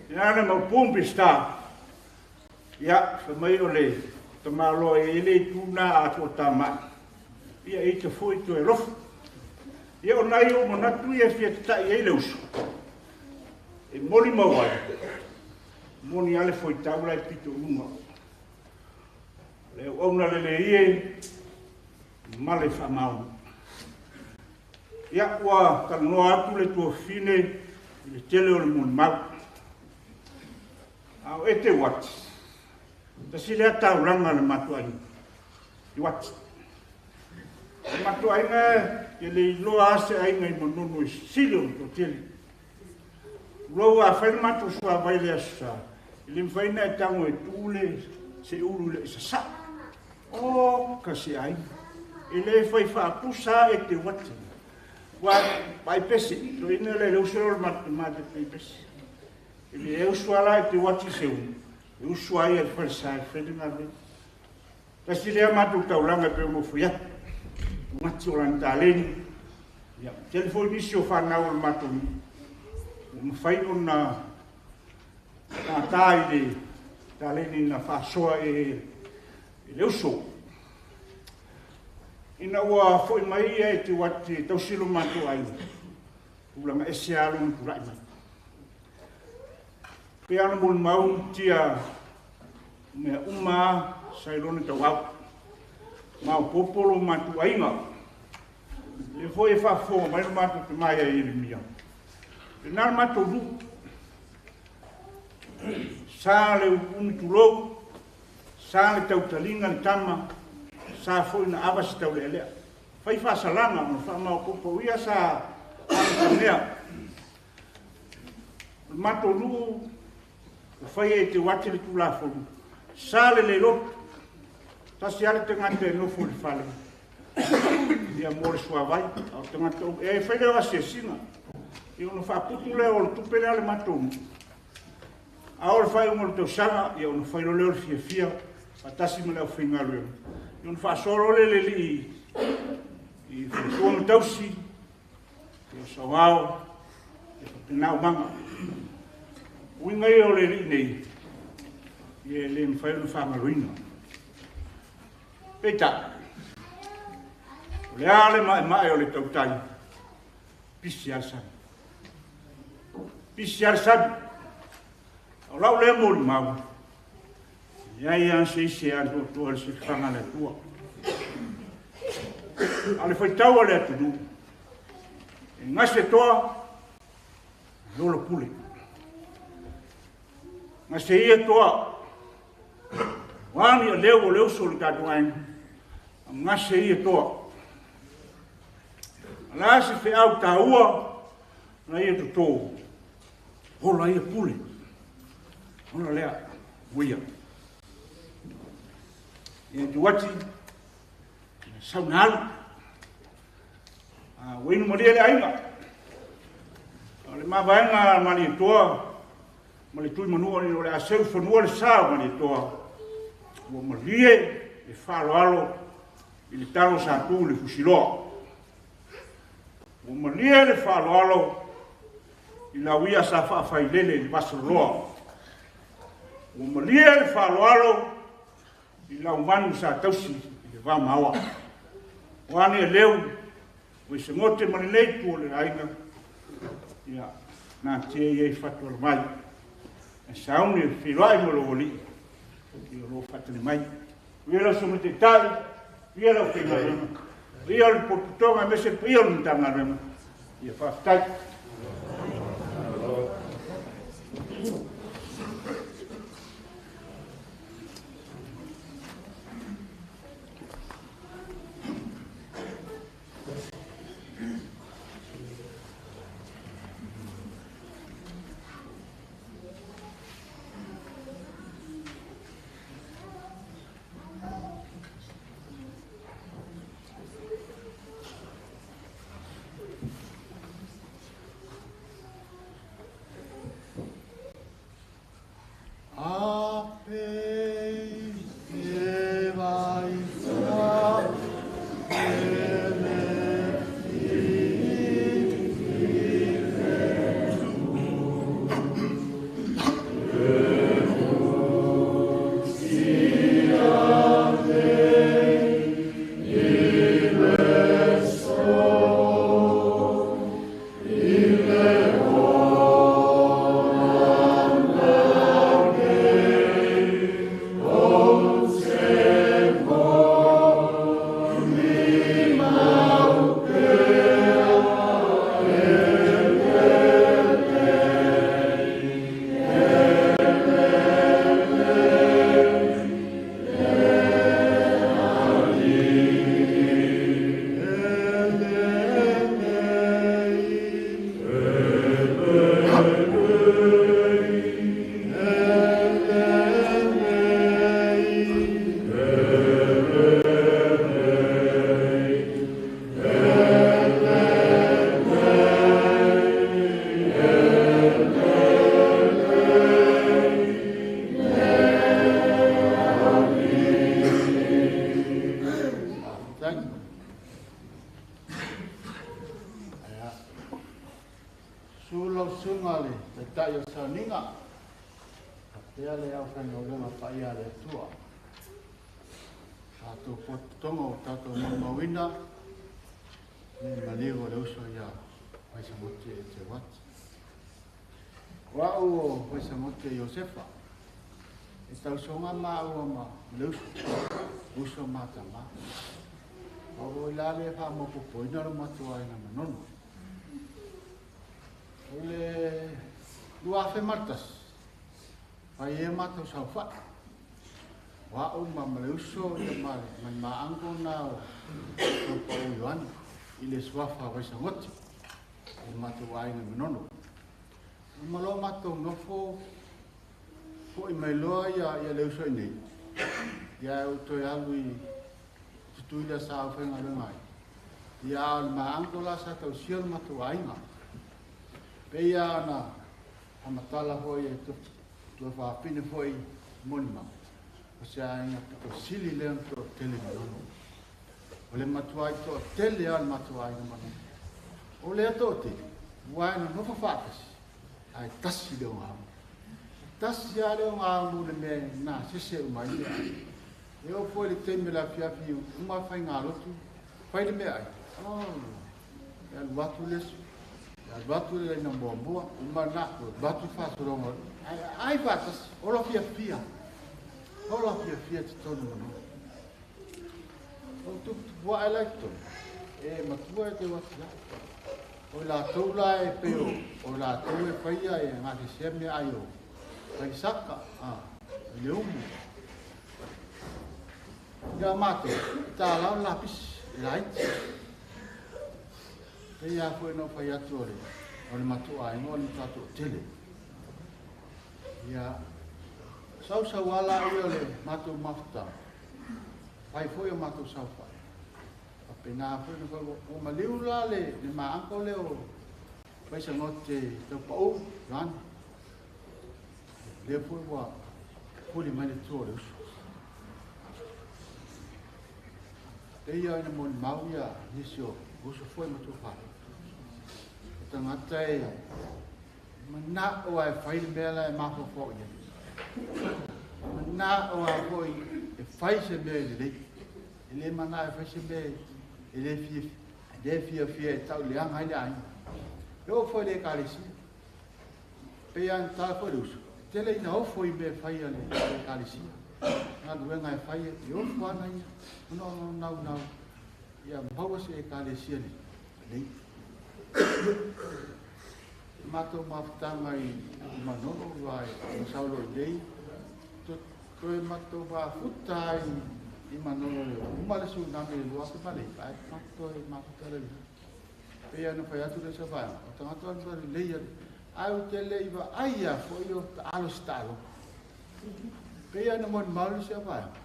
R: ia le Maopu ma Peseta. Ia, fai mai o le tamaloa e i ai le itu na a toatamai, ia e ita foi toe alofa. Ia o nai ou manatu ia e fia tatai ai le uso, e molimau ai, moni lava le foitau la e pito i luga. O le auauna lelei e ma le faamaoni. Ia, ua talanoa atu le tuafafine i le tele o le molimau. A o Ete Watts, tasi lea taulaga a le matou aiga i Watts. O le matou aiga e le iloa lava se aiga i Manono e sili ona toatele. Tulou a fai le matou suavai i le Aso Sa, e le mafai ona e tago e tu le seulu i le sasaa. Oka se aiga. E le fai faapusa lava Ete Watts. Ua vaai pese, toeaina lea le uso lea o le matou pese. E le usu lava la i te uati se unu, e usu lava ia i le falesa e fai le galuega. Tasi lea matou taulaga e pei ona ou fai atu, uati o lana taleni, ia, tele foi nisi o fanau o le matou nuu, ua mafai ona tata i le taleni na faasoa e le uso. Ina ua foi mai ia e te uati e tausi lo matou aiga, tulaga ese lava lona tulai mai. Pei lava ona molimau tia mea uma sa i lona tauau. Maopoopo lo matou aiga. Lea foi e faafofoga mai lo matou tama ia Ieremia. Lena le matou nuu. Sa le umi tulou, sa le tautaliga le tama, sa foi na ava se taulealea. Fai faasalaga ona faamaopoopo ia sa amata. O le matou nuu ua faia e Teuate le Tulafono, sa le le lotu, tasi lava le tagata e nofo i le fale ia mo le suavai, a o tagata uma, e fai lea o asiasiga, ia ona faaputu lea o le tupe lea a le matou nuu. A o le faaiuga o le tausaga, ia ona fai loa lea o le fiafia faatasi ma le aufaigaluega, ia ona faasoa loa lea i le alii i faletua ma tausi, ia sauao, ia faapena umaga. Uiga ia o le alii nei, ia e le mafai ona faagaloina. Peitai, o le a le maemae o le tautai, pisi lava le sami. Pisi lava le sami. O lau lea molimau, e leai lava se isi e atoatoa i le silafaga a le Atua. A o le faitau a le atunuu, e gase toa, e ola pule. Gase ia toa, o a ni aleu o le uso o le tatou aiga, gase ia toa. A la se feau taua na ia totō, ola ia pule. Ola lea, uia. Ia te uati, sau na alu. Ua inu malie le aiga. O le mavaega a Malietoa ma le tui manua o le a seu fanua le sa o Malietoa. Ua malie le faaaloalo i le talo sa tu i le fusiloa. Ua malie le faaaloalo i lauia sa faafailele i le vasaloloa. Ua malie le faaaloalo i laumanu sa tausi i le vamaoa. O a nei leu, o i se gote ma lenei tu o le aiga, ia, na tia ia i fatu ala mai. E sauni e whiloai mo lo alii, ia o lo whaatane mai. Ia lau sume te tai, ia lau whaingaluega, ia le potutonga me se ia le mtangaluega. Ia whaaftai. Sauniga, faapea le aufaigaluega paia a le Atua. Tatou pototoga o tatou maumauina le maliu o le uso ia Vaisagote e te wati. O au o Vaisagote Iosefa, e tausoga maua ma le uso, uso matama. O i la le whaamapopoina lo matua ina manono. O le 2001, fai e matou saofai. O au ma ma le uso ia ma le maango na o Taupau Ioane i le suafa Vaisagote o matou aiga Manono. O malo matou nofo foi mai loa ia le uso i nei. Ia o toe alu i tutuila sa au faigaluega ai. Ia o le maango la sa tausia le matou aiga. Peia ona amatala foi e tua whaapine foi monima. O se aiga pito sili lea na toa tele Manono. O le matua i toa tele a le matua aiga Manono. O lea toa tele, ua ina nofo whaatasi, ai tasi leo ngā. Tasi a leo ngā mu le mea nā sese umai le ai. E o foi le teime la fiafi uma whai ngā lotu, whai le mea ai. Oh, e alu atu lesu, e alu atu le na mua mua, uma nā, alu atu whasoronga. Ai whaatasi, olo fia fia. Olo fia fia te tonu manono. O tupu ai lai tonu. E matua e te wati la. O la tau la e peo, o la tau e whaia e ngā te sea mea ai o. Kai saka, a, le umu. Ia mātou, tā lau lapis, e laiti. Te ia foe no whai atu o le matua ai ngoa ni tātou tele. Ia, sau sau ala ui o le mātou mafuta. Whai foi o mātou sau whai. A pena foi no whai o maliu la le maango le o Vaisagote Taupau, Ioane. Le foi ua puli mai le tua o le uso. Te ia ina moni mau ia nisi o uso foi ma tua whare. O tangata e mana o ai whai le mea la e mawhawhao ia. Mana o a foi e whai se mea i le lei. E le mana e whai se mea e le fia fia e tau leanga ai le aiga. E o foi le ekalesia. Pe ia na tala foi le uso. Tele ina ofo i mea whai a le ekalesia. Ngā luenga e whai e ofo ana ia. Ono nau nau. Ia maua se ekalesia le. Lei. Mātou mafutanga i Manono ua e masaulo i lei. Toe mātou mafuta i Manono le uma le tsunami le lua ke malei. Ai mātou e mafuta le lua. Pe ana whai atu le sa whaenga. O tangata ana le lei ale. Ai o te le iwa ai a fo i o alo stalo. Pe ana mon malu sa whaenga.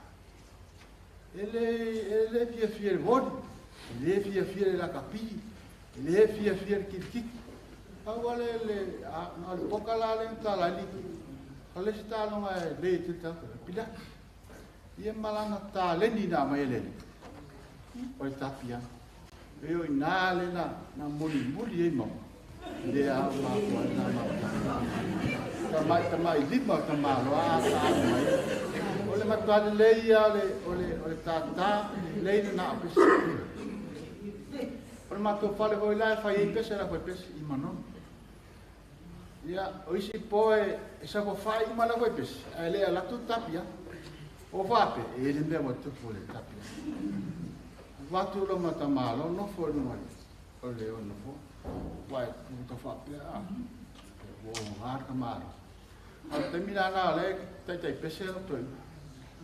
R: E le fia fia le moni. E le fia fia le lakapi. E le fia fia le kirikiki. Au ale le a le poka la le tala li. Ale se talonga e le te ta pila. Ia malana ta leni na mai le. O le tapia. E o ina le na moli moli e mama. Le a ma ko na ma. Ta mai lima ta ma lo a ta mai. O le matua le ia le o le ta ta le na pesi. O le matua fale hoi la fai e pese la foi pesi i Manono. Ia, o isi poe e sa ko fai i mala foi pesi. Ai le ala tu tapia. O vape e le mea wa tupu le tapia. Watu lo matamalo no fo no mai. O le o no fo. Wai tu ta fa pe a. O ngar ka maro. A te mira na le tai tai pese lo toi.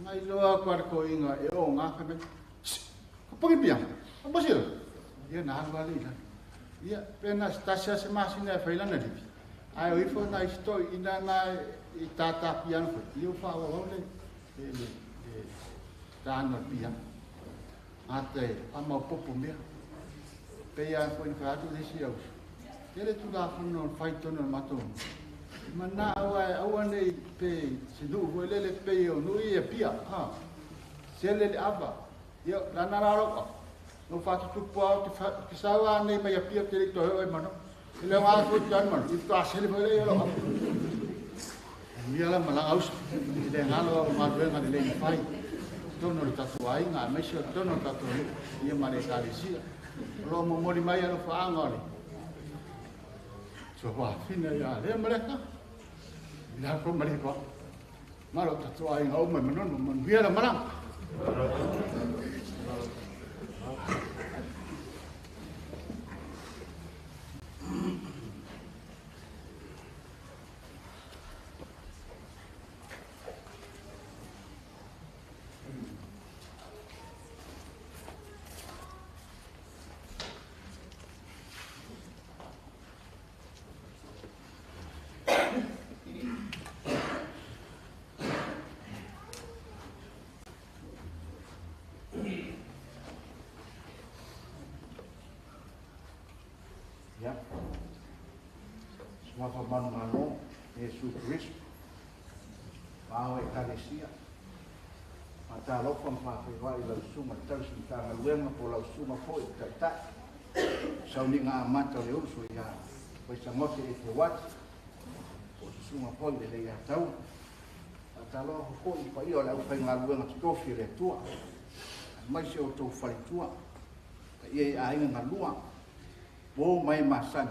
R: Ngai loa ko ko inga e o ngā ka me. Ka poki pia. Ka bosi. Ia na alu ale ila. Ia pena stasia se masina e failana lipi. Ai o ifo na isto ina na i tata piano fo. Ia fa o le le tano pia. Ate ama popo mea. Pe ia foi ni whaatu le si au. Tele tu la whano whai tono matou. Mana aua aua nei pe se nu foi lele pe o nui e pia. Ha. Sele le ava. Ia la na la ro. No whaatu tupu au te saua nei mai a pia te le toe e mano. Le ngā fo te mano. I ta sele foi le lo.
S: Manuia la malaga uso. I le galo au galuega lelei na fai. Totonu o le tatou aiga, aemaise o totonu o le tatou nuu, ia ma le ekalesia. O lo o momoli mai alofaaga o le tuafafine ia Lea ma Leka. I la ko ma le pa. Ma lo tatou aiga uma i Manono. Manuia la malaga. Ia. Suafa manumalo, Iesu Keriso, ma ao Ekalesia. Faatalofa ma faafeiloai i lau susuga i le tausi Matagaluega po o lau susuga foi i le Taitai. Sauniga amata o le uso ia Vaisagote e Te Wati, po o susuga foi i le Leiataua. Faatalofa foi i paia o le aufaigaluega totofi a le Atua, aemaise o outou faletua, paia i aiga galua, uo ma e masani,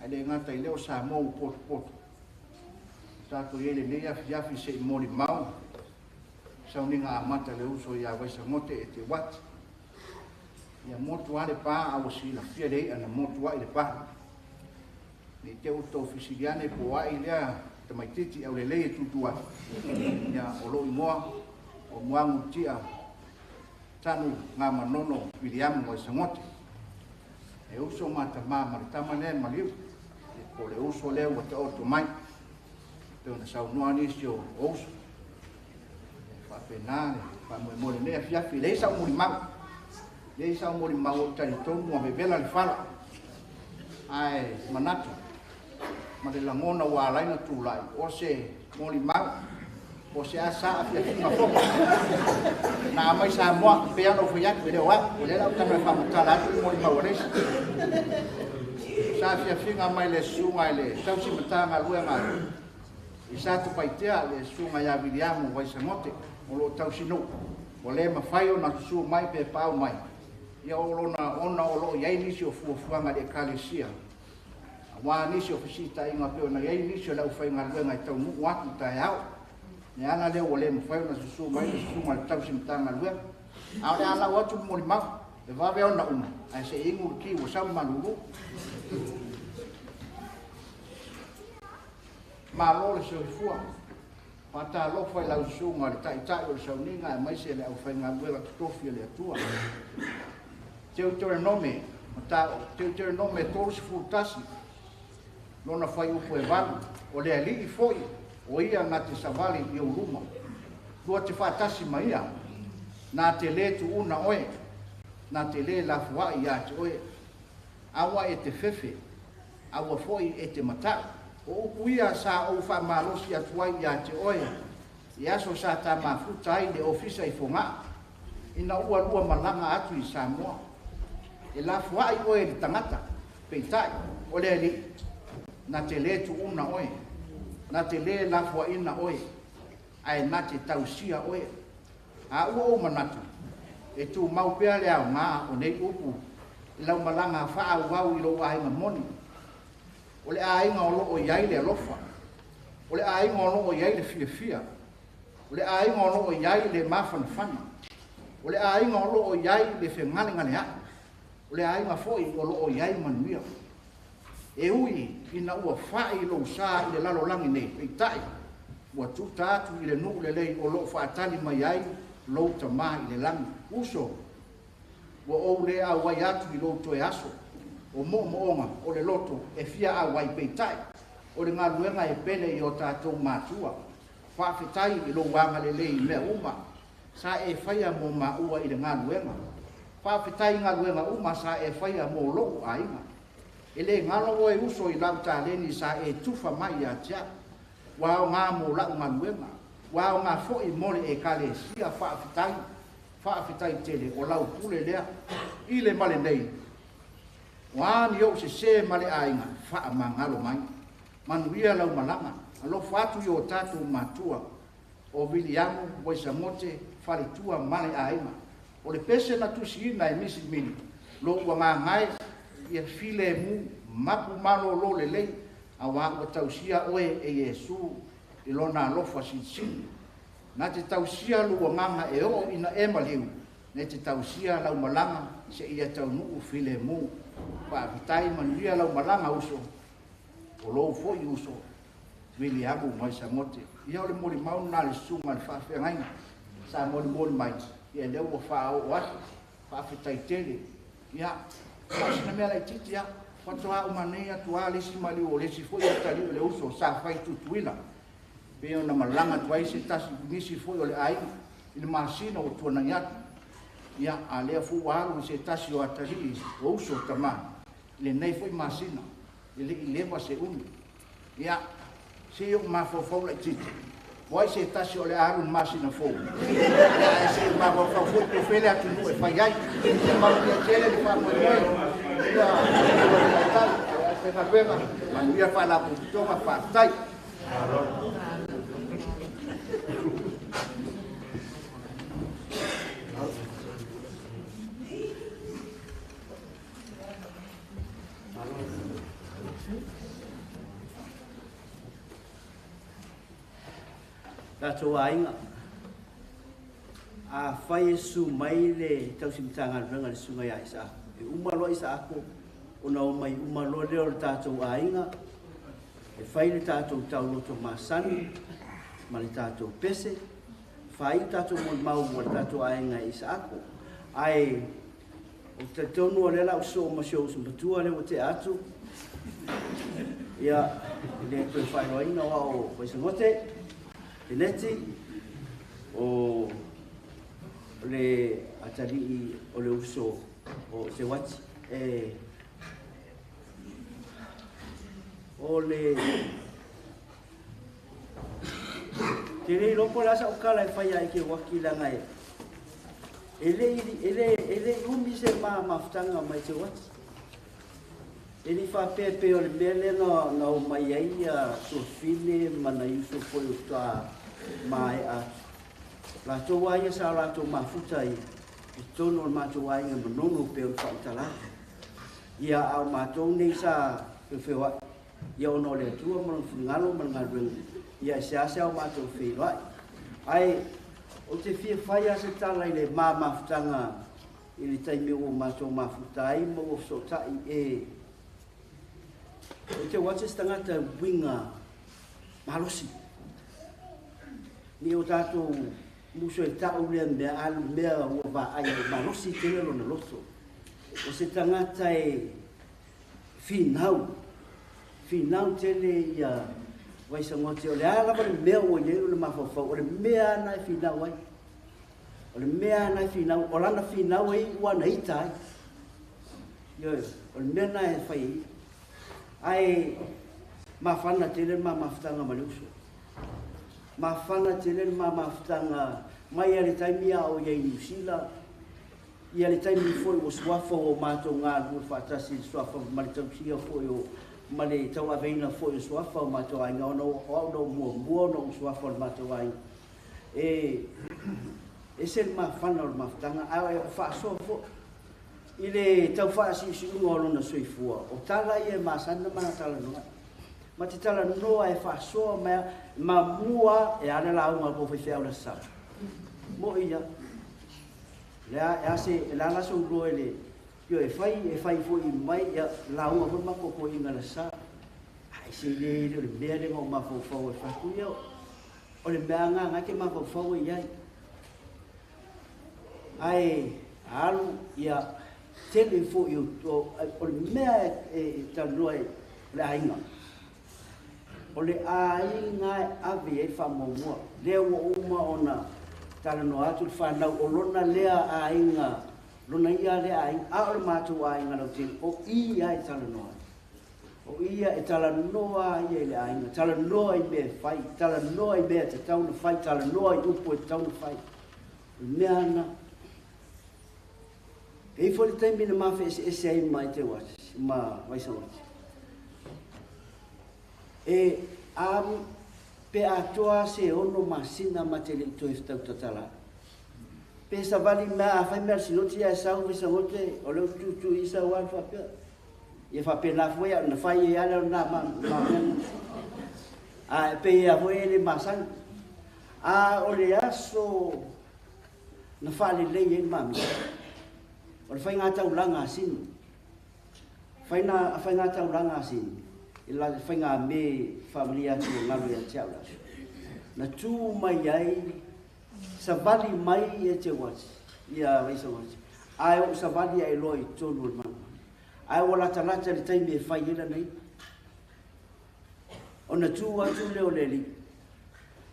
S: ae le gata i lea o Samoa ua potopoto. Ua tatou i ai i lenei afiafi se i molimau sauniga amata le uso ia Vaisagote e Te Wati. Ia motu lava le pa a ua silafia le i'a na motu ai le pa. Ne i te i ua tou fesili ane po o ai lea tamaitiiti aulelei e tutu atu. Ia o lou igoa o Muagu Tia Tanu Gamanono Viliamu Vaisagote. E uso ma tama ma le tama lea e maliu, po o le uso lea ua taoto mai. Pei ona saunoa nisi o uso. E faapena le faamoemoe lenei afiafi. E leai sau molimau. E leai sau molimau ou te talitonu ua vevela le fala. Ae manatu ma le lagona ua ala ai ona tulai, o se molimau, po o se asa afiafiga foi na aumai Samoa, e pei lava ona ou fai atu, e le o au, o lea la ou tago e faamatala atu le molimau a le isi. Sa afiafiga mai le susuga i le tausi Matagaluega i Satupaitea, le susuga ia Viliamu Vaisagote, o lo o tausinuu, ua le mafai ona susu mai pe paau mai, ia o lona ona o lo o i ai nisi o fuafuaga a le Ekalesia, aua nisi o fesilitaiga pei ona i ai nisi o le aufaigaluega e taunuu atu i taeao. Le ala lea ua le mafai ona susu mai le susuga i le tausi Matagaluega. A o le a lau atu le molimau, e vave ona uma, ae se i inu le ti ua sau malulu. Malo le soifua. Faatalofa i lau susuga i le Taitai o le Sauniga aemaise le aufaigaluega totofi a le Atua. Teuteronome, Teuteronome 31, lona fuaiupu e 8, o le Alii foi o ia na te savali i ou luma, lua te faatasi ma ia, na te lē tuuna oe, na te lē lafuaʻi iā te oe. Aua e te fefe, aua foi e te mataʻu. O upu ia sa ou faamalosi atu ai iā te oe i aso sa ta mafuta ai le ofisa i Fogaa, ina ua lua malaga atu i Samoa. E lafuaʻi oe e le tagata, peitai, o le Alii, na te lē tuuna oe, na te lē lafuaʻina oe, ae na te tausia oe. A ua ou manatu, e tumau pea le aoga o nei upu i lau malaga faaauau i lou aiga moni. O le aiga o lo o i ai le alofa, o le aiga o lo o i ai le fiafia, o le aiga o lo o i ai le mafanafana, o le aiga o lo o i ai le fegalegaleaʻi, o le aiga foi o lo o i ai manuia. E ui ina ua fa'i lou sa i le lalolagi nei, peitai, ua tuta atu i le nuu lelei o lo o faatali mai ai lou Tama i le lagi. Uso, ua ou le auai atu i lou toe aso o moomooga o le loto e fia auai, peitai, o le galuega e pele i o tatou matua. Faafetai i lou agalelei i mea uma sa e faia mo maua i le galuega. Faafetai i galuega uma sa e faia mo lou aiga. E le galo oe uso i lau taleni sa e tufa mai ia te au. Ua aoga mo lau galuega. Ua aoga foi mo le Ekalesia. Faafetai, faafetai tele, o lau pule lea i le ma lenei. O a ni ou sesē ma le aiga, faamagalo mai. Manuia lau malaga. Alofa atu i o tatou matua o Viliamu Waisamote faletua ma le aiga. O le pese na tusiina e Misi Mili, lou agaga e ia filemu mapu malōlō lelei, auā ua tausia oe e Iesu i lona alofa silisili. Na te tausia lou agaga e oo ina e maliu, na te tausia lau malaga seia taunuu filemu. Faafetai, manuia lau malaga uso, o lou foi uso Viliamu Waisamote. Ia o le molimau lena a le susuga i le faafeagaiga sa molimoli mai, ia lea ua faaoo atu, faafetai tele. Ia, na o sina mea laitiiti lava, faatoa uma nei atu lava le isi maliu o le isi foi atalii o le uso sa fai i Tutuila, pei ona malaga atu ai se tasi nisi foi o le aiga i le masina ua tuanai atu. Ia, a lea foi ua alu i se tasi o atalii o uso o tama i lenei foi masina, e le i leva se umi. Ia, se i ou mafaufau laitiiti, o ai se tasi o le a alu i le masina fou? Ia, ae se i mafaufau foi po o fea le atunuu e fai ai. Ia manuia tele le faamoemoe. Ia, le taitai, le aufaigaluega, manuia Faalapotopotoga, faafetai.
D: Tatou aiga, afai e susu mai le tausi Matagaluega le susuga ia Isaako, e uma loa Isaako ona omai uma loa lea o le tatou aiga e fai le tatou tauloto masani ma le tatou pese, faaiu tatou molimau a le tatou aiga i Isaako. Ae ou te talitonu o lea la sosoo ma si ou uso matua lea ua tea atu. Ia, e le toe faailoaina o au Vaisagote, Keneti, o le atalii o le uso o Sewati. E, o le Te le iloa po o le a sau tala e fai ai ke waki leaga e e le e le e le umi se ma mafutaga mai te wati. E le i faapea pei o le mea lea na na omai ai ia Tuafine ma nai uso foi o faatoa maea atu. Latou lava ia sa latou mafuta i totonu o le matou aiga Manono pei ona faamatala atu. Ia a o matou nei sa feofeoai ia ona o le Atua ma lona finagalo ma le galuega, ia e seasea o matou feiloai. Ae ou te fia fai lava se tala i le ma mafutaga i le taimi ua matou mafuta ai ma ua fesootai e o te watch se tagata uiga malosi. Ni o tatou muso e tau lea mea alu mea ua vaai ai malosi tele lona loto. O se tagata e finau, finau tele ia Vaisagote, o le a lava le mea ua i ai lona mafaufau, o le mea lava lena e finau ai. O le mea lava lena e finau, o lana finau e iu lava na ita ai. Ioe, o le mea lena e fai e ia. Ae mafana tele le ma mafutaga ma le uso. Mafana tele le ma mafutaga mai lava i le taimi a o i ai i Niu Sila, Ia le taimi foi ua suafa ua matou galulue faatasi i le suafa ma le tausia foi o ma le tauaveina foi o suafa o matou aiga ona o au na ou muamua ona ou suafa o le matou aiga. E ese le mafana o le mafutaga ae o faasoa foi i le tau faasiusiuga o lona soifua. O tala ia e masani ona ma talanoa ai. Ma te talanoa e faasoa mai ma mua e ala lauga a le faifeau i le Aso Sa. Mo'i ia. Le a se le a la sou iloa i le ioe e fai e fai foi mai ia lauga foi matou toeaiina i le Aso Sa. Ai se le le o le mea lea na ou mafaufau ai fai atu ia o le mea lava lena e te mafaufau ai i ai. Ae alu ia tele foi o, o le mea e talanoa ai o le aiga. O le aiga e ave i ai le faamuamua. Lea ua uma ona talanoa atu le fanau, o lona lea aiga, lona ia lea aiga, a o le matou aiga lautele, o i lava e talanoa ai. O ia e talanoa ia i le aiga, talanoa i mea e fai, talanoa i mea e tatau ona fai, talanoa i upu e tatau ona fai. O le mea lena. E i ai foi le taimi na ma feeseese ai ma Eteuati, ma Vaisauati. E a Pe atoa se 6 masina ma te le i toe tautatala. Pe savali mea a fai mea sinoti ia sau Vaisagote o leo tutu i sau alu faapea. Ia faapena foi na fai e ala o na ma mea. A pe ia foi e le masani. A o le aso na whaalelei e mami. O le whai ngā taulanga a sini. Whai ngā taulanga a sini. I la whai ngā me whaamalia atu o ngalo ia te au laso. Na tū mai ai, savali mai e te wati, ia Vaisagote. Ai o savali ai loa i tonu o le mana. Ai o lata lata le taimi e whai ela nei. O na tū atu leo le li.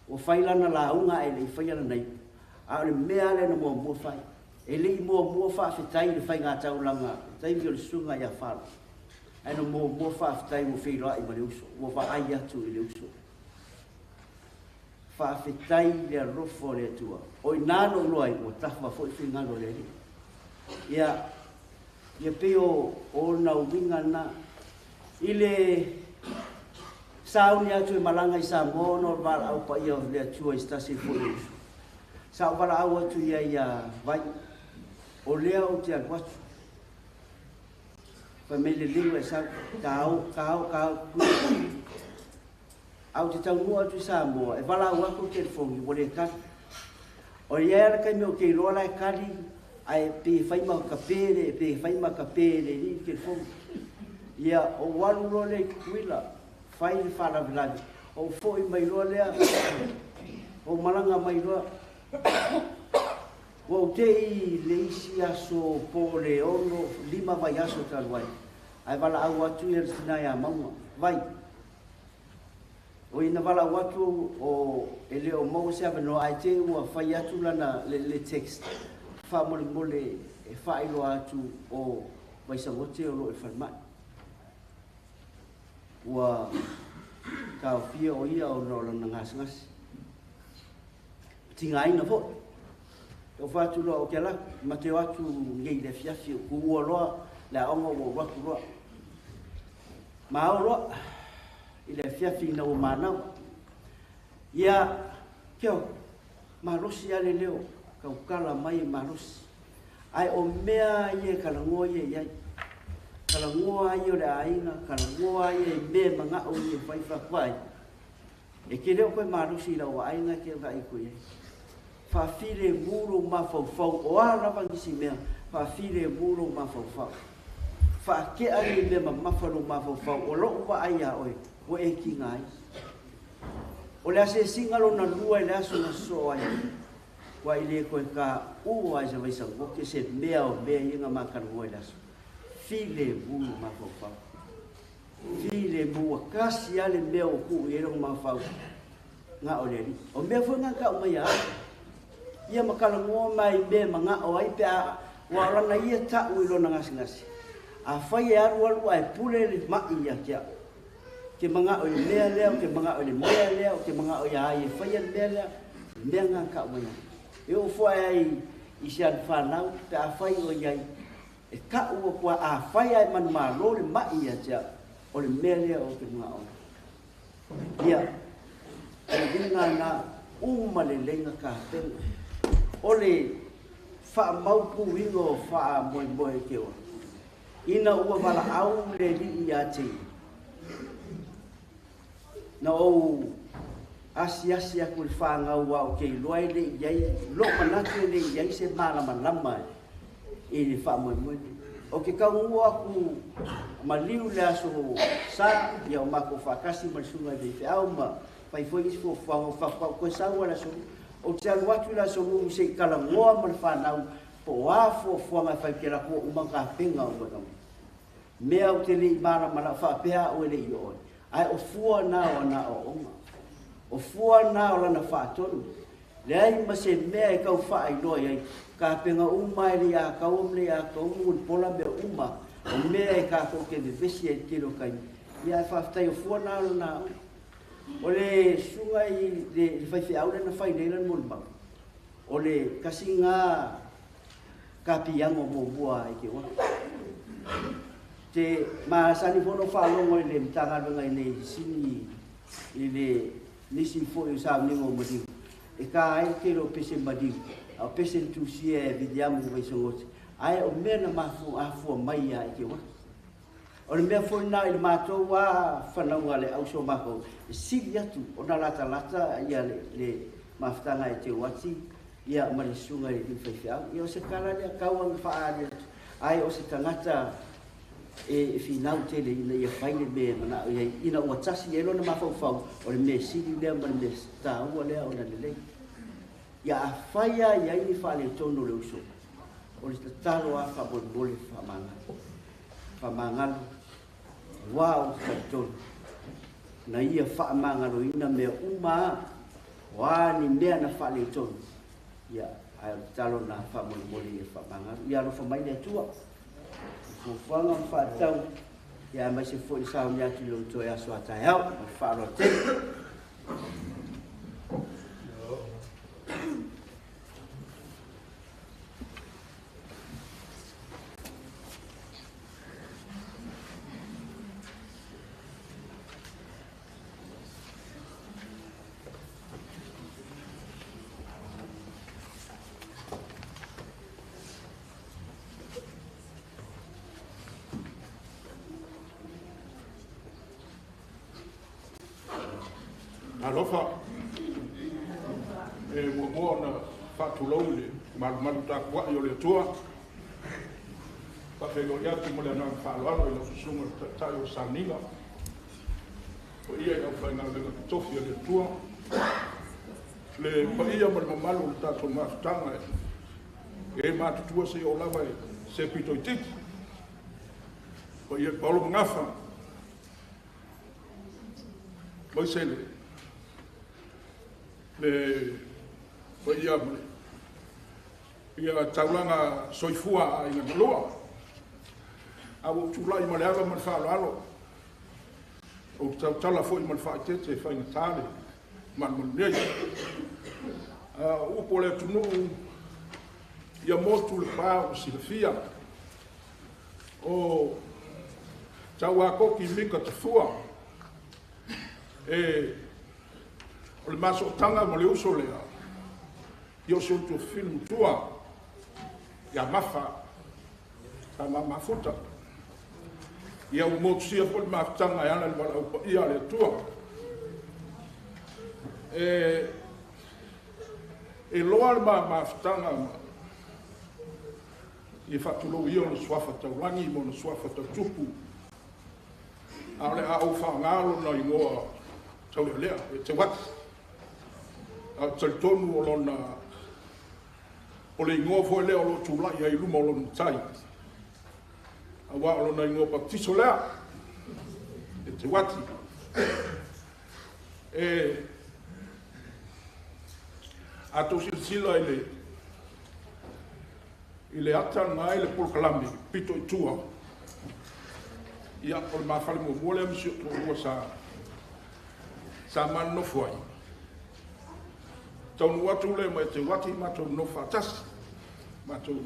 D: O whai lana la unga e le i whai ala nei. A o le mea le na mua mua whai. E le i mua mua whaafetai le whai ngā taulanga. Taimi o le sunga ia whalo. Ai na mua mua whaafetai mo whiroa i ma le uso. Ua waai atu i le uso. Whaafetai le arofo le atua. O i nāno loa i ua tafa foi whingalo le li. Ia, ia peo o na uwinga na. I le sauni atu e malanga i sa mono wala au pa ia o le atua i stasi foi uso. Sa wala au atu ia ia vai. O lea o te alu atu. Whai mele liu e sa kao, kao, kao, kui. Au te taunua atu i Samoa, e wala au aku telefoni, ua le kali. O ia ala kai meo ke iloa la e kali, ai pe whaima ka pere, pe whaima ka pere ni telefoni. Ia, o walu loa le kuila, whai le whalavelave. O foi mai loa lea, o malanga mai loa. Ua te i le isi aso po le 6, 5 vai aso talu ai. Ai wala au atu ia le sinai a maunga, vai. O ina wala au atu o e leo maua se awanoa ai te ua whai atu lana le text. Wha mole mole e whailoa atu o Vaisagote o lo e whanmai. Ua kāwhia o ia o no lana ngasingasi. Tinga aina foi. O whātu loa o ke ala, mateo atu ngei le fiafi o kuua loa, le aonga ua watu loa. Maao loa, i le fiafi ina ua mānawa. Ia, keo, malosi ale leo, kaukala mai e malosi. Ai o mea ia kalangoa ia iai. Kalangoa ia o le ainga, kalangoa ia i mea mangao ia whai whakwai. E ke leo koe malosi i lau ainga ke vai koe ai. Whawhire mūro mawhauwhau, o a rawa ngisi mea, whawhire mūro mawhauwhau. Whaakea ni mea mamawharo mawhauwhau, o loo wa ai a oe, o e ki ngai. O le ase singalo na lua e le aso na so ai, wa i le koe ka ua ai sa vaisa ngoke se mea o mea inga mākanu oe le aso. File mūro mawhauwhau. File mūa kasi ale mea o ku i ero mawhau ngā o le ri. O mea fue ngā ka umai a. Ia makalangoa mai me manga o ai pe a wa lana ia ta u lona ngasi ngasi. A whai e aru aru ai pule le mai ia kia. Ke manga o le mea lea, ke manga o le mea lea, ke manga o ia ai e whai e mea lea, mea ngā ka umai. E o fua ai i se anu whanau, pe a whai o iai. E ka ua kua a whai ai manu malo le mai ia tia, o le mea lea o ke manga o. Ia, e ringa ngā uma le lenga ka penga. O le whaamaupu ingo o whaa moe moe ke oa. Ina ua wala au le li ia te. Na ou asi asi aku le whaangau au ke iloa le iai, lo manatu le iai se malama lama i le whaa moe moe. O ke kaungua aku maliu le aso sa ia o mako whakasi ma le sunga i le au ma whai foi isi fo whango whakau koe saua le aso. O te alu atu la so mu se kalangoa ma le whanau po a fo fuanga whai ke la kua umanga penga o wena. Mea o te lei mara mara whaapea o ele i oe. Ai o fua nā o nā o onga. O fua nā o lana whaatonu. Le ai ma se mea e kau whaai loa iai. Ka penga uma e le a kau le a kau un pola mea uma. O mea e ka kau ke vevesi e te telo kai. Ia e whaaftai o fua nā o nā o. O le sunga i le whaiwhi au le na whai leila mo le mau. O le kasi ngā kapiango mō mua i ke wā. Te maasani fono whaalongo i le mtangaluenga i le sini i le Nisi foi o sauniga o maliu e ka ai le tele o pese maliu, a o pese na tusia e Viliamu Vaisogote, ae o mea na afua mai ia i te uati. O le mea foi lena i le matou lava fanauga a le auso makou, e sili atu ona latalata ia le mafutaga e Teuati ia ma le susuga i le alii faifeau. Ia o se tala lea tau lava ina faaali atu, ae o se tagata e finau tele ina ia fai le mea e manao i ai ina ua tasi i ai lona mafaufau, o le mea sili lea ma le mea taua lea ona lelei. Ia afai lava e i ai ni faaletonu o le uso, o le tatalo lava faamolemole faamagalo. Faamagalo, aua ou te talitonu na ia faamagaloina mea uma lava, o a ni mea na faaletonu, ia, ae o le tatalo lena faamolemole ia faamagalo. Ia alofa mai le Atua i fuafuaga ma faatatau, ia aemaise foi le sauni atu i lona toe aso a taeao. Ma le faaaloalo tele.
C: Alofa, e muamua ona faatulou i le malumalu tapuai o le Atua. Faafeiloai atu ma le agaga faaaloalo i lau susuga i le Taitai o Sauniga, paia i le aufaigaluega totofi a le Atua, le paia ma le mamalu o le tatou mafutaga e matutua seia oo lava i se pito itiiti, paia i paolo ma gafa, aemaise le paia ma le ia taulaga soifua a aiga na lua. A ua ou tulai ma le ava ma le faaaloalo, ou te tautala foi ma le faaeteete e faigata le malumalu nei. O upu a le atunuu, ia motu le pa ua silafia, o Tauakoki Mika Tafua, e o le masootaga ma le uso lea, ia o si ou tuafafine matua ia Mafa Tama Mafuta. Ia ua motusia foi le mafutaga e ala i le valaau paia a le Atua. E loa le mafutaga ma ia faatulou ia ona suafa taulagi ma ona suafa tautupu, a o le a ou faaaoga lona igoa taulealea e Teuati. A ou te talitonu o lona o le igoa foi lea o lo o tulai ai i luma o lona matai, aua o lona igoa baptiso lea e Teuati. E a tou silasila i le ata lena i le polokalame pito i tua, ia o le ma fale muamua lea ma si ou toalua sa ma nonofo ai. Taunuu atu le ma Teuati matou nonofo faatasi. Matou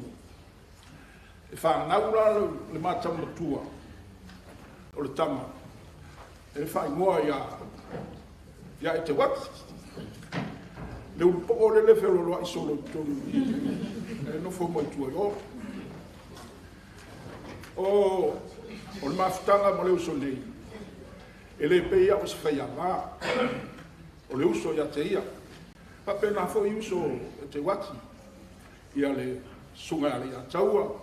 C: e fanau la le matau matua o le tama e faaigoa ia e Teuati. Le ulupoo le le feolooloai solo i totonu i e nofo mai tua i o. O le mafutaga ma le uso nei, e le pei au se faiava, o le uso ia te ia. Faapena foi uso e Teuati, ia le susuga ia Leiataua,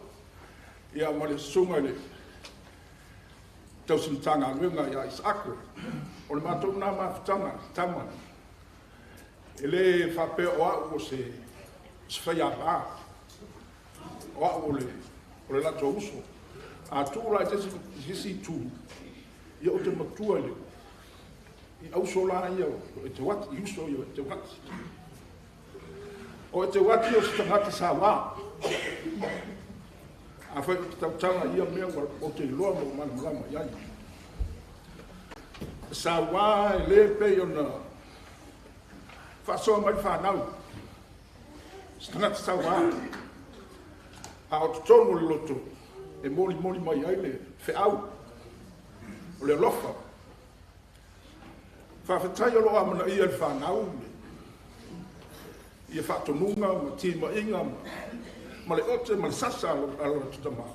C: ia ma le susuga i le tausi Matagaluega ia Isaako. O le matou na mafutaga, tama, e le faapea o au o se faiava, o au o le latou uso. A tuu la i se isi itu, ia ou te matua i le i auso la ia o e Teuati, i uso ia o e Teuati. O e Teuati o se tagata sauā. Afai o te tautala ia mea ua ou te iloa ma ou malamalama i ai. Sauā e le pei ona faasoa mai fanau, se tagata sauā. A o totonu o le loto, e molimoli mai ai le feau, o le alofa.
T: Faafetai o loo amanaia le fanau ia faatonuga ma timaiga ma le ote ma le sasa a lo latou tama.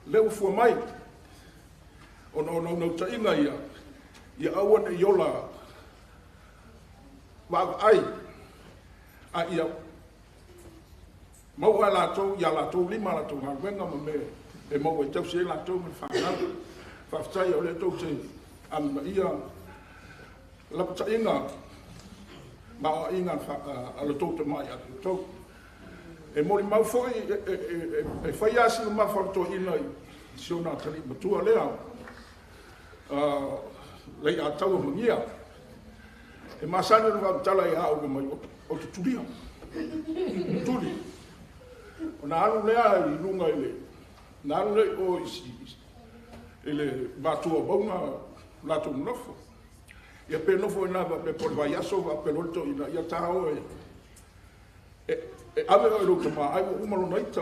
T: Lea ua fua mai, ona o naunautaiga ia, ia aua ne i ola vaavaai, a ia maua e latou ia latou lima latou galuega ma mea e maua e tausi ai latou ma le fanau. Faafetai o lea tou te amanaia lapataiga ma aoaiga a le tou tama ia te outou. E molimau foi, e fai lava si mamafa o le toeaina i si ona atalii matua lea, Leiataua Magia. E masani ona faamatala ia au mai o te tulia. Tuli. Ona alu lea i luga i le, na alu lea i o i le matua mauga latou nofo. Ia pe nofo i nā pe po le vaiaso pe loa le toeaina, ia tā oe e ave oe i lou tama, ai ua uma lona ita.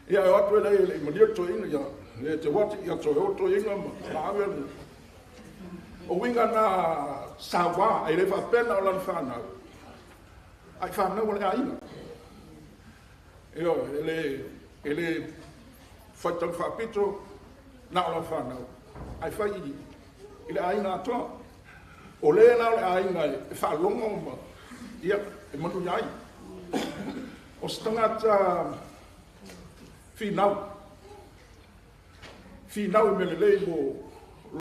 T: Ia e o atu e lei le i malia le toeaina, ia le te wati, ia toe o toeaina ma ave le. O uiga na sawa, ai le faapena o lana fanau, ai fanau o le aiga. Io, e le faitau faapito na o lana fanau, ai fai i le aiga atoa. O le la o le aiga e faalogo ma, ia, e manu ai. O se tagata finau. Finau e mea lelei mo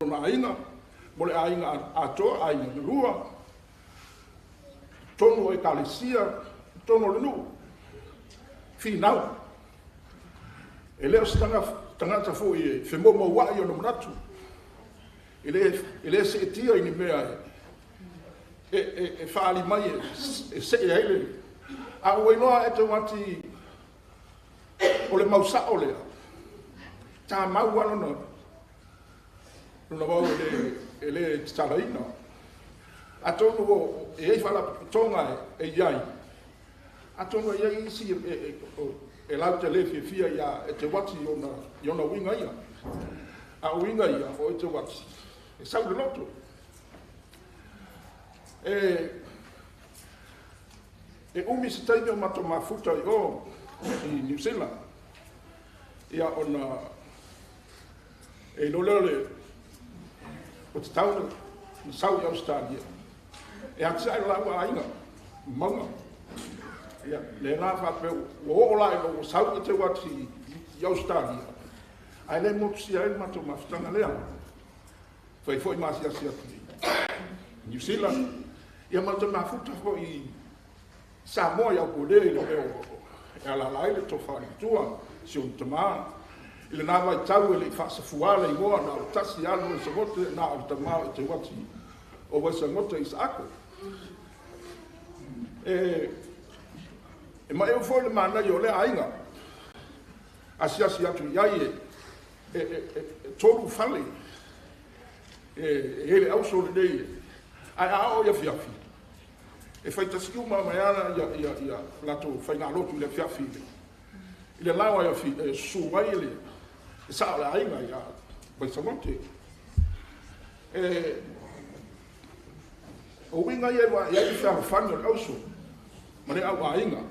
T: lona aiga, mo le aiga atoa, aiga na lua, tonu o ekalesia, tonu o le nuu. Finau. E le o se tagata foi e femoumouai ona manatu. E le seetia i ni mea e faali mai e see ai le. A ua iloa e te wati o le mausao lea, tā mau a lona wau e le tatalaina. Atonu o e ei faalapotopotoga e iai, atonu e iai isi e lau te le fiafia ia e te wati i ona uiga ia. A uiga ia o e te wati, e sau le loto. E umi se taimi o matou mafuta i o i New Zealand. Ia ona e iloa lea o le o te tau na sau i Australia. E atiae le laua aiga, mauga. Ia, le la faapea, ua oo la i ua sau i te wati i Australia. Ae le motusia ai le matou mafutaga lea. Fai foi maasiasi atu i New Zealand. Ia ma te mafuta foi i Samoa i Aupolea i le mea e alala ai le tofa i matua, si ona tama. I le nā vaitau e le i faasafua le igoa, na o le tasi alu Vaisagote, na o le tama o te wati o Vaisagote i Saako. E maeu foi le manaia o lea aiga, asiasi atu i ai e tolu fale, e hele auso lenei, ai a o ia fiafi. E faitasi uma mai ana ia latou faigalotu i le fiafi i le laoa e susu ai le sao o le aiga ia Vaisagote. O uiga ia e iai le fealofani o le auso ma le au aiga.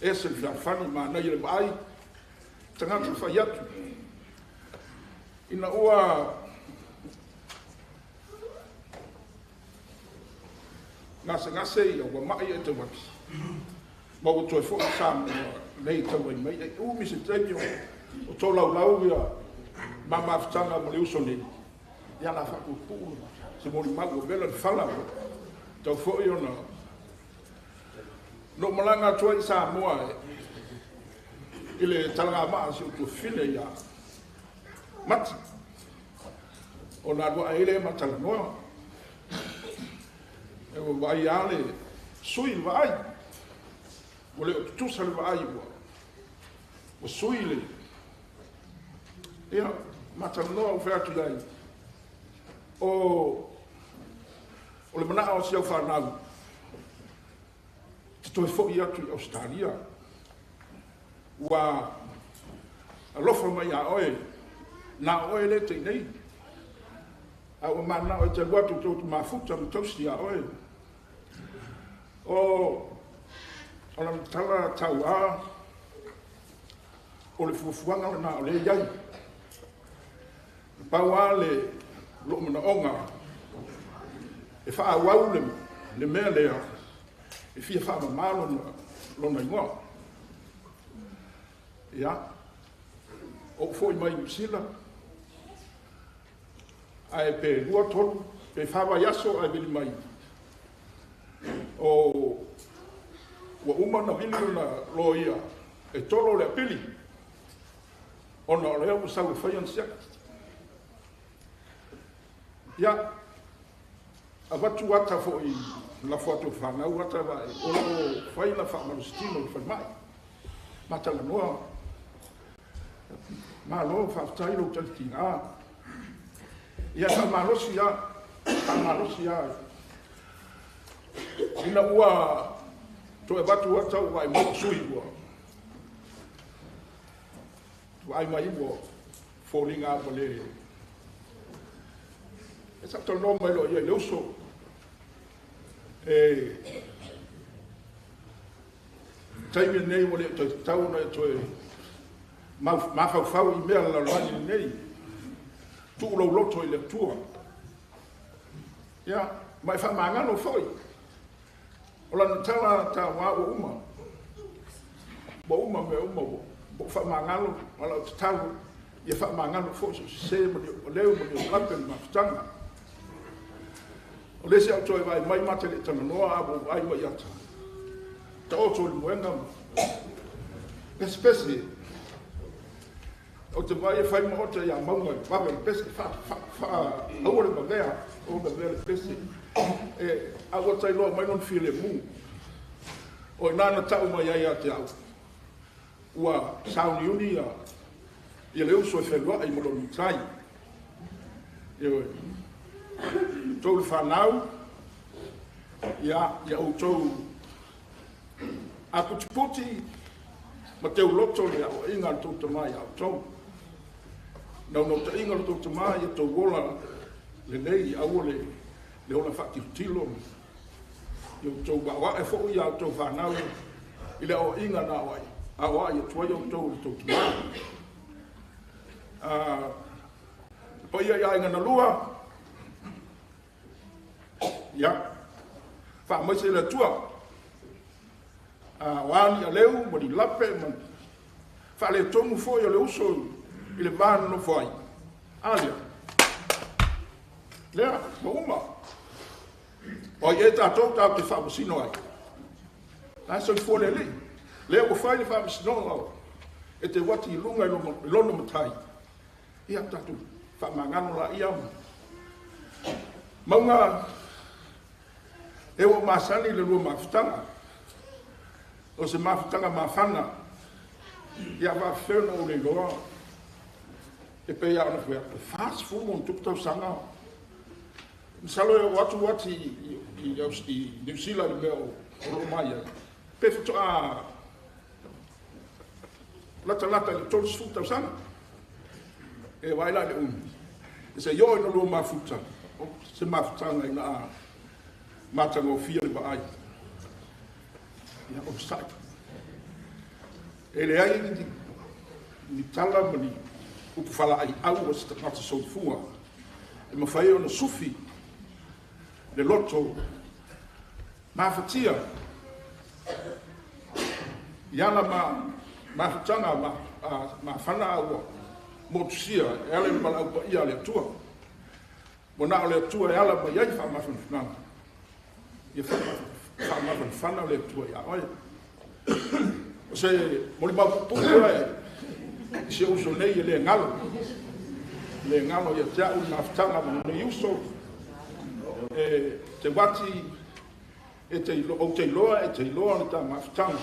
T: E se le fealofani manaia le vaai, tagata fai atu. Ina ua gasegase ia ua mai e te wati. Ma ua toe foi sa nei tau ai mai. E umi se taimi o tō laulau ia mamafutaga ma le uso nei. Ia la faapupuu se molimau ua vela le fala. Tau foi ona no malaga atu ai i Samoa i le talagamaa si o tuafine ia Mati. O nā lua ae le matalanoa. E ua vaai a le sui le vaai. Ua le o tutusa le vaai ua sui le. Ia, matalanoa ua fai atu iai. O le manaa o si au whanau, te toe foi atu i Australia. Ua alofa mai a oe, nā oe le teinei. A ua mananao e te alu atu tou te mafuta ma tausi iā oe. O o lana tala tauā o le fuafuaga lena o lea e i ai. Na pau lava le lou manaoga e faaauau le, le mea lea e fia faamama lona, lona igoa. Ia, ou foi mai Niu Sila, ae pe 2, 3, pe 4 vaiaso ae vili mai. O ua uma ona vili lona loia e tolo le apili, ona o lea ua sau e fai ana siaki. Ia, avatu ata foi lafo atu i fanau ata vae, o lo o fai na faamalositino i le falemai. Matalanoa, malo, faafetai lou talitiga. Ia faamalosi lava, faamalosi lava. Ina ua toe avatu ata ua vaai mai le sui ua vaai mai ua foliga ua le e sa talanoa mai loa ia i le uso e taimi lenei ua le toe tatau ona e toe mafaufau i mea o le lalolagi lenei. Tuu lou loto i le Atua. Ia, ma e faamagalo foi. O lana tala tauā ua uma. Ua uma mea uma ua ou faamagalo, ma lau tatalo, ia faamagalo foi so o se sē ma ni ou aleu ma ni ou lape ma mafutaga. O le isi a ou toe vaai mai ma te le i talanoa a ua ou vaai mai ia ta taoto i le moega ma pesepese. Ou te vaai e fai maota ia Mauga e vave le pese, fa, fa, fa, aua le vavea, o vavea le pese. E, a ua tailoa mai lona filemu. O ina na tau mai ai ia te au, ua sauniuni ia, ia le uso e feluai ma lona matai. Ioe. Outou le fanau, ia, ia outou aputiputi ma teuloto le aoaiga a le tou tama ia outou. Naunautaiga o le tou tama ia tou ola lelei, aua le, le ola faatilotilo, ia outou aoae foi ia outou fanau i le aoaiga na aoai, aoai atu ai outou i le tou tama. Le paia i aiga na lua, ia, faamaise le Atua. O a ni aleu ma ni lape ma faaletonu foi o le uso i le va nonofo ai. A lea, lea, ua uma. O ai ea tatou tatou te faamasino ai? La e soifua le Alii. Lea ua fai le faamasinoga e te uati i luga i lona matai. Ia, tatou faamagalo laia ma mauga e ua masani le lua mafutaga. O se mafutaga mafana, ia faafefea ona ou le iloa e pei lava ona fai atu, e 40 ma ona tupu tausaga. Masalo e oo atu Uati i Niu Sila i le mea o lo o mai ai, pe faatoa latalata i le 30 tausaga. E vaai la i le umi, e se i oo ina lua mafuta, o se mafutaga ina a matagofie le vaai. Ia, onosai. E leai ni tala ma ni upu faalaaiau a se tagata soifua e mafai ai ona sufi le loto mafatia i ana mafutaga mafana a ua motusia e ala i le valaau paia a le Atua. Ua na o le Atua e ala mai ai faamafanafanaga. Ia faamafanafana le Atua ia oe. O se molimau puupuu lea i si ou uso nei e le galo. Le galo ia te au le mafutaga ma lenei uso. E te wati e te ilo, ou te iloa e te iloa le ta mafutaga.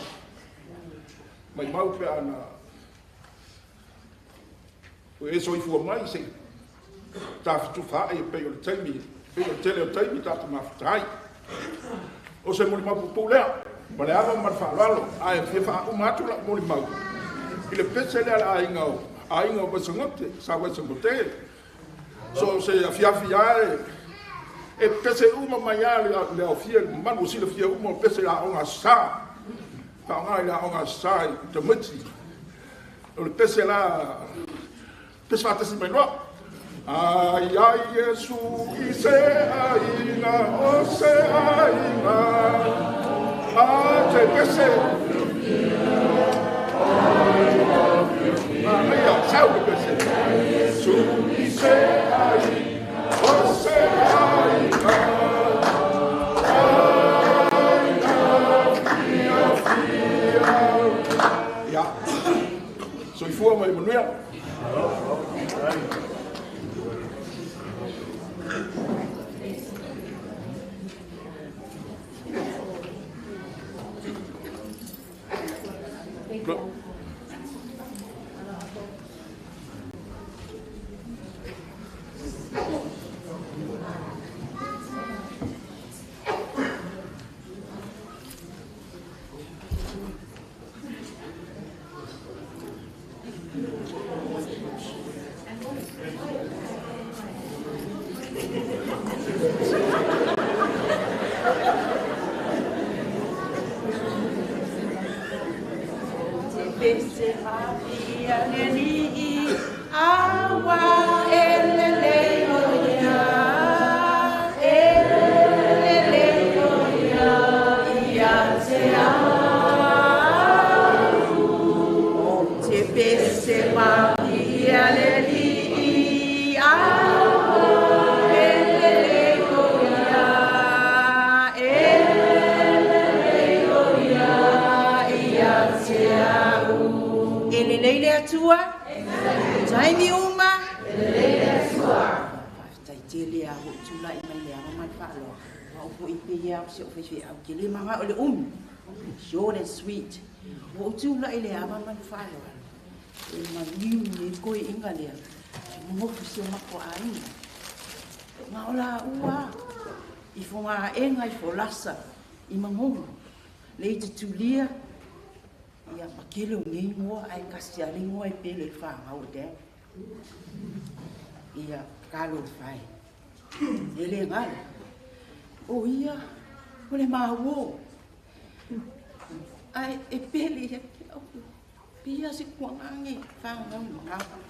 T: Maimau pe ana ua e soifua mai se i tafatufa ae e pei o le taimi, pei o le tele o taimi tatou mafuta ai. O se molimau puupuu lea, ma le ava ma le faaaloalo, ae fia faauma atu lau molimau i le pese lea a le aiga o, aiga o Vaisagote, sa Vaisagote. So se afiafi ae e pese uma mai a le aofia le mamalu o silafia uma o pese aoga sa faaaoga i le aoga sa i tamaiti o le pese la pese faatasi mai loa ai ai Iesu i se aiga o se aiga a te pese Maria, sau le pese Iesu i se aiga o se aiga Ia, soifua ma le manuia.
E: Short and sweet. Ua ou tula'i le ava ma le fa'aloalo e maliu nei koe iga lea mogofu si o mato aiga ma o lāua i fogā'ega i folasa i magoga le i tutulia ia makele o nei igoa ae kasi a le igoa e pele i le fagau e dad ia talofa e e lē galo o ia o le mauō ae e pele ia te au pia se kuagage fagau i magau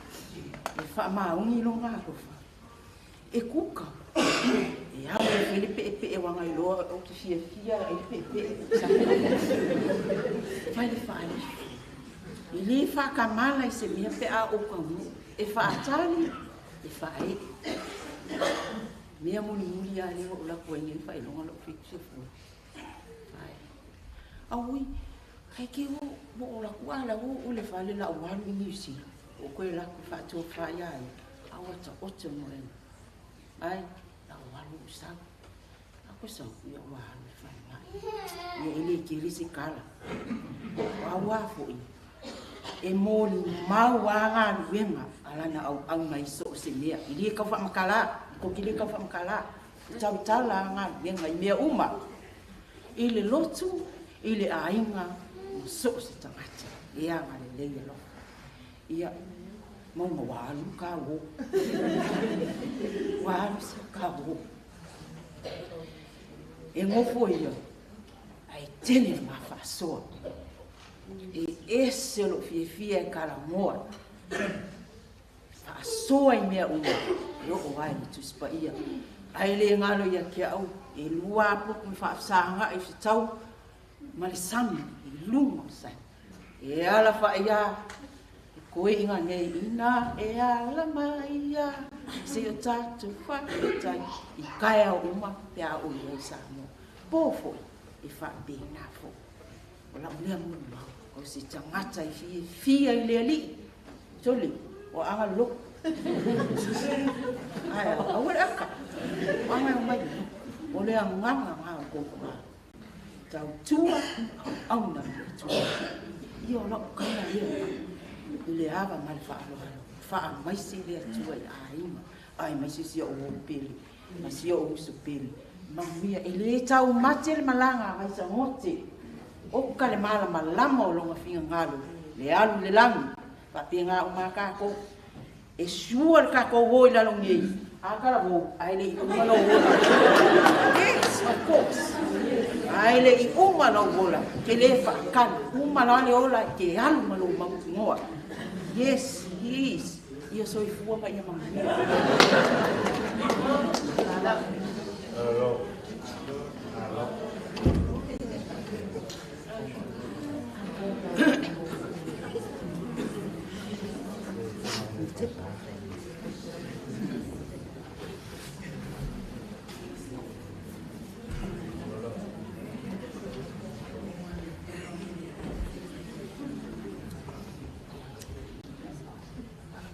E: e faamaogi lona alofa e kuka e au e fai le pe'epe'e uaga iloa ou te fiafia ai le pe'epe'e fai le fa'alifi e lē fa'akamala i se mea pe a ou taunuu e fa'atali e fa'ae'e mea mulimuli a lea ua ou laku ai nei le fa'ailoga lo'u 74 ai aui ai ke o mo o laku ala o o le fale la o alu i New Zealand o koe laku fa'atofa ia ia aua ta'oto mo e ai la o alu o sau ako sau ia ua alu le falemai ia e lē kele se kala o auā fo'i e molimau a galuega alana au'auna i so o se mea i lē kau fa'amakalā ko ki lē kau fa'amakalā e tautala a galuega i mea uma i le lotu i le aiga ma so o se tagata e agalelei alofa ia mauga ua alu ka uō ua alu se ka uō e gofo ia ae tele le mafa'asoa e ese o lo'u fiafia e kalamoa fa'asoa i mea uma e o'o ai le Tusi Paia ae lē galo ia te a'u e lua apoku ma fa'afesaga'i fetau ma le sami i luga o le sami e ala fa'aiā e koe'iga nei ina e ala mai ia se o tatou fa'afetai i kaeao uma pe a o i ai Samoa pō fo'i e fa'apena fo'i o la'u lea molimau o se tagata i fiafia i le Ali'i sole o aga loku ae aua le aka o aga e omai o le agaga gā o kou fa'ā tautua au'auna i le Atua ia o la'u kala lea i le ava ma le fa'aloalo fa'amaise le Atua i aiga ae maise si o'u ou pele ma si o'u uso pele manuia e lē taumate le malaga agai sagote oka le malamalama o lona finagalo le alu i le lagi fa'apegā uma kākou e sua le kākou o i lalogei
U: A talavou, ae le i uma lou ola. Yes, of course. Ae le i uma lou ola, te lē faatali, uma loa le ola e te alu ma lou mautinoa. Yes, he is. Ia soifua ma ia manuia.
C: Alo. Alo.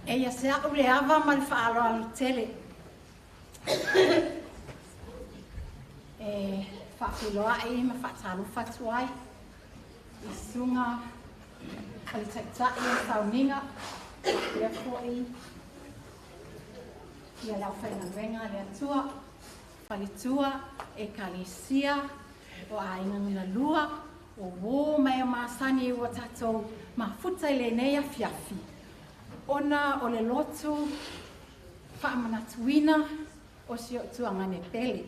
V: Eia se a'u le ava ma le faaaloalo tele e faafeiloai ma faatalofa atu ai i susuga a le Taitai o Sauniga, lea foi ia le aufaigaluega a le Atua, faletua, Ekalesia, o aiga galalua, o uō ma e masani ua tatou mafuta i lenei afiafi, ona o le lotu faamanatuina o si o'u tuagane pele.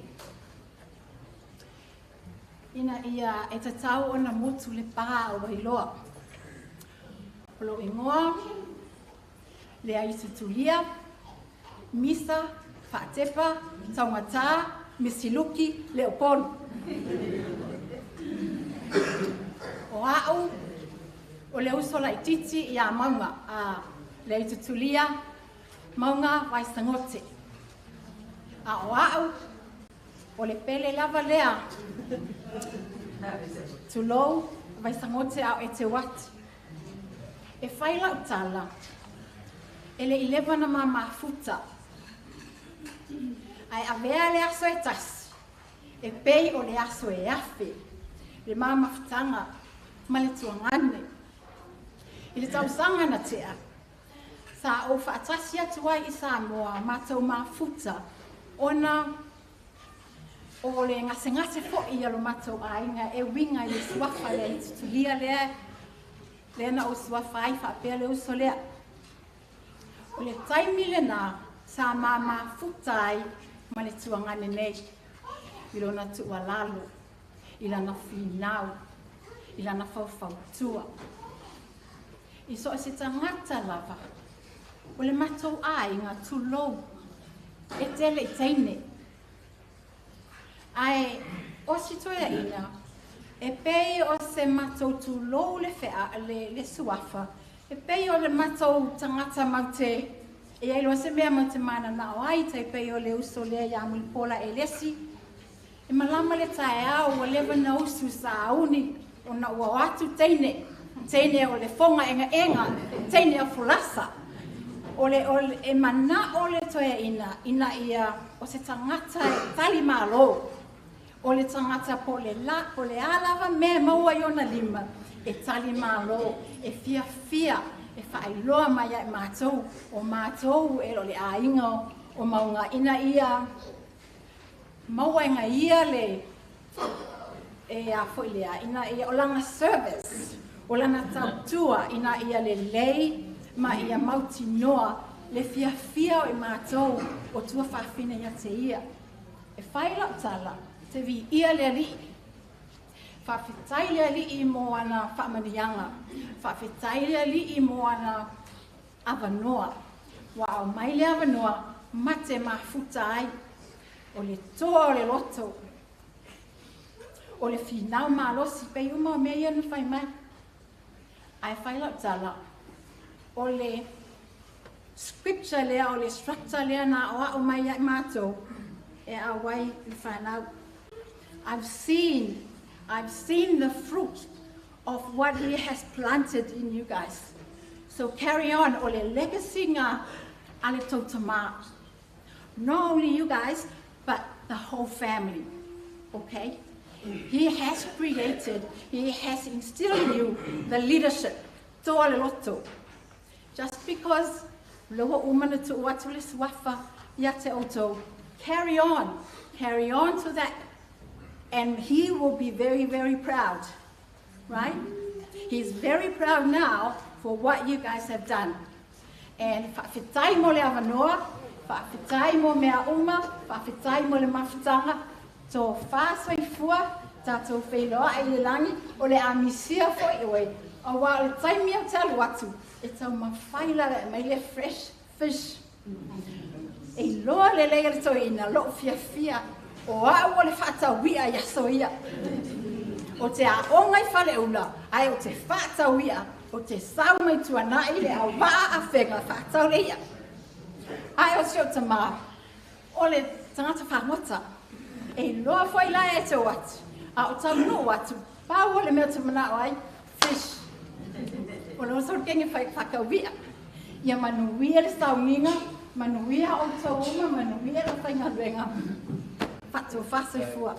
V: Ina ia e tatau ona motu le pā o Wailoa. O lou igoa, Leaisutulia, Misa, Faatepa, Taugatā, Misiluki, Leopolu. O a'u, o le uso laitiiti iā Mauga, a Leaitutulia, Mauga Vaisagote. A o a'u, o le pele lava lea. Tulou, Vaisagote a o Eteuati. E fai lau tala, e le i leva ona ma mafuta, ae avea le aso e tasi, e pei o le aso e afe, le ma mafutaga ma le tuagane. I le tausaga na tea, sa ou faatasi atu ai i Samoa matou mafuta ona o le gasegase foi a lo matou aiga e uiga i le suafa lea i tutulia lea lea na ou suafa ai faapea le uso lea. O le taimi lenā sa ma mafuta ai ma le tuagane nei i lona tuualalo, i lana finau, i lana faufautua. I so o se tagata lava o le matou aiga, tulou, e tele i teine. Ae o si toeaina, e pei o se matou tulou le fea, le, le suafa, e pei o le matou tagata mau te, e iai loa se mea mau te mananao ai, tai pei o le uso lea iā Mulipola Elesi, e malama le taeao ua leva na usu sauni ona ua o atu teine, teine o le foga egaega, teine o folasa. O le, o le, e manao le toeaina ina ia o se tagata e tali malo, o le tagata po o le la, po o le a lava mea e maua i ona lima, e tali malo, e fiafia, e faailoa mai ia i matou, o matou e o le aiga o Mauga, ina ia maua e gaia le, e a foi lea, ina ia o lana service, o lana tautua, ina ia lelei ma ia mautinoa le fiafia o i matou o tuafafine ia te ia. E fai lau tala, te viia le Alii. Faafetai le Alii mo ana faamanuiaga. Faafetai le Alii mo ana avanoa. Ua aumai le avanoa ma te mafuta ai. O le toa o le loto, o le finau malosi, pei uma o mea ia na fai mai. Ae fai lau tala, o le scripture lea, o le structure lea na aoao mai ia i matou, e auai le fanau. I've seen, I've seen the fruit of what he has planted in you guys. So carry on, o le legacy nga a le tou tama. Not only you guys, but the whole family. Okay? He has created, he has instilled in you the leadership. Toa le loto. Just because lo ua uma na tuu atu le suafa ia te outou, carry on, carry on to that, and he will be very, very proud, right? He's very proud now for what you guys have done. And faafetai mo le avanoa, Faafetai mo mea uma, faafetai mo le mafutaga, tofa soifua, tatou feiloai i le lagi, o le a misia foi oe, auā o le taimi ou te alu atu, e taumafai lava e aumai le fresh fish. E iloa lelei e le toeaina lou fiafia o au o le faatau i'a i aso ia. Ou te aoga i Faleula, ae ou te faatau i'a, ou te sau mai Tuanai i le auvaa afega faatau le i'a. Ae o si ou tamā, o le tagata fagota, e iloa foi la e te o atu, a o taunuu atu, pau o le mea ou te manao ai, fish. O le oso kenge fai whakauia. Ia manuia le sauniga, manuia outou uma, manuia le aufaigaluega. Faatofa soifua.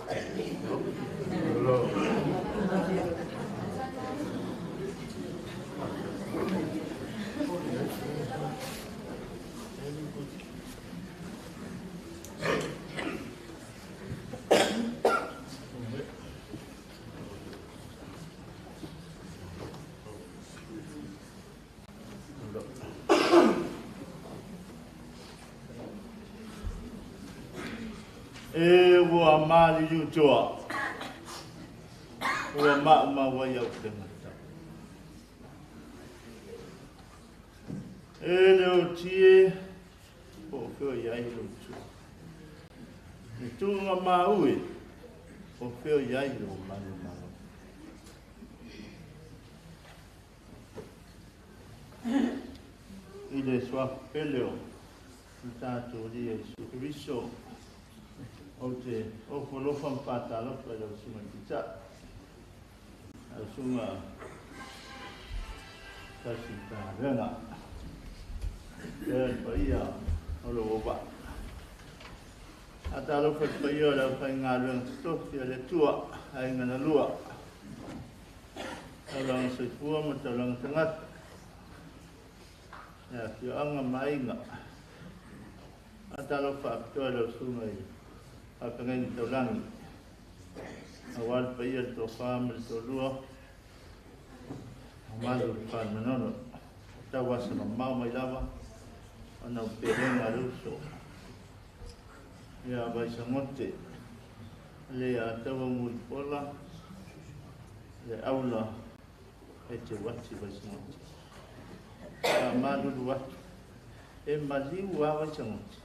C: E ua maliliu toa, ua maumau ai au pemata. E le o tie, po o feo i ai lo tu. E tūnga maue, o feo i ai lo manu malo. I le suafa pele o le tatou Alii Iesu Keriso, ou te ofo alofa ma faatalofa i lau Susuga i le Taitai, lau Susuga Tausi Matagaluega, faapea le paia o lou auvaa. Faatalofa i le paia o le aufaigaluega totofi a le Atua, aiga na lua, taulaga soifua ma taulaga tagata, le afioaga ma aiga. Faatalofa faapitoa i lau Susuga i le Faafeagaiga Taulagi, aua le paia, le tofa ma le toalua, mamalu o le Fale Manono. Tau asa mamao mai lava ona o pelega a le uso ia Vaisagote, le ataua Mulipola, le aula e te uati Vaisagote. Faamalulu atu, e maliu a Vaisagote,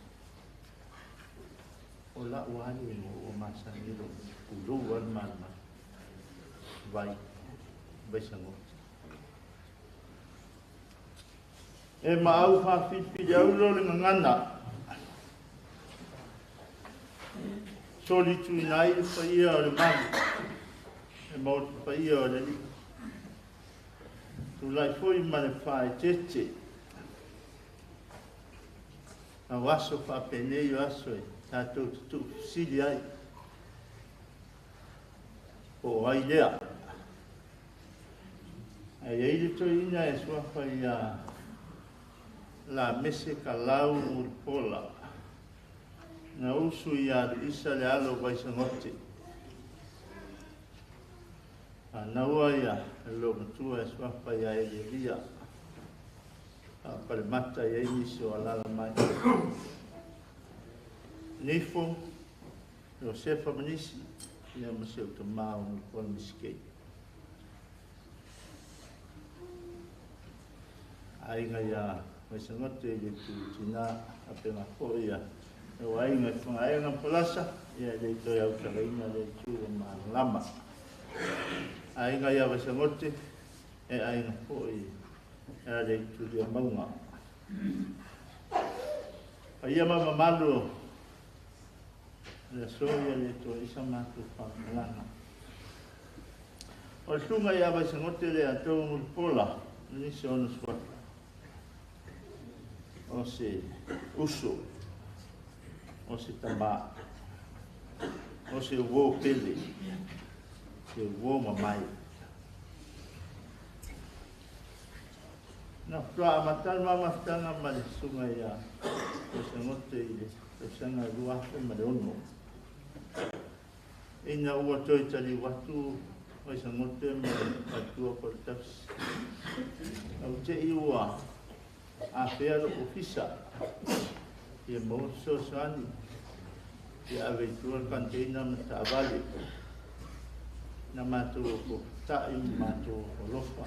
C: o lau ali mo ua masani i lou pulou a le malumalu vai Vaisagote. E maau faafilifili aulo le gagana, solituina ai le paia o le malu, e maua te paia o le alii. Tulai foi ma le faaeteete, au aso faapenei o aso e tatou te tuufesili ai, po o ai lea. Ae i ai le toeaina e suafa ia Lamese Kalau Mulipola, na usu ia Luisa le alo o Vaisagote. Fanaua ia le loomatua e suafa ia Elielia, a palemata i ai nisi o alala mai. Nifo, Iosefa ma nisi, ia ma si ou tamā o Mulipola Misikei. Aiga ia Vaisagote i le itu tinā, faapena foi ia lau aiga i Fagaega ma Palasa, ia e le toe autalaina le itu o Malamalama. Aiga ia Vaisagote, e aiga foi e le itu lia mauga. Paia ma mamalu o le aso ia le toe isa matou faamatalaga. O le susuga ia Vaisagote le Ataua Mulipola, nisi o ona suafa, o se uso, o se tamā, o se uo pele, se uo mamae. Na faatoa amata le ma mafutaga ma le susuga ia Vaisagote i le tausaga 2006. Ina ua toe taliu atu Vaisagote ma le faletua po o le tausi, au te i ua afea lou ofisa.
S: Ia maua fesoasoani ia ave i tua le container ma taavale na matou ofofuta'i ma matou alofa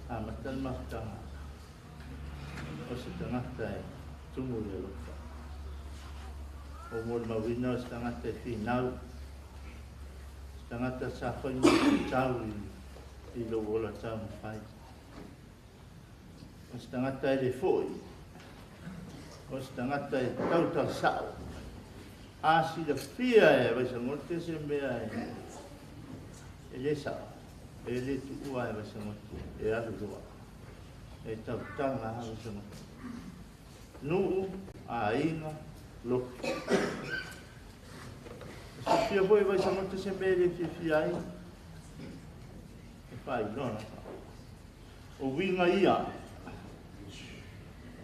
S: amata le mafutaga o se tagata e tumu i le alofa. O molimauina o se tagata e finau, se tagata sa fai ma tau i lou ola taumafai. O se tagata e le fo'i, o se tagata e tautalasa'o. A silafia e Vaisagote se mea e le sa'o, e le tu'ua e Vaisagote e alu loa. E tautaga a Vaisagote. Nu'u, aiga, lotu. E silafia foi e Vaisagote se mea e le fiafia ai, e faailoa lava. O uiga ia,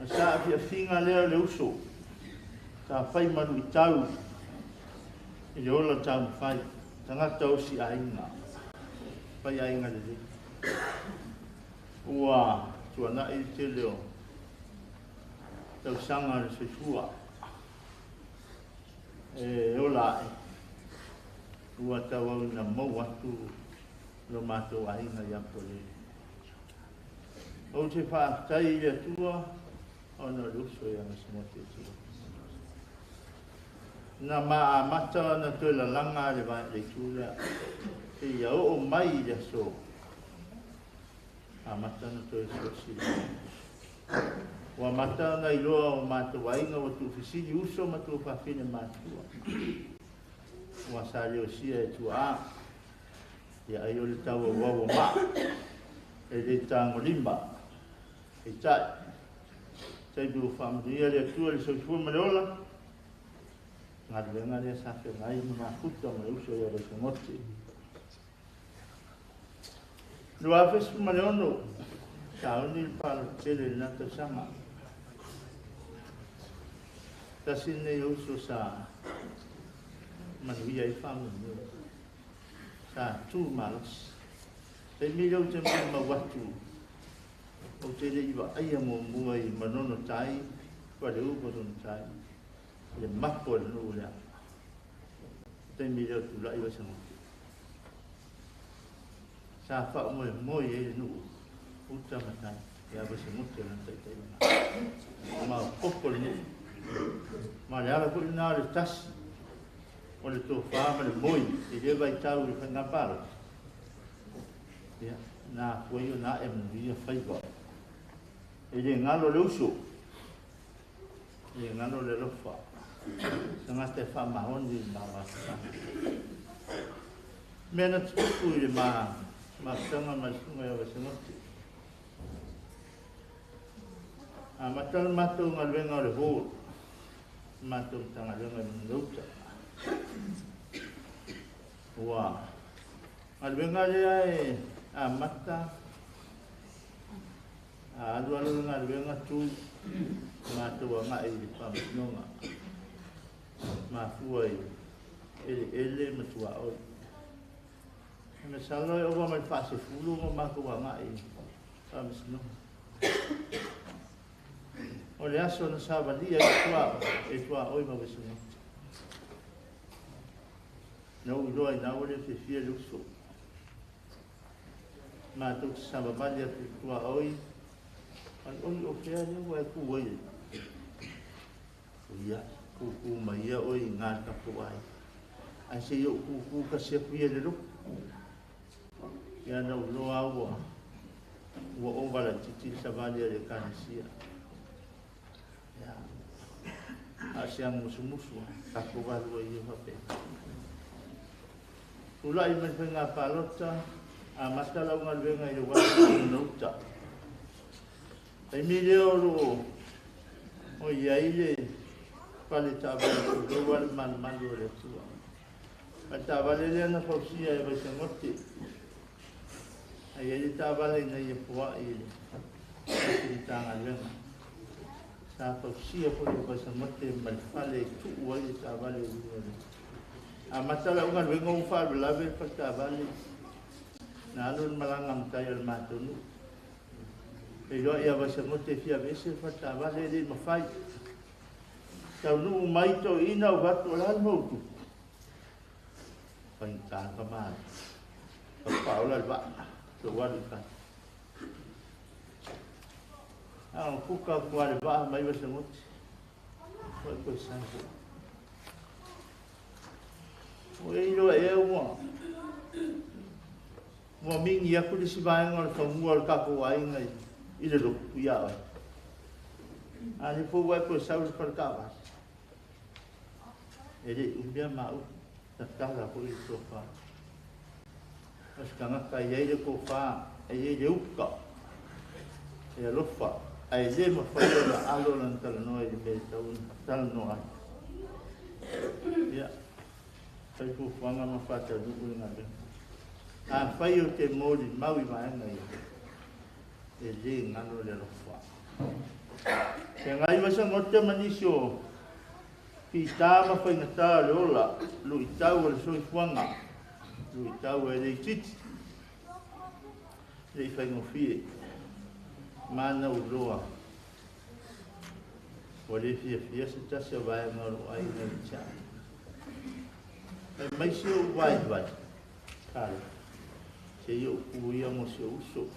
S: a sa afiafiga lea o le uso, sa fai malu'itau i le ola taumafai, tagata osi aiga, fai aiga lelei. Ua tuana'i le tele o tausaga o le soifua e ola ae, ua tauauina mou atu lo matou aiga ia Polele. Ou te faafetai i le Atua ona o le uso ia Vaisagote e Atua. Na maamata na toe lalaga le le itu lea. Seia oo mai i le aso. Amata na toe silasila. Ua amata ona iloa o matou aiga ua tuufesili uso ma tuafafine matua. Ua sa leosia e tuaa. Ia ai o le tauauau o maa. E le tagolima. Peitai. Taimi ua faamanuia le Atua i le soifua ma le ola. Galuega lea sa feagai ma mafuta ma le uso ia Vaisagote. 2016, sauni le palota tele i lena tausaga. Tasi lenei uso sa manuia ai faamoemoe. Sa tu malosi. Taimi lea ou te molimau atu, ou te le i vaaia muamua i Manono tai, Faleu Manono tai, le mapo o le nuu lea. Taimi lea o tula'i Vaisagote. Sa faamoemoe ai le nuu, uta ma tai, ia Vaisagote o lana taitaiga. Maopoopo le nuu. Ma le ala foi lena o le tasi, o le tofā ma le moi i lea vaitau i le faiga palota. Ia, na afua ai ona a'e manuia faiva. E le galo le uso, e le galo le alofa, tagata e faamaoni i le mafutaga. Mea na tutupu i le mafutaga ma le susuga ia Vaisagote. Amata le matou galuega o le hall, le matou Matagaluega i Manunauta. Ua galuega lea e amata, a alu alu le galuega tu, matou aga'i i le faamasinoga. Mafua i eleele ma tuaoi. E masalo e ova ma le 40 ma matou aga'i i le faamasinoga. O le aso na savalia ai e tuaoi ma Vaisagote. Na ou iloa ina ua le fiafia le uso. Matou te savavali atu i tuaoi, ai oi o fea lea ua e ku ai. O ia, kūkū mai ia oe i ngā tatou ai. Ae se i ou kūkū kasi aku ia i le lotu. Ia na ou iloa ua ova laitiiti le savali a le Ekalesia. Ia, a o se amusumusu, tatou alu ai ia faapena. Tula'i mai le faiga palota, amata lau galuega i le uafu o Manunauta. Taimi lea o loo o i ai le fale taavale tulou a le malumalu o le Atua. Fale taavale lea na fausia e Vaisagote. Ai ai le taavale ina ia foa'i i le Matagaluega. Sa fausia foi e Vaisagote ma le fale e tuu ai le taavale i luga o le. Amata lau galuega ua faalavelave le fale taavale. Na alu le malaga matai o le matou nuu. E iloa ia Vaisagote e fia aveese le fale taavale e le i mafai. Taunuu mai toeaiina ou fai atu, o le a le mea ua tupu? Faigata ona tamalii. Faaola le vaa, lou alu i tai. A o kuka atu lava i le vaa mai Vaisagoti, ua e toe sau foi. Ua e iloa ea ua ua migi atu le isi vaega o le fanua o le tatou aiga i le lotu ia oe. A lea foi ua e toe sau i le fale taavale. E le i umi lava maua, tatala foi le tofa. O se tagata e i ai le tofa, e i ai le uta, e alofa, ae le mafai ona alo lana talanoa i le mea e tatau ona talanoa ai. Ia, fai fuafuaga ma faataunuu le galuega. Afai ou te molimau i vaega ia, e le galo le alofa. Feagai Vaisagota ma nisi o fita ma faigata o le ola, luitau o le soifuaga, luitau e le itiiti, le i faigofie, ma na ou iloa ua le fiafia se tasi o vaega o lou aiga i te au. Fai mai si ou vaivai, talofa, se i ou tu ia mo si ou uso.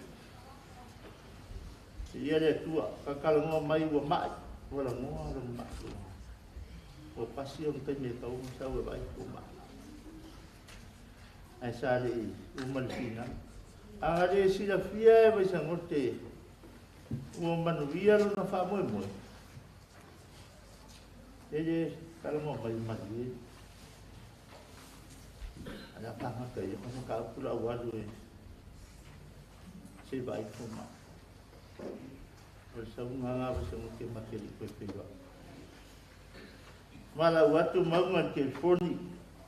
S: Viia le Atua, tatalanoa mai ua mai, ua lagoa lona mai. Ua pasi ona taimi e tau ona sau e vaai ua mai. Ae sa le i uma le finau. A na le silafia e Vaisagote ua manuia lona faamoemoe, e le talanoa mai malie. A le a pagata ia, o mataupu la ua alu e se i vaai ua mai. O le sauga lena a Vaisagote ma te le i toe feiloai. Valaau atu mauga i le telefoni,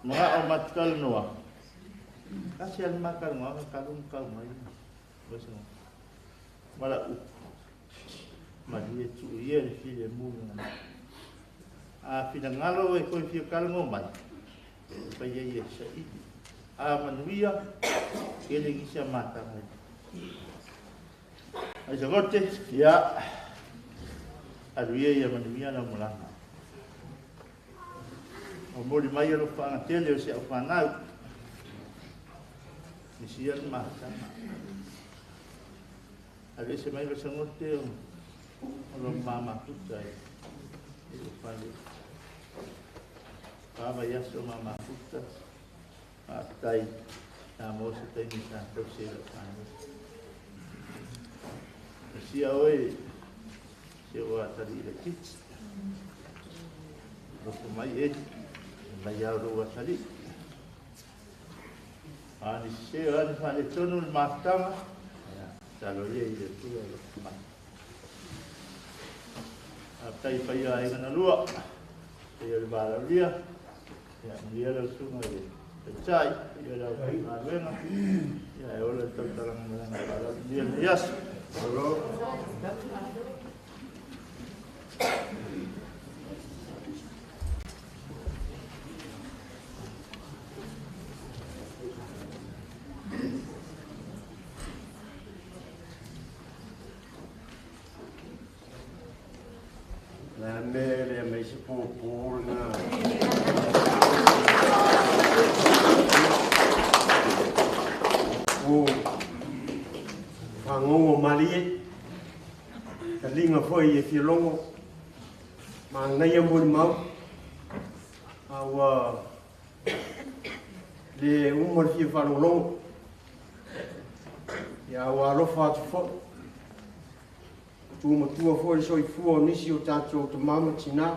S: manao matou talanoa. Tasi lava le ma talanoaga talu ona tau mai Vaisagote. Ma lau upu, malie tuu ia le filemu i lona nuu. A finagalo e toe fia talanoa mai, e fai ai e saili. A manuia, tele nisi a mataga i Vaisagote, ia, alu ia ia manuia lau malaga. Momoli mai alofaaga tele o si au fanau. Misia le mafutaga. Aveese mai Vaisagote o lo ma mafuta i le fale. Fa vaiaso ma mafuta. Faafetai sa maua se taimi sa tausi ai lau fanau. Sia oe si ou atalii laitiiti. Alofa mai e, mai lava o lou atalii. A ni sese, o a ni faaletonu le mafutaga, ia, tatalo ia i le Atua e alofa mai. Faafetai i paia o aiga na lua, paia o le valaaulia, ia, manuia lau susuga i le Taitai, paia o le aufaigaluega, ia, e ola le tautalaga ma le agaga faaaloalo. Manuia lenei aso. Malo.
A: Le a mea e le aumai se pōpō lena. Ua fagogo malie, taliga foi e fia logo, manaia molimau, a ua le uma le fia faalogologo. Ia ua alofa atu foi, tumatua foi le soifua o nisi o tatou tama ma tinā,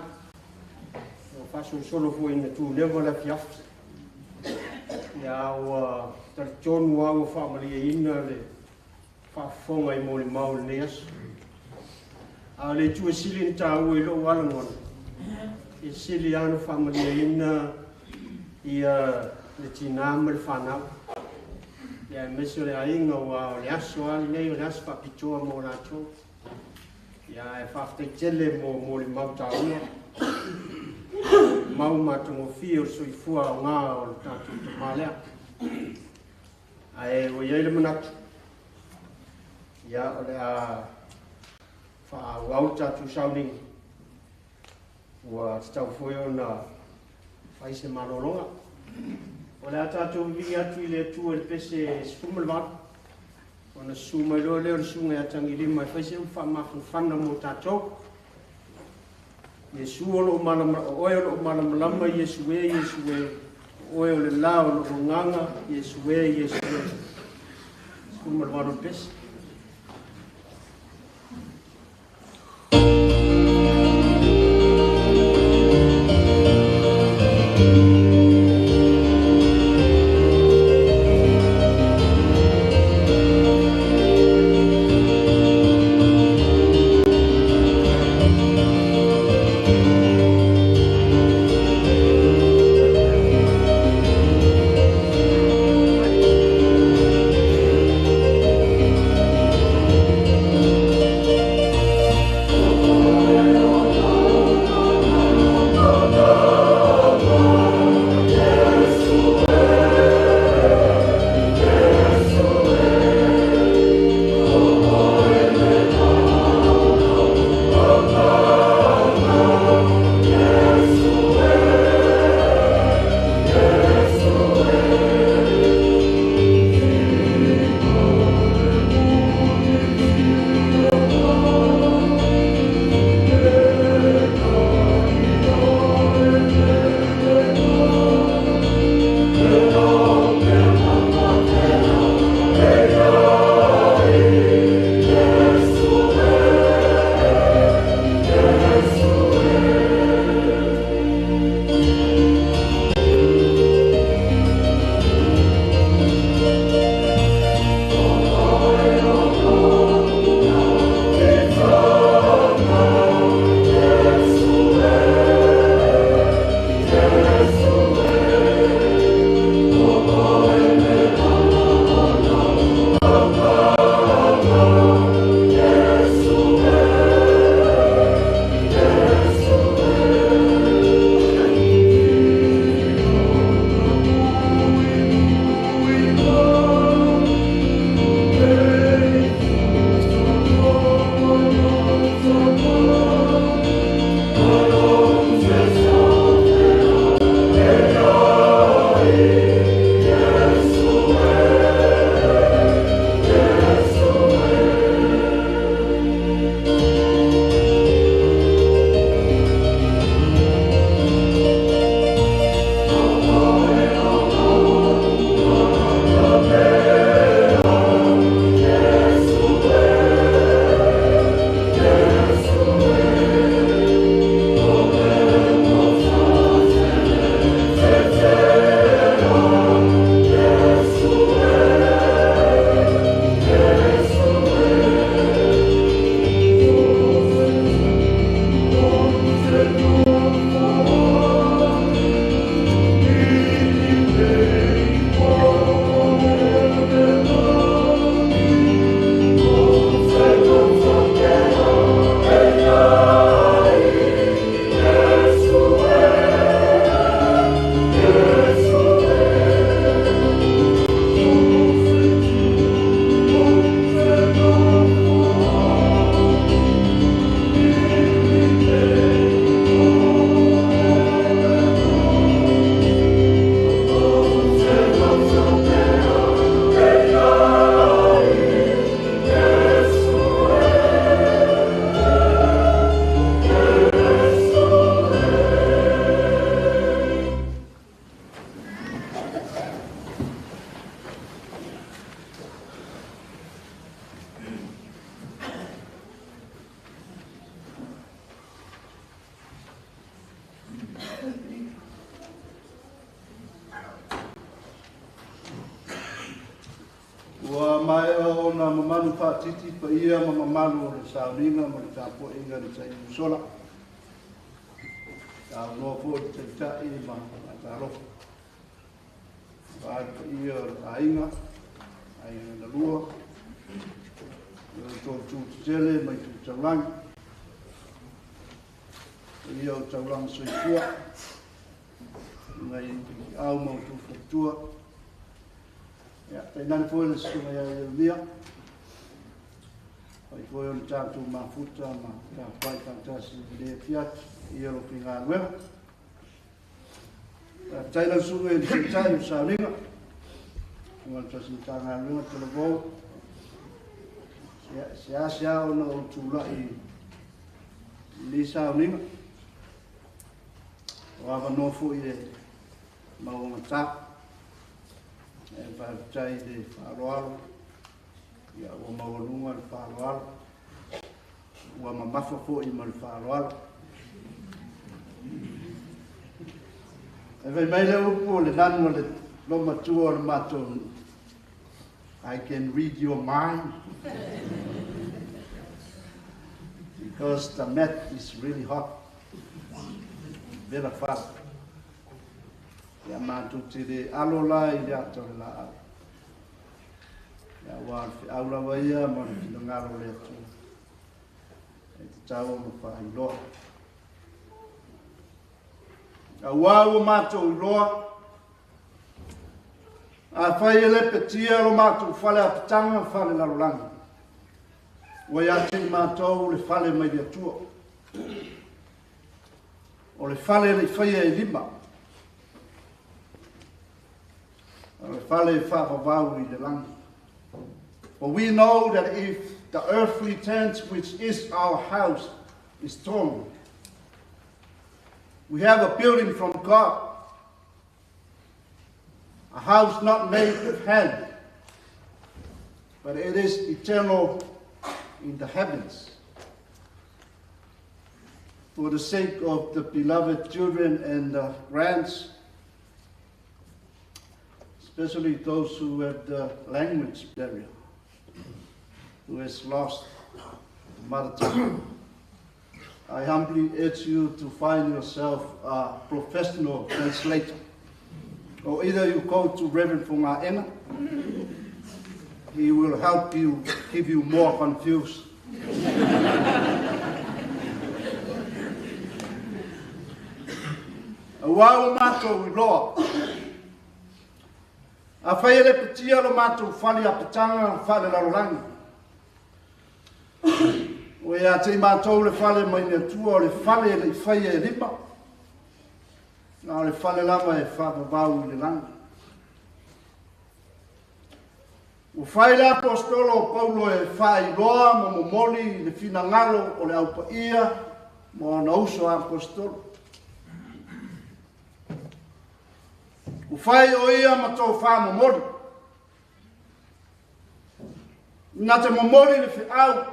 A: ua faasolosolo foi ina tuleva le afiafi. Ia ua talitonu lava ua faamalieina le faafofoga i molimau o lenei aso. A o le itu e sili ona taua i lou lava lagona, e sili lava ona faamalieina ia le tinā ma le fanau, ia aemaise o le aiga, aua o le aso lava lenei o le aso faapitoa mo latou. Ia ae faafetai tele mo molimau taua, mau matagofie o le soifua aoga o le tatou tama lea. Ae ua i ai le manatu, ia o le a faaauau le tatou sauniga. Ua tatau foi ona fai se malologa. O le a tatou vivii atu i le Atua i le pese 18, ona susu mai loa lea o le susuga ia Tagilima e fai se upu faamafanafana mo tatou. Iesu o loo malama, o oe o loo malamalama, Iesu e, Iesu e, o oe o le la o loo agaga, Iesu e, Iesu e. 18 o le pese.
C: Ua maea ona mamalu faatiti paia ma mamalu o le sauniga ma le tapuaiga i le taimi ua sola. Saunoa foi le Taitai ma faatalofa. Vaai le paia o le aiga, aiga na lua, i o outou tu tetele ma itu taulagi. Paia o taulaga soifua, nai au ma outou faletua. Ia, tainane foi le susuga ia Ieremia.
D: Fai foi o le tatou mafuta ma tapuai faatasi i lenei afiafi i lo faigaluega. Faafetai lau susuga i le Taitai o Sauniga, susuga i le Tausi Matagaluega Talavou. Seasea ona ou tulai i lenei sauniga. O avanoa foi e mauagata. E faafetai i le faaaloalo. Ia, ua maualuga le faaaloalo. Ua mamafa foi ma le faaaloalo. E fai mai le upu o le nanu o le lomatua o le matou nuu. I can read your mind. Because the mat is really hot. Vela fast. Ia matou te le alo la i le ata o le laau. Ia aua o le feau lava ia ma le finagalo o le Atua. E tatau ona faailoa. Aua ua matou iloa, afai e lepetia lo matou fale apitaga fale lalolagi, ua ia te i matou le fale mai le Atua. O le fale le i faia e lima. O le fale e faavavau i le lagi. For we know that if the earthly tent, which is our house, is torn, we have a building from God, a house not made with hand, but it is eternal in the heavens. For the sake of the beloved children and the grands, especially those who have the language barrier, who has lost the mother tongue. I humbly urge you to find yourself a professional translator. Or either you go to Reverend Fungaena, he will help you, keep you more confused. Aua ua matou iloa. Afai e lepetia lo matou fale apitaga faalelalolagi, ua ia te i matou le fale mai le Atua, o le fale e le i faia e lima, a o le fale lava e faavavau i le lagi. Ua fai le aposetolo o Paulo e faailoa ma momoli le finagalo o le Au Paia ma ona uso aposetolo. Ua fai o ia ma tofā momoli. Na te momoli le feau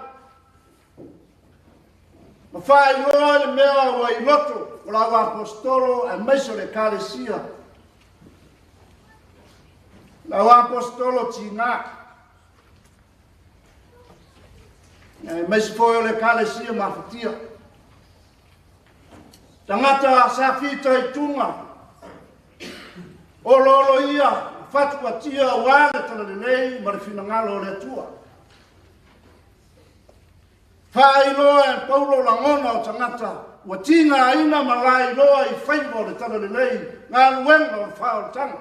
D: ma faailoa le mea ua i loto o le au aposetolo aemaise o le Ekalesia. Le au aposetolo tigā. Aemaise foi o le Ekalesia mafatia. Tagata sa fitaituga, olooloia, fatuatia aua le talalelei ma le finagalo o le Atua. Faailoa e Paulo lagona o tagata ua tigaina ma lailoa i faiva o le talalelei, galuega o le faaolataga.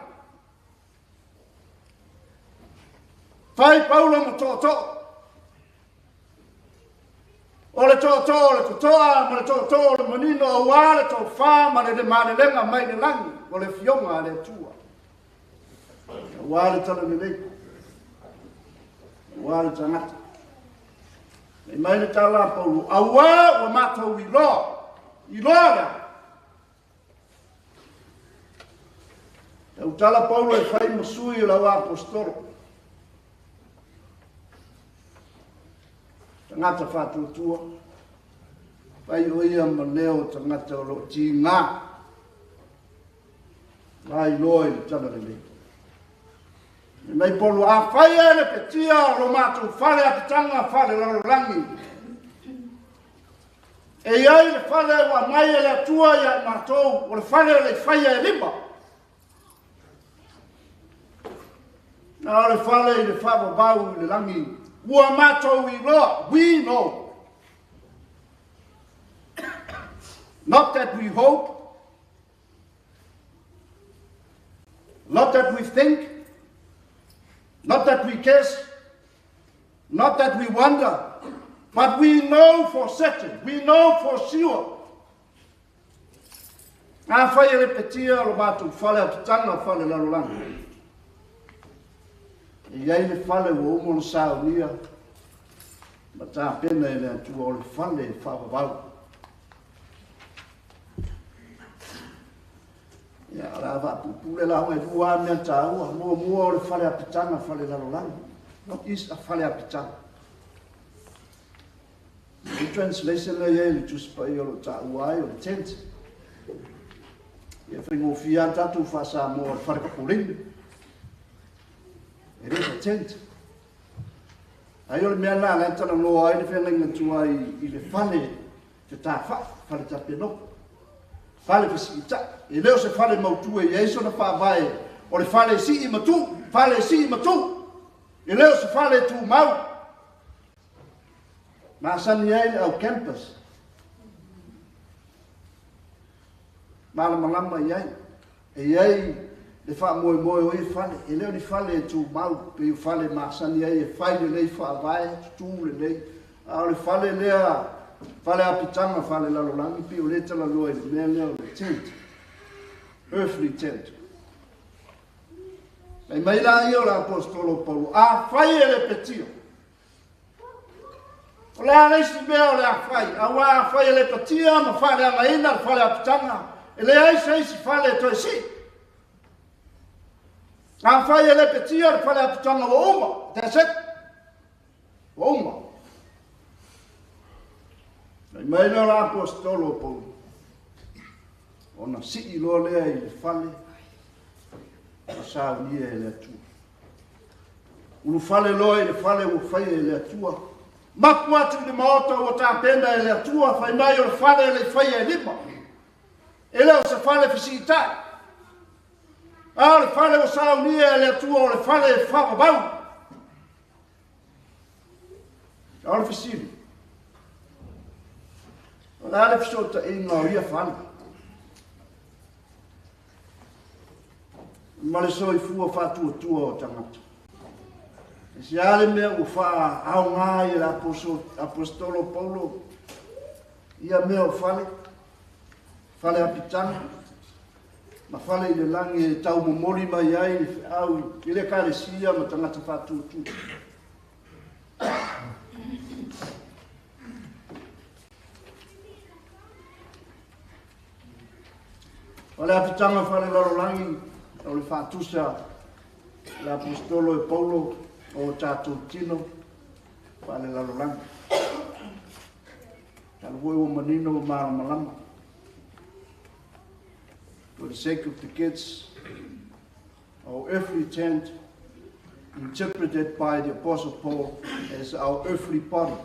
D: Fai Paulo ma tootoo. O le tootoo o le totoa ma le tootoo o le manino aua le tofā ma le malelega mai le lagi o le fioga a le Atua. Aua le talalelei. Aua le tagata. Fai mai le tala a Paulo, aua ua matou iloa, iloa lea. Tautala Paulo e fai ma sui o le au aposetolo. Tagata faatuatua, fai o ia ma leo o tagata o loo tigā, lailoa i le talalelei. Fai mai Paulo, afai e lepetia lo matou fale apitaga faalelalolagi, e iai le fale ua aumai e le Atua ia i matou, o le fale e le i faia e lima. Na o le fale i le faavavau i le lagi, ua matou iloa, we know. Not that we hope, not that we think, not that we guess, not that we wonder,
B: But we know for certain, we know for sure, afai e lepetia lo matou fale apitaga faalelalolagi, e i ai le fale ua uma ona saunia ma tapena e le Atua, o le fale e faavavau. Ia, o le a faapuupuu le lauga, e lua lava mea taua. Muamua o le fale apitaga faalelalolagi. What is a fale apitaga? O le translation lea e i ai i le Tusi Paia o lo o taua ai o le tent. Ia faigofie lava tatou faa-Samoa o le fale kapoleni. E le o se tent. Ai o le mea lena la e talanoa ai le feagaiga tuai i le fale fetafai, fale tapenoko, fale fesiitai. E le o se fale mautu e i ai sona faavae, o le fale sii ma tu, fale sii ma tu. E le o se fale tumau. Masani ai le au campus. Malamalama i ai. E i ai le faamoemoe o ia fale, e le o ni fale e tumau, pei o fale masani ai e fai lelei faavae, tutu lelei. A o le fale lea, fale apitaga, fale lalolagi, pei o lea talanoa i le mea lea o le tent, earthly tent. Fai mai la ia o le aposetolo o Paulo, afai e lepetia, o le a le isi mea o le a fai, auā afai e lepatia ma faaleagaina le fale apitaga, e leai se isi fale e toe sii. Afai e lepetia le fale apitaga ua uma, that's it, ua uma. Fai mai lea o le aposetolo o Paulo, ona sii loa lea i le fale ua saunia e le Atua. Ulufale loa i le fale ua faia e le Atua. Mapu atu i le maota ua tapena e le Atua, fai mai o le fale e le i faia e lima. E le o se fale fesiitai. A o le fale ua saunia e le Atua o le fale e faavavau. A o le fesili, o le a le fesootaiga o ia fale ma le soifua faatuatua o tagata? E se a le mea ua faaaoga ai e le aposetolo Paulo ia mea o fale, fale apitaga, ma fale i le lagi e taumomoli mai ai le feau i le Ekalesia ma tagata faatuatua. O le apitaga faalelalolagi o le faatusa le aposetolo e Paulo o tatou tino faalelalolagi. Talu foi ua manino ua malamalama. For the sake of the kids, our earthly tent, interpreted by the Apostle Paul as our earthly body,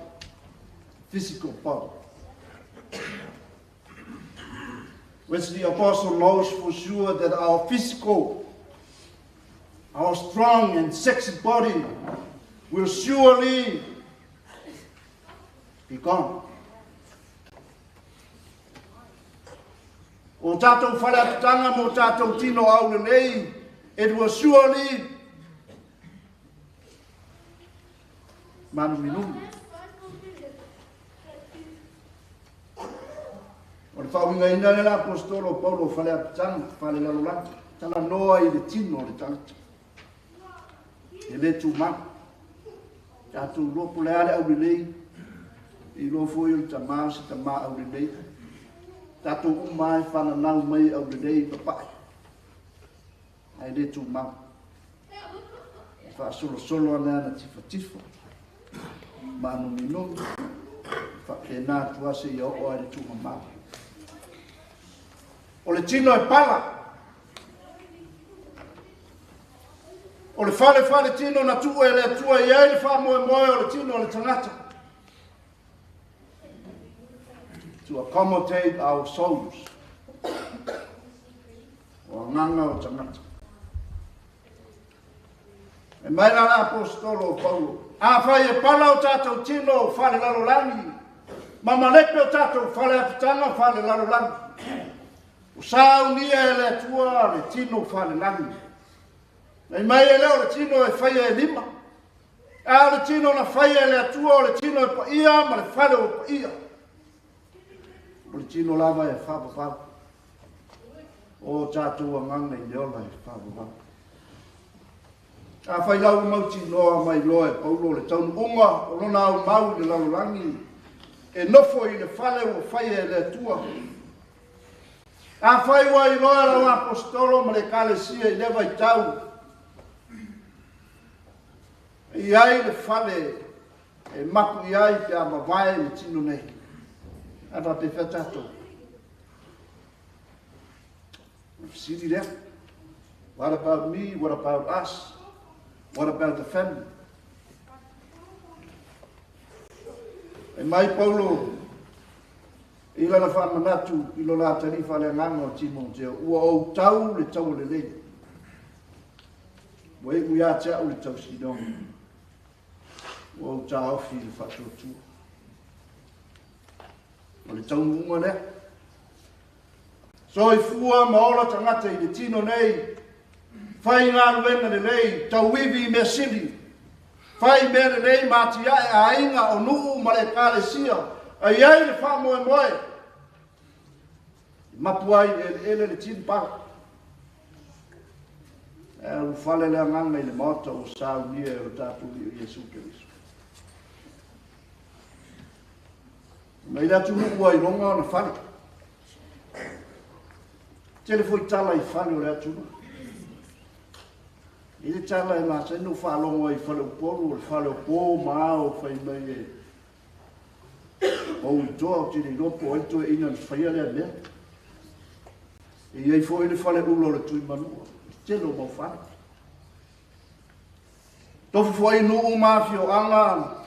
B: physical body, which the apostle knows for sure that our physical, our strong and sexy body will surely be gone. O tātou whare mō tātou tino aulelei, it will surely manuminumi. O le faauigaina lea le aposetolo o Paulo o fale apitaga, fale lalolagi, talanoa i le tino o le tagata. E le tumau. Tatou iloa po o le a le aulelei, e iloa foi o le tama o se tama aulelei. Tatou uma lava e fananau mai aulelei i papae, ae le tumau. E faasolosolo ana ana tifatifa ma anuminumi, e faapena atu lava seia oo lava i le tuugamau. O le tino e pala, o le fale faletino na tuu e le Atua i ai le faamoemoe o le tino o le tagata. To accommodate our souls. O agaga o tagata. E mai la le aposetolo o Paulo, afai e pala o tatou tino o fale lalolagi, ma malepe o tatou fale apitaga fale lalolagi, o saunia e le Atua le tino falelagi. Fai mai e le o le tino e faia e lima, A o le tino na faia e le Atua, o le tino e paia ma le fale ua paia. O le tino lava e faavavau. O tatou agaga i le ola e faavavau. Afai la ua mautinoa mai loa e Paulo le taunuuga o lona aumau i le lalolagi, e nofo i le fale ua faia e le Atua. Afai ua iloa e lau aposetolo ma le Ekalesia i lea vaitau, e i ai le fale e mapu i ai pe a vavae le tino nei. Ae faapefea tatou? O le fesili lea. What about me? What about us? What about the family? E mai Paulo i lana faamanatu i lo la atalii faaleagaga o Timoteo, ua ou tau le taua lelei. Ua iu ia te au le tausinoga. Ua ou taofi i le faatuatua. O le taunuuga lea. Soifua ma ola tagata i le tino nei, fai galuega lelei, tauivi i mea sili, fai mea lelei ma atiae aiga o nuu ma le ekalesia, a i ai le faamoemoe, i mapu ai i le eleele le tini pala. Ae ulufale le agaga i le maota ua saunia e lo tatou Alii o Iesu Keriso. Mai le atunuu ua iloga ona fale. Tele foi tala i fale o le atunuu. I le tala e masani ona faalogo ai i fale Upolu, o le fale o po ma ao fai mai e pou i toa, ou te le iloa po o ai le toeaina na faia lea mea. E i ai foi le fale ula o le Tuimanua, le tele o mau fale. Tofu foi nuu ma afioaga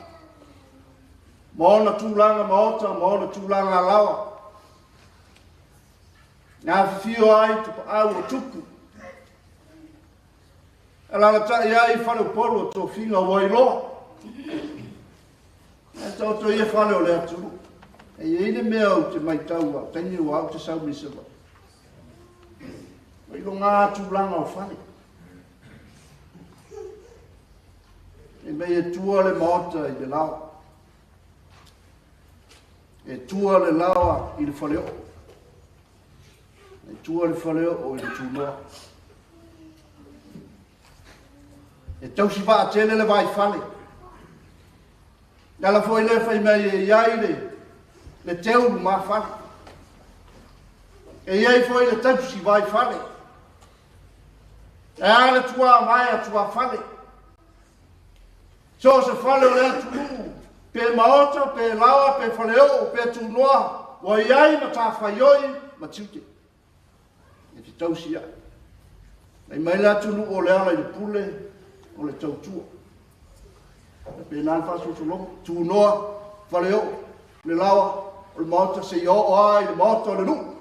B: ma ona tulaga maota ma ona tulaga alaoa. Na afifio ai tapaau o tupu. Alalatai ai fale Upolu o tofiga ua iloa. Ae taoto ia fale o le atunuu. E i ai le mea ou te matau a taimi ua au te sau mai Savaii. Ua iloga tulaga o fale. E mei e tua le maota i le laoa. E tua le laoa i le faleoo. E tua le faleoo i le tuloa. E tausi vaatele le vaifale. Le ala foi lea fai mai e i ai le, le teu lumafale. E i ai foi le tausi vaifale. E a le tuavae a tuafale. So o se fale o le atunuu, pe maota, pe laoa, pe faleoo, pe tunoa, ua i ai matafaioi ma tiute. E te tausi ai. Mai mai le atunuu o le ala i le pule, o le tautua. E pēnā le faasolosologa, tunoa, faleoo, le laoa, o le maota, seia oo lava i le maota o le nuu.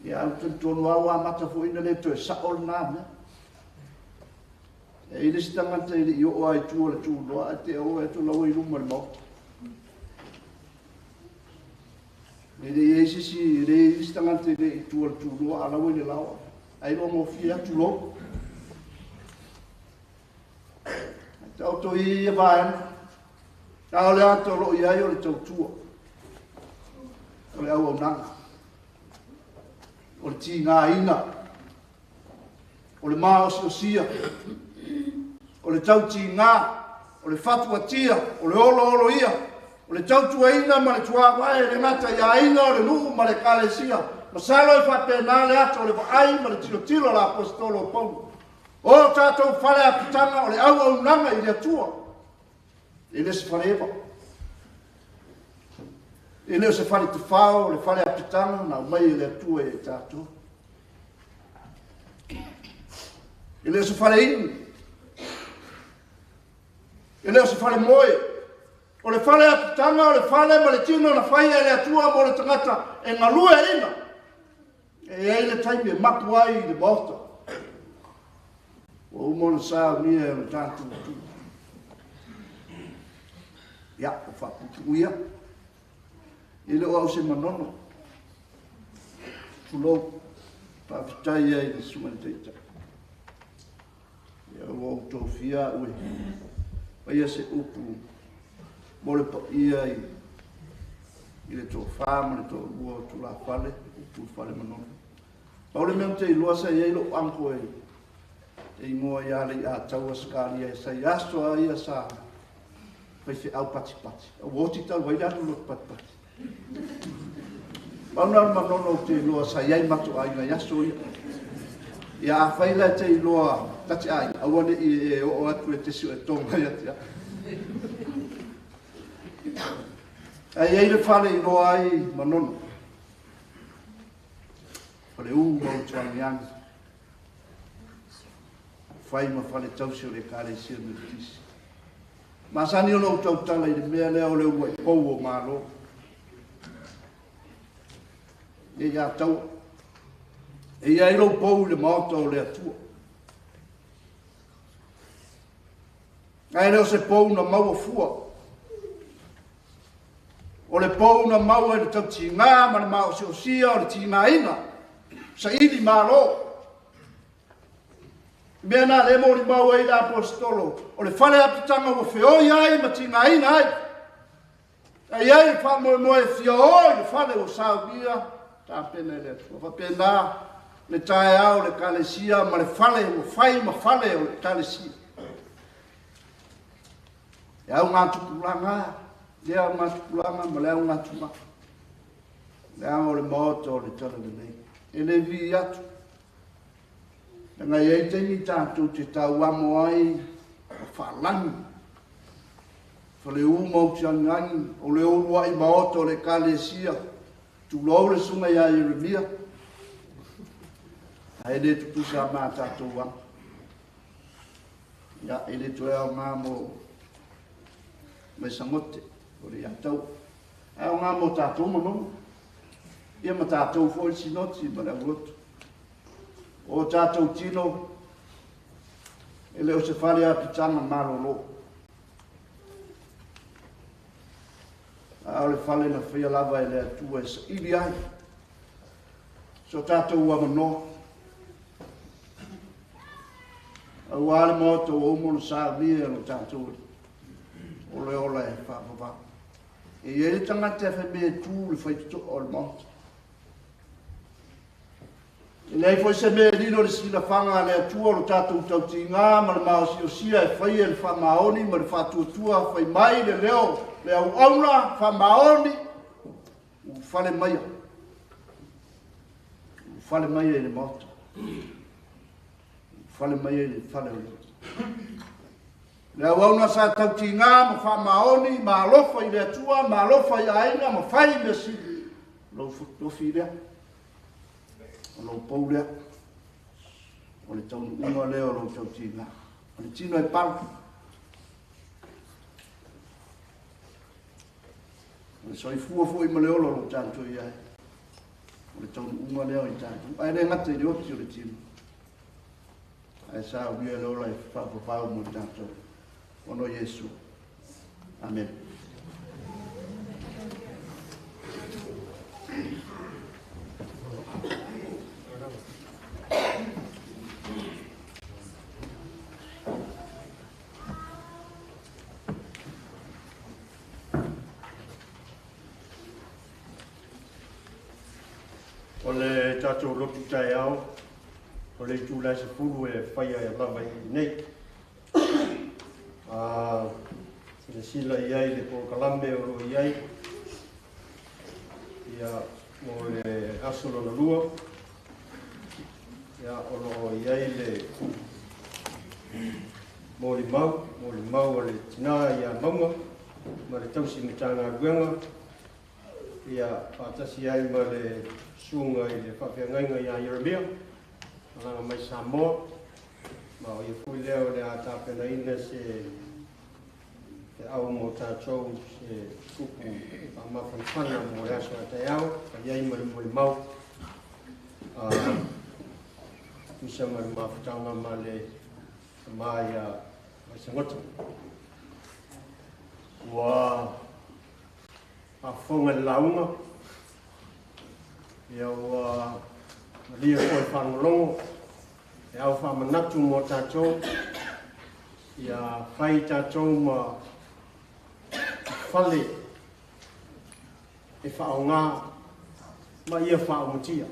B: Ia, ou te talitonu lava ua amata foi ona le toe sao lena mea. E i ai le isi tagata e le i oo lava i tua o le tunoa, ae te oo atu la ua i luma o le maota. E le i ai se isi, e le i ai isi tagata e le i tua o le tunoa, a la ua i le laoa. Ai loa gofie atu lou. Ae taoto ia ia vaega. A o le ata o lo o i ai o le tautua, o le auaunaga, o le tigaina, o le maosiosia, o le tautiga, o le fatuatia, o le olooloia, o le tautuaina ma le tuavae e le gata i aiga o le nuu ma le ekalesia. Masalo e faapena le ata o le vaai ma le tilotilo a le Aposetolo o Paulo. O tatou fale apitaga o le auaunaga i le Atua. E le o se fale eva. E le o se fale tafao, o le fale apitaga na aumai e le Atua ia i tatou. E le o se fale inu. E le o se fale moe. O le fale apitaga, o le fale ma le tino na faia e le Atua mo le tagata e galueaiina. E i ai le taimi e mapu ai i le maota. Ua uma ona saunia e lo tatou Atua. Ia, o faapuupuu ia. E le o au se manono. Tulou, faafetai ai i le Susuga i le Taitai. Ia ua ou tofia a'u e faia se upu mo le paia i i le toafa ma le toalua o tulafale, upu i fale Manono. Pau le mea ou te iloa sa i ai lou uncle e e igoa ia Leiataua Sakaria sa i aso a ia sa faifeau patipati. Ua oti talu ai le alu lotu patipati. Pau na o le Manono ou te iloa sa i ai matou aiga i aso ia. Ia afai la e te iloa ta te aiga, aua ne i e oo atu e te suetoga ia te au. Ae i ai le fale i iloa ai Manono. Fale u ma Utuagiagi. Fai ma fale tausi o le Ekalesia Metotisi. Masani ona ou tautala i le mea lea o le uluai pou o Malo. E ia taua. E i ai lou pou i le maota o le Atua. Ae le o se pou na maua fua. O le pou na maua i le tautiga ma le maosiosia o le tigaina, saili malo. Mea na le molimau ai le aposetolo, o le fale apitaga ua feoi ai ma tigaina ai. A i ai le faamoemoe e fia o i le fale ua saunia, tapena e le Atua. Faapena le taeao o le Ekalesia ma le fale ua fai ma fale o le Ekalesia. E augatupulaga, lea augatupulaga ma le augatuma. Leaga o le maota o le Talalelei. E le vii atu. Leaga e i ai taimi tatou te tauamo ai ma faalagi. Faleu ma Utiagiagi, o le uluai maota o le Ekalesia, tulou le susuga ia Ieremia, ae le tutusa ma tatou aga. Ia, e le toe aoga mo Maisagote, o le Iataua. Ae aoga mo tatou manono. Ia ma tatou foi le sinoti ma le aulotu. O tatou tino, e le o se fale apitaga malolo. A o le fale na faia lava e le Atua e saili ai so tatou avanoa. Aua le maota ua uma ona saunia e lo tatou Alii, o le ola e faavavau. E i ai le tagata e fai mea e tu le faitotoa o le maota. E leai foi se mea e lilo i le silafaga a le Atua o lo tatou tautiga ma le maosiosia e faia i le faamaoni ma le faatuatua fai mai le leo le auauna faamaoni ulufale maia ulufale maia i le maota ulufale maia i le fale o le Le auauna sa tautiga ma faamaoni ma alofa i le Atua ma alofa i aiga ma fai mea sili. O lou tofi lea, o lou pou lea, o le taunuuga lea o lou tautiga. O le tino e pala. O le soifua foi ma le ola o lo tatou i ai. O le taunuuga lea o i tatou. Ae le gata i le oti o le tino. Ae saunia le ola e faapapau mo tatou. Ona o Iesu. Amen.
A: O le tatou lotu taeao, o le itula e 10 e faia e lava i nei. A silasila i ai le polokalame o lo o i ai, ia, mo le aso lona lua, ia, o lo o i ai le molimau, molimau a le tina ia Mauga ma le tausi Matagaluega, ia, faatasi ai ma le susuga i le faafeagaiga ia Ieremia, malaga mai Samoa, ma o ia foi lea o le a tapenaina se feau mo tatou, se upu faamafanafana mo le aso a taeao, fai ai ma le molimau, tusa ma le mafutaga ma le tama ia Vaisagota. Ua faafofoga i le lauga, ia ua malie foi le faalogologo, e au faamanatu mo tatou, Ia fai tatou ma fale e whaonga ma ia whaomatia.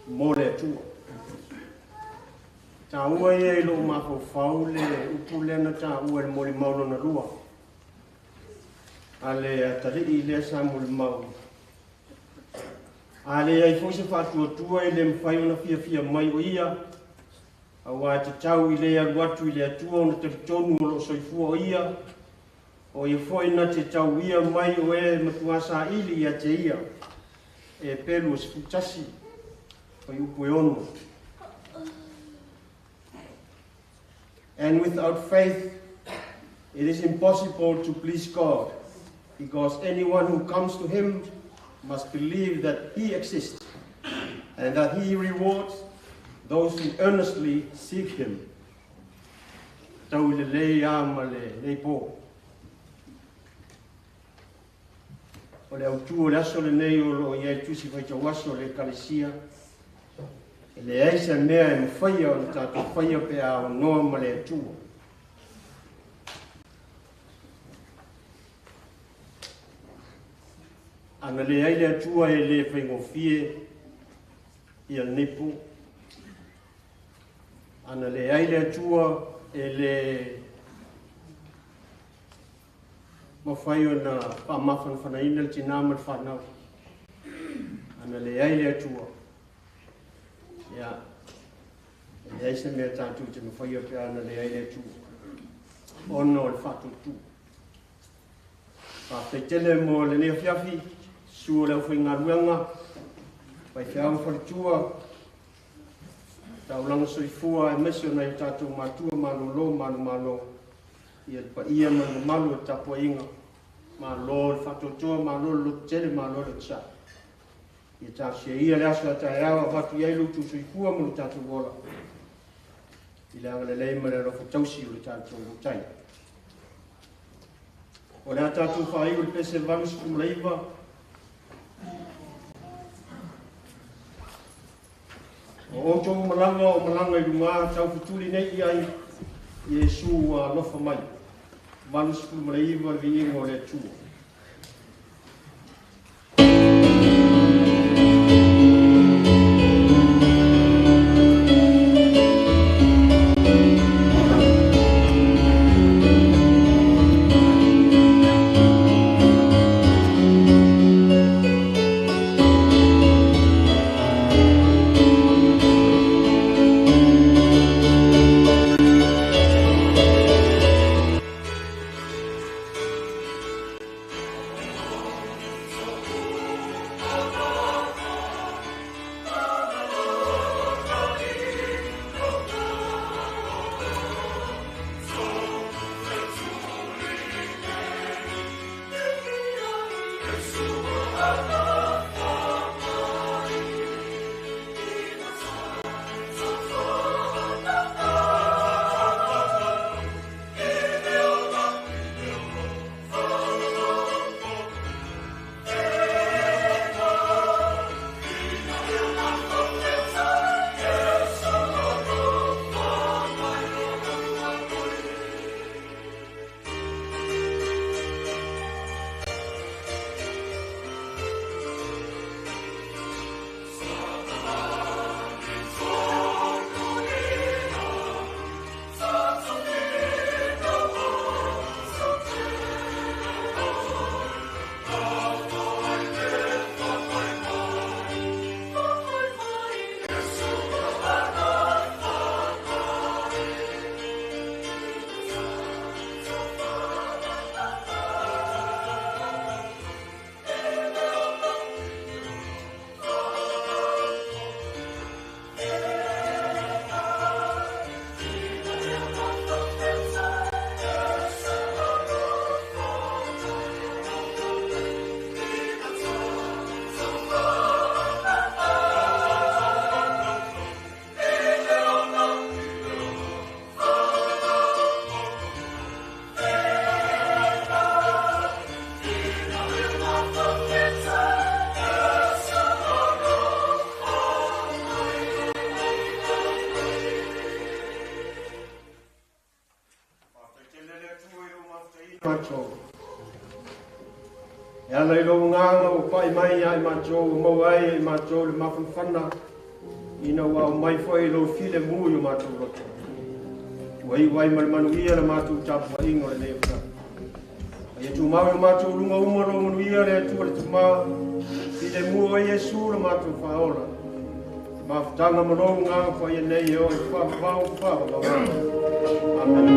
A: Mo le atua. Tā ua ia i lo mafaufau le upu lea na tāua i le molimau lona lua. A le atalii lea sa molimau. A le ai foi se faatuatua e le mafai ona fiafia mai o ia, auā e tatau i le alu atu i le Atua ona talitonu o loo soifua o ia, o ia foi na te tauia mai o e matuā saili ia te ia, e pelu o 11, fuaiupu e 6. And without faith, it is impossible to please God, because anyone who comes to him must believe that he exists and that he rewards those who earnestly seek him. Tau i lelei a ma lenei pō. O le autū o le aso lenei o loo i ai tusi faitau aso o le Ekalesia, e leai se mea e mafaia ona tatou faia pe a aunoa ma le Atua. Ana leai le Atua e le faigofie ia lenei pō. Ana leai le Atua e le mafai ona faamafanafanaina le tinā ma le fanau. Ana leai le Atua, ia, e leai se mea tatou te mafaia pe ana leai le Atua, ona o le faatuatua. Faafetai tele mo lenei afiafi, susu o le aufaigaluega, faifeau ma faletua, taulaga soifua aemaise o nai o tatou matua malolo manumalo, ia le paia ma le mamalu o le tapuaiga, malo le faatoatoa, malo le lototele, malo le onosai. Ia talosia ia le aso a taeao avatu i ai lo outou soifua ma lo tatou ola i le agalelei ma le alofa tausi o le tatou Matai. O le a tatou faaiu i le pese 89. O outou malaga o malaga i luga taufetuli nei i ai Iesu ua alofa mai. 89 le viiga o le Atua. matou. E ala i lou agaga ua pa'i mai iā i matou ua maua ai e i matou le mafanafana ina ua aumai foi i lou filemu i o matou loto. Ua iu ai ma le manuia le matou tapua'iga o lenei afiafi. A ia tumau i o matou luga uma lou manuia le Atua le Tamā, filemu o Iesu le matou Faaola. Mafutaga ma lou agaga paia nei e oo i faavavau faavavau. Amene.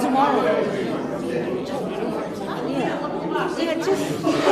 U: Tomorrow. Yeah. Yeah, just